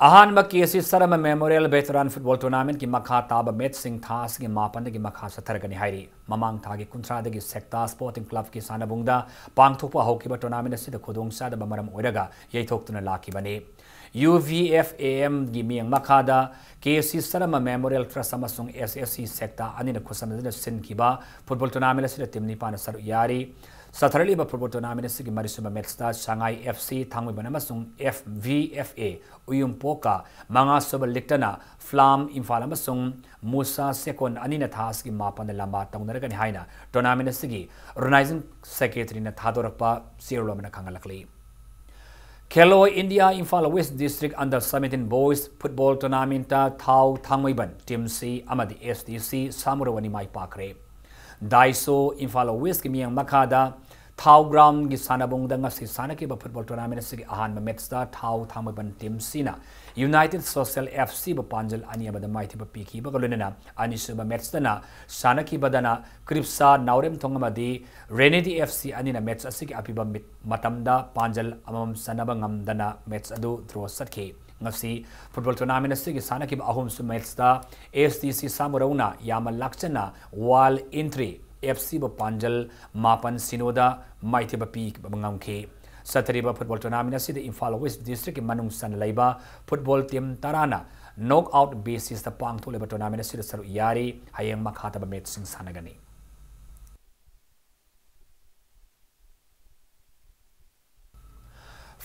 ꯑꯍꯥꯟꯕ K C Sharma Memorial Veteran Football Tournament ꯀꯤ ꯃꯈꯥ ꯇꯥꯕ match ꯁꯤꯡ ꯊꯥ ꯑꯁꯤꯒꯤ ꯃꯥꯄꯟꯗꯒꯤ ꯃꯈꯥ ꯆꯠꯊꯔꯒꯅꯤ ꯍꯥꯏꯔꯤ꯫ ꯃꯃꯥꯡ ꯊꯥꯒꯤ ꯀꯨꯟꯊ꯭ꯔꯥꯗꯒꯤ ꯁꯦꯛꯇꯥ Sporting Club ꯀꯤ ꯁꯥꯟꯅꯕꯨꯡꯗ ꯄꯥꯡꯊꯣꯛꯄ ꯍꯧꯈꯤꯕ tournament ꯑꯁꯤꯗ ꯈꯨꯗꯣꯡꯆꯥꯗꯕ ꯃꯔꯝ ꯑꯣꯏꯔꯒ ꯌꯩꯊꯣꯛꯇꯨꯅ ꯂꯥꯛꯈꯤꯕꯅꯤ꯫ U V F A M ꯒꯤ ꯃꯤꯠꯌꯦꯡ ꯃꯈꯥꯗ K C Sharma Memorial Trust ꯑꯃꯁꯨꯡ S S C ꯁꯦꯛꯇꯥ ꯑꯅꯤꯅ ꯈꯨꯠꯁꯝꯅꯗꯨꯅ ꯁꯤꯟꯈꯤꯕ football tournament ꯑꯁꯤꯗ team ꯅꯤꯄꯥꯟꯅ ꯁꯔꯨꯛ ꯌꯥꯔꯤ꯫ ꯆꯠꯊꯔꯛꯂꯤꯕ football tournament ꯑꯁꯤꯒꯤ ꯃꯔꯤꯁꯨꯕ match ꯇ ꯁꯉꯥꯏ F C ꯊꯥꯡꯃꯩꯕꯟ ꯑꯃꯁꯨꯡ F V F A ꯎꯌꯨꯝꯄꯣꯛꯀ, ꯃꯉꯥꯁꯨꯕ league ꯇꯅ Flam ꯏꯝꯐꯥꯜ ꯑꯃꯁꯨꯡ ꯃꯨꯁꯥ ꯁꯦꯀꯣꯟ ꯑꯅꯤꯅ ꯊꯥ ꯑꯁꯤꯒꯤ ꯃꯥꯄꯟꯗ ꯂꯝꯕꯥ ꯇꯧꯅꯔꯒꯅꯤ ꯍꯥꯏꯅ tournament ꯑꯁꯤꯒꯤ organizing secretary ꯅ ꯊꯥꯗꯣꯔꯛꯄ ꯆꯦꯔꯣꯜ ꯑꯃꯅ ꯈꯪꯍꯜꯂꯛꯂꯤ꯫ Khelo India Imphal West District Under seventeen Boys Football Tournament ꯊꯥꯎ ꯊꯥꯡꯃꯩꯕꯟ team C ꯑꯃꯗꯤ S D C ꯁꯥꯃꯨꯔꯧ ꯑꯅꯤ ꯃꯥꯏ ꯄꯥꯛꯈ꯭ꯔꯦ꯫ Daiso Imphal West ꯀꯤ ꯃꯤꯠꯌꯦꯡ ꯃꯈꯥꯗ ꯊꯥꯎ ground ꯒꯤ ꯁꯥꯟꯅꯕꯨꯡꯗ ꯉꯁꯤ ꯁꯥꯟꯅꯈꯤꯕ football tournament ꯑꯁꯤꯒꯤ ꯑꯍꯥꯟꯕ match ꯇ ꯊꯥꯎ ꯊꯥꯡꯃꯩꯕꯟ team C ꯅ United Social F C ꯕꯨ ꯄꯥꯟꯖꯜ ꯑꯅꯤ ꯑꯃꯗ ꯃꯥꯏꯊꯤꯕ ꯄꯤꯈꯤꯕꯒ ꯂꯣꯏꯅꯅ ꯑꯅꯤꯁꯨꯕ match ꯇꯅ ꯁꯥꯟꯅꯈꯤꯕꯗꯅ ꯀ꯭ꯔꯤꯞꯁꯥ ꯅꯥꯎꯔꯦꯝꯊꯣꯡ ꯑꯃꯗꯤ Renedy F C ꯑꯅꯤꯅ match ꯑꯁꯤꯒꯤ ꯑꯄꯤꯕ ꯃꯤꯠ ꯃꯇꯝꯗ ꯄꯥꯟꯖꯜ ꯑꯃꯃꯝ ꯆꯟꯅꯕ ꯉꯝꯗꯅ match ꯑꯗꯨ draw ꯆꯠꯈꯤ꯫ ꯉꯁꯤ football tournament ꯑꯁꯤꯒꯤ ꯁꯥꯟꯅꯈꯤꯕ ꯑꯍꯨꯝꯁꯨ match ꯇ S D C ꯁꯥꯃꯨꯔꯧꯅ ꯌꯥꯝꯅ ꯂꯥꯛꯆꯅ Wild Entry F C ꯕꯨ ꯄꯥꯟꯖꯜ ꯃꯥꯄꯟ ꯁꯤꯅꯣꯗ ꯃꯥꯏꯊꯤꯕ ꯄꯤꯕ ꯉꯝꯈꯤ꯫ ꯆꯠꯊꯔꯤꯕ football tournament ꯑꯁꯤꯗ ꯏꯝꯐꯥꯜ West District ꯀꯤ ꯃꯅꯨꯡ ꯆꯟꯅ ꯂꯩꯕ football team ꯇꯔꯥꯅ knock out basis ꯇ ꯄꯥꯡꯊꯣꯛꯂꯤꯕ tournament ꯑꯁꯤꯗ ꯁꯔꯨꯛ ꯌꯥꯔꯤ꯫ ꯍꯌꯦꯡ ꯃꯈꯥ ꯇꯥꯕ match ꯁꯤꯡ ꯁꯥꯟꯅꯒꯅꯤ꯫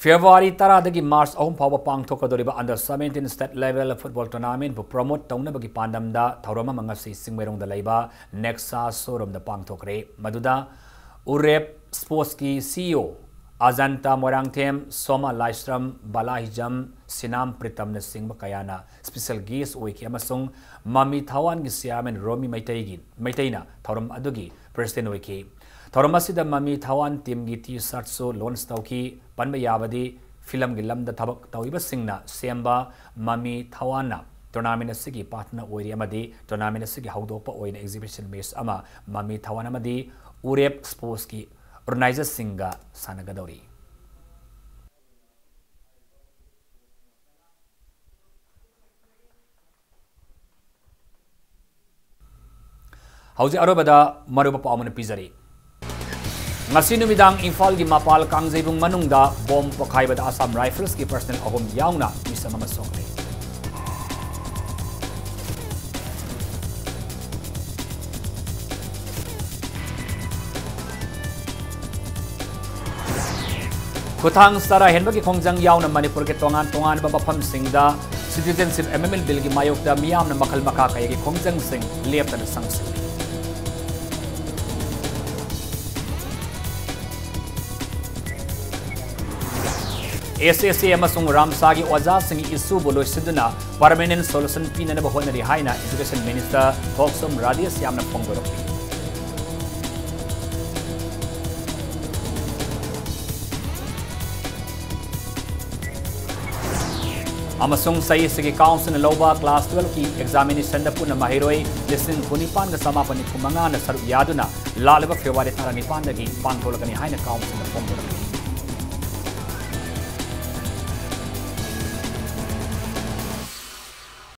February ꯇꯔꯥꯗꯒꯤ March ꯑꯍꯨꯝ ꯐꯥꯎꯕ ꯄꯥꯡꯊꯣꯛꯀꯗꯧꯔꯤꯕ under seventeen state level football tournament ꯕꯨ promote ꯇꯧꯅꯕꯒꯤ ꯄꯥꯟꯗꯝꯗ ꯊꯧꯔꯝ ꯑꯃ ꯉꯁꯤ ꯆꯤꯡꯃꯩꯔꯣꯡꯗ ꯂꯩꯕ Nexa showroom ꯗ ꯄꯥꯡꯊꯣꯛꯈ꯭ꯔꯦ꯫ ꯃꯗꯨꯗ ꯎꯔꯦꯞ Sports ꯀꯤ C E O Ajanta Moirangthem, ꯁꯣꯃꯥ ꯂꯥꯏꯁ꯭ꯔꯝ, ꯕꯥꯂꯥ ꯍꯤꯖꯝ, ꯁꯤꯅꯥꯝ ꯄ꯭ꯔꯤꯇꯝꯅ ꯆꯤꯡꯕ ꯀꯌꯥꯅ special guest ꯑꯣꯏꯈꯤ ꯑꯃꯁꯨꯡ ꯃꯃꯤ ꯊꯋꯥꯟꯒꯤ chairman ꯔꯣꯃꯤ ꯃꯩꯇꯩꯒꯤ, ꯃꯩꯇꯩꯅ ꯊꯧꯔꯝ ꯑꯗꯨꯒꯤ president ꯑꯣꯏꯈꯤ꯫ ꯊꯧꯔꯝ ꯑꯁꯤꯗ ꯃꯃꯤ ꯊꯋꯥꯟ teamꯒꯤ T-shirtꯁꯨ launch ꯇꯧꯈꯤ꯫ ꯄꯟꯕ ꯌꯥꯕꯗꯤ, filmꯒꯤ ꯂꯝꯗ ꯊꯕꯛ ꯇꯧꯔꯤꯕꯁꯤꯡꯅ ꯁꯦꯝꯕ ꯃꯃꯤ ꯊꯋꯥꯟꯅ tournament ꯑꯁꯤꯒꯤ partner ꯑꯣꯏꯔꯤ ꯑꯃꯗꯤ tournament ꯑꯁꯤꯒꯤ ꯍꯧꯗꯣꯛꯄ ꯑꯣꯏꯅ exhibition match ꯑꯃ ꯃꯃꯤ ꯊꯋꯥꯟ ꯑꯃꯗꯤ ꯎꯔꯦꯞ Sportsꯀꯤ organizerꯁꯤꯡꯒ ꯁꯥꯟꯅꯒꯗꯧꯔꯤ꯫ ꯍꯧꯖꯤꯛ ꯑꯔꯣꯏꯕꯗ ꯃꯔꯨꯑꯣꯏꯕ ꯄꯥꯎ ꯑꯃꯅ ꯄꯤꯖꯔꯤ꯫ ꯉꯁꯤ ꯅꯨꯃꯤꯗꯥꯡ ꯏꯝꯐꯥꯜꯒꯤ ꯃꯄꯥꯜ ꯀꯥꯡꯖꯩꯕꯨꯡ ꯃꯅꯨꯡꯗ bomb ꯄꯣꯈꯥꯏꯕꯗ Assam Riflesꯀꯤ personnel ꯑꯍꯨꯝ ꯌꯥꯎꯅ ꯃꯤꯁꯛ ꯑꯃ ꯁꯣꯛꯂꯦ꯫ ꯈꯨꯠꯊꯥꯡ ꯆꯔꯥ ꯍꯦꯟꯕꯒꯤ ꯈꯣꯡꯖꯪ ꯌꯥꯎꯅ ꯃꯅꯤꯄꯨꯔꯒꯤ ꯇꯣꯉꯥꯟ ꯇꯣꯉꯥꯟꯕ ꯃꯐꯝꯁꯤꯡꯗ Citizenship Amendment Billꯒꯤ ꯃꯥꯌꯣꯛꯇ ꯃꯤꯌꯥꯝꯅ ꯃꯈꯜ ꯃꯈꯥ ꯀꯌꯥꯒꯤ ꯈꯣꯡꯖꯪꯁꯤꯡ ꯂꯦꯞꯇꯅ ꯆꯪꯁꯤꯜꯂꯤ꯫ SSA ꯑꯃꯁꯨꯡ ꯔꯥꯝꯁꯥꯒꯤ ꯑꯣꯖꯥꯁꯤꯡꯒꯤ issueꯕꯨ ꯂꯣꯏꯁꯤꯟꯗꯨꯅ permanent solution ꯄꯤꯅꯅꯕ ꯍꯣꯠꯅꯔꯤ ꯍꯥꯏꯅ Education Minister ꯊꯣꯛꯆꯣꯝ ꯔꯥꯙꯦꯁ꯭ꯌꯥꯝꯅ ꯐꯣꯡꯗꯣꯔꯛꯂꯤ꯫ ꯑꯃꯁꯨꯡ ꯆꯍꯤ ꯑꯁꯤꯒꯤ councilꯅ ꯂꯧꯕ class twelveꯀꯤ examinationꯗ ꯄꯨꯟꯅ ꯃꯍꯩꯔꯣꯏ ꯂꯤꯁꯤꯡ ꯀꯨꯟꯅꯤꯄꯥꯟꯒ ꯆꯃꯥꯄꯟ ꯅꯤꯐꯨ ꯃꯉꯥꯅ ꯁꯔꯨꯛ ꯌꯥꯗꯨꯅ ꯂꯥꯛꯂꯤꯕ February ꯇꯔꯥꯅꯤꯄꯥꯟꯗꯒꯤ ꯄꯥꯡꯊꯣꯛꯂꯒꯅꯤ ꯍꯥꯏꯅ councilꯅ ꯐꯣꯡꯗꯣꯔꯛꯂꯤ꯫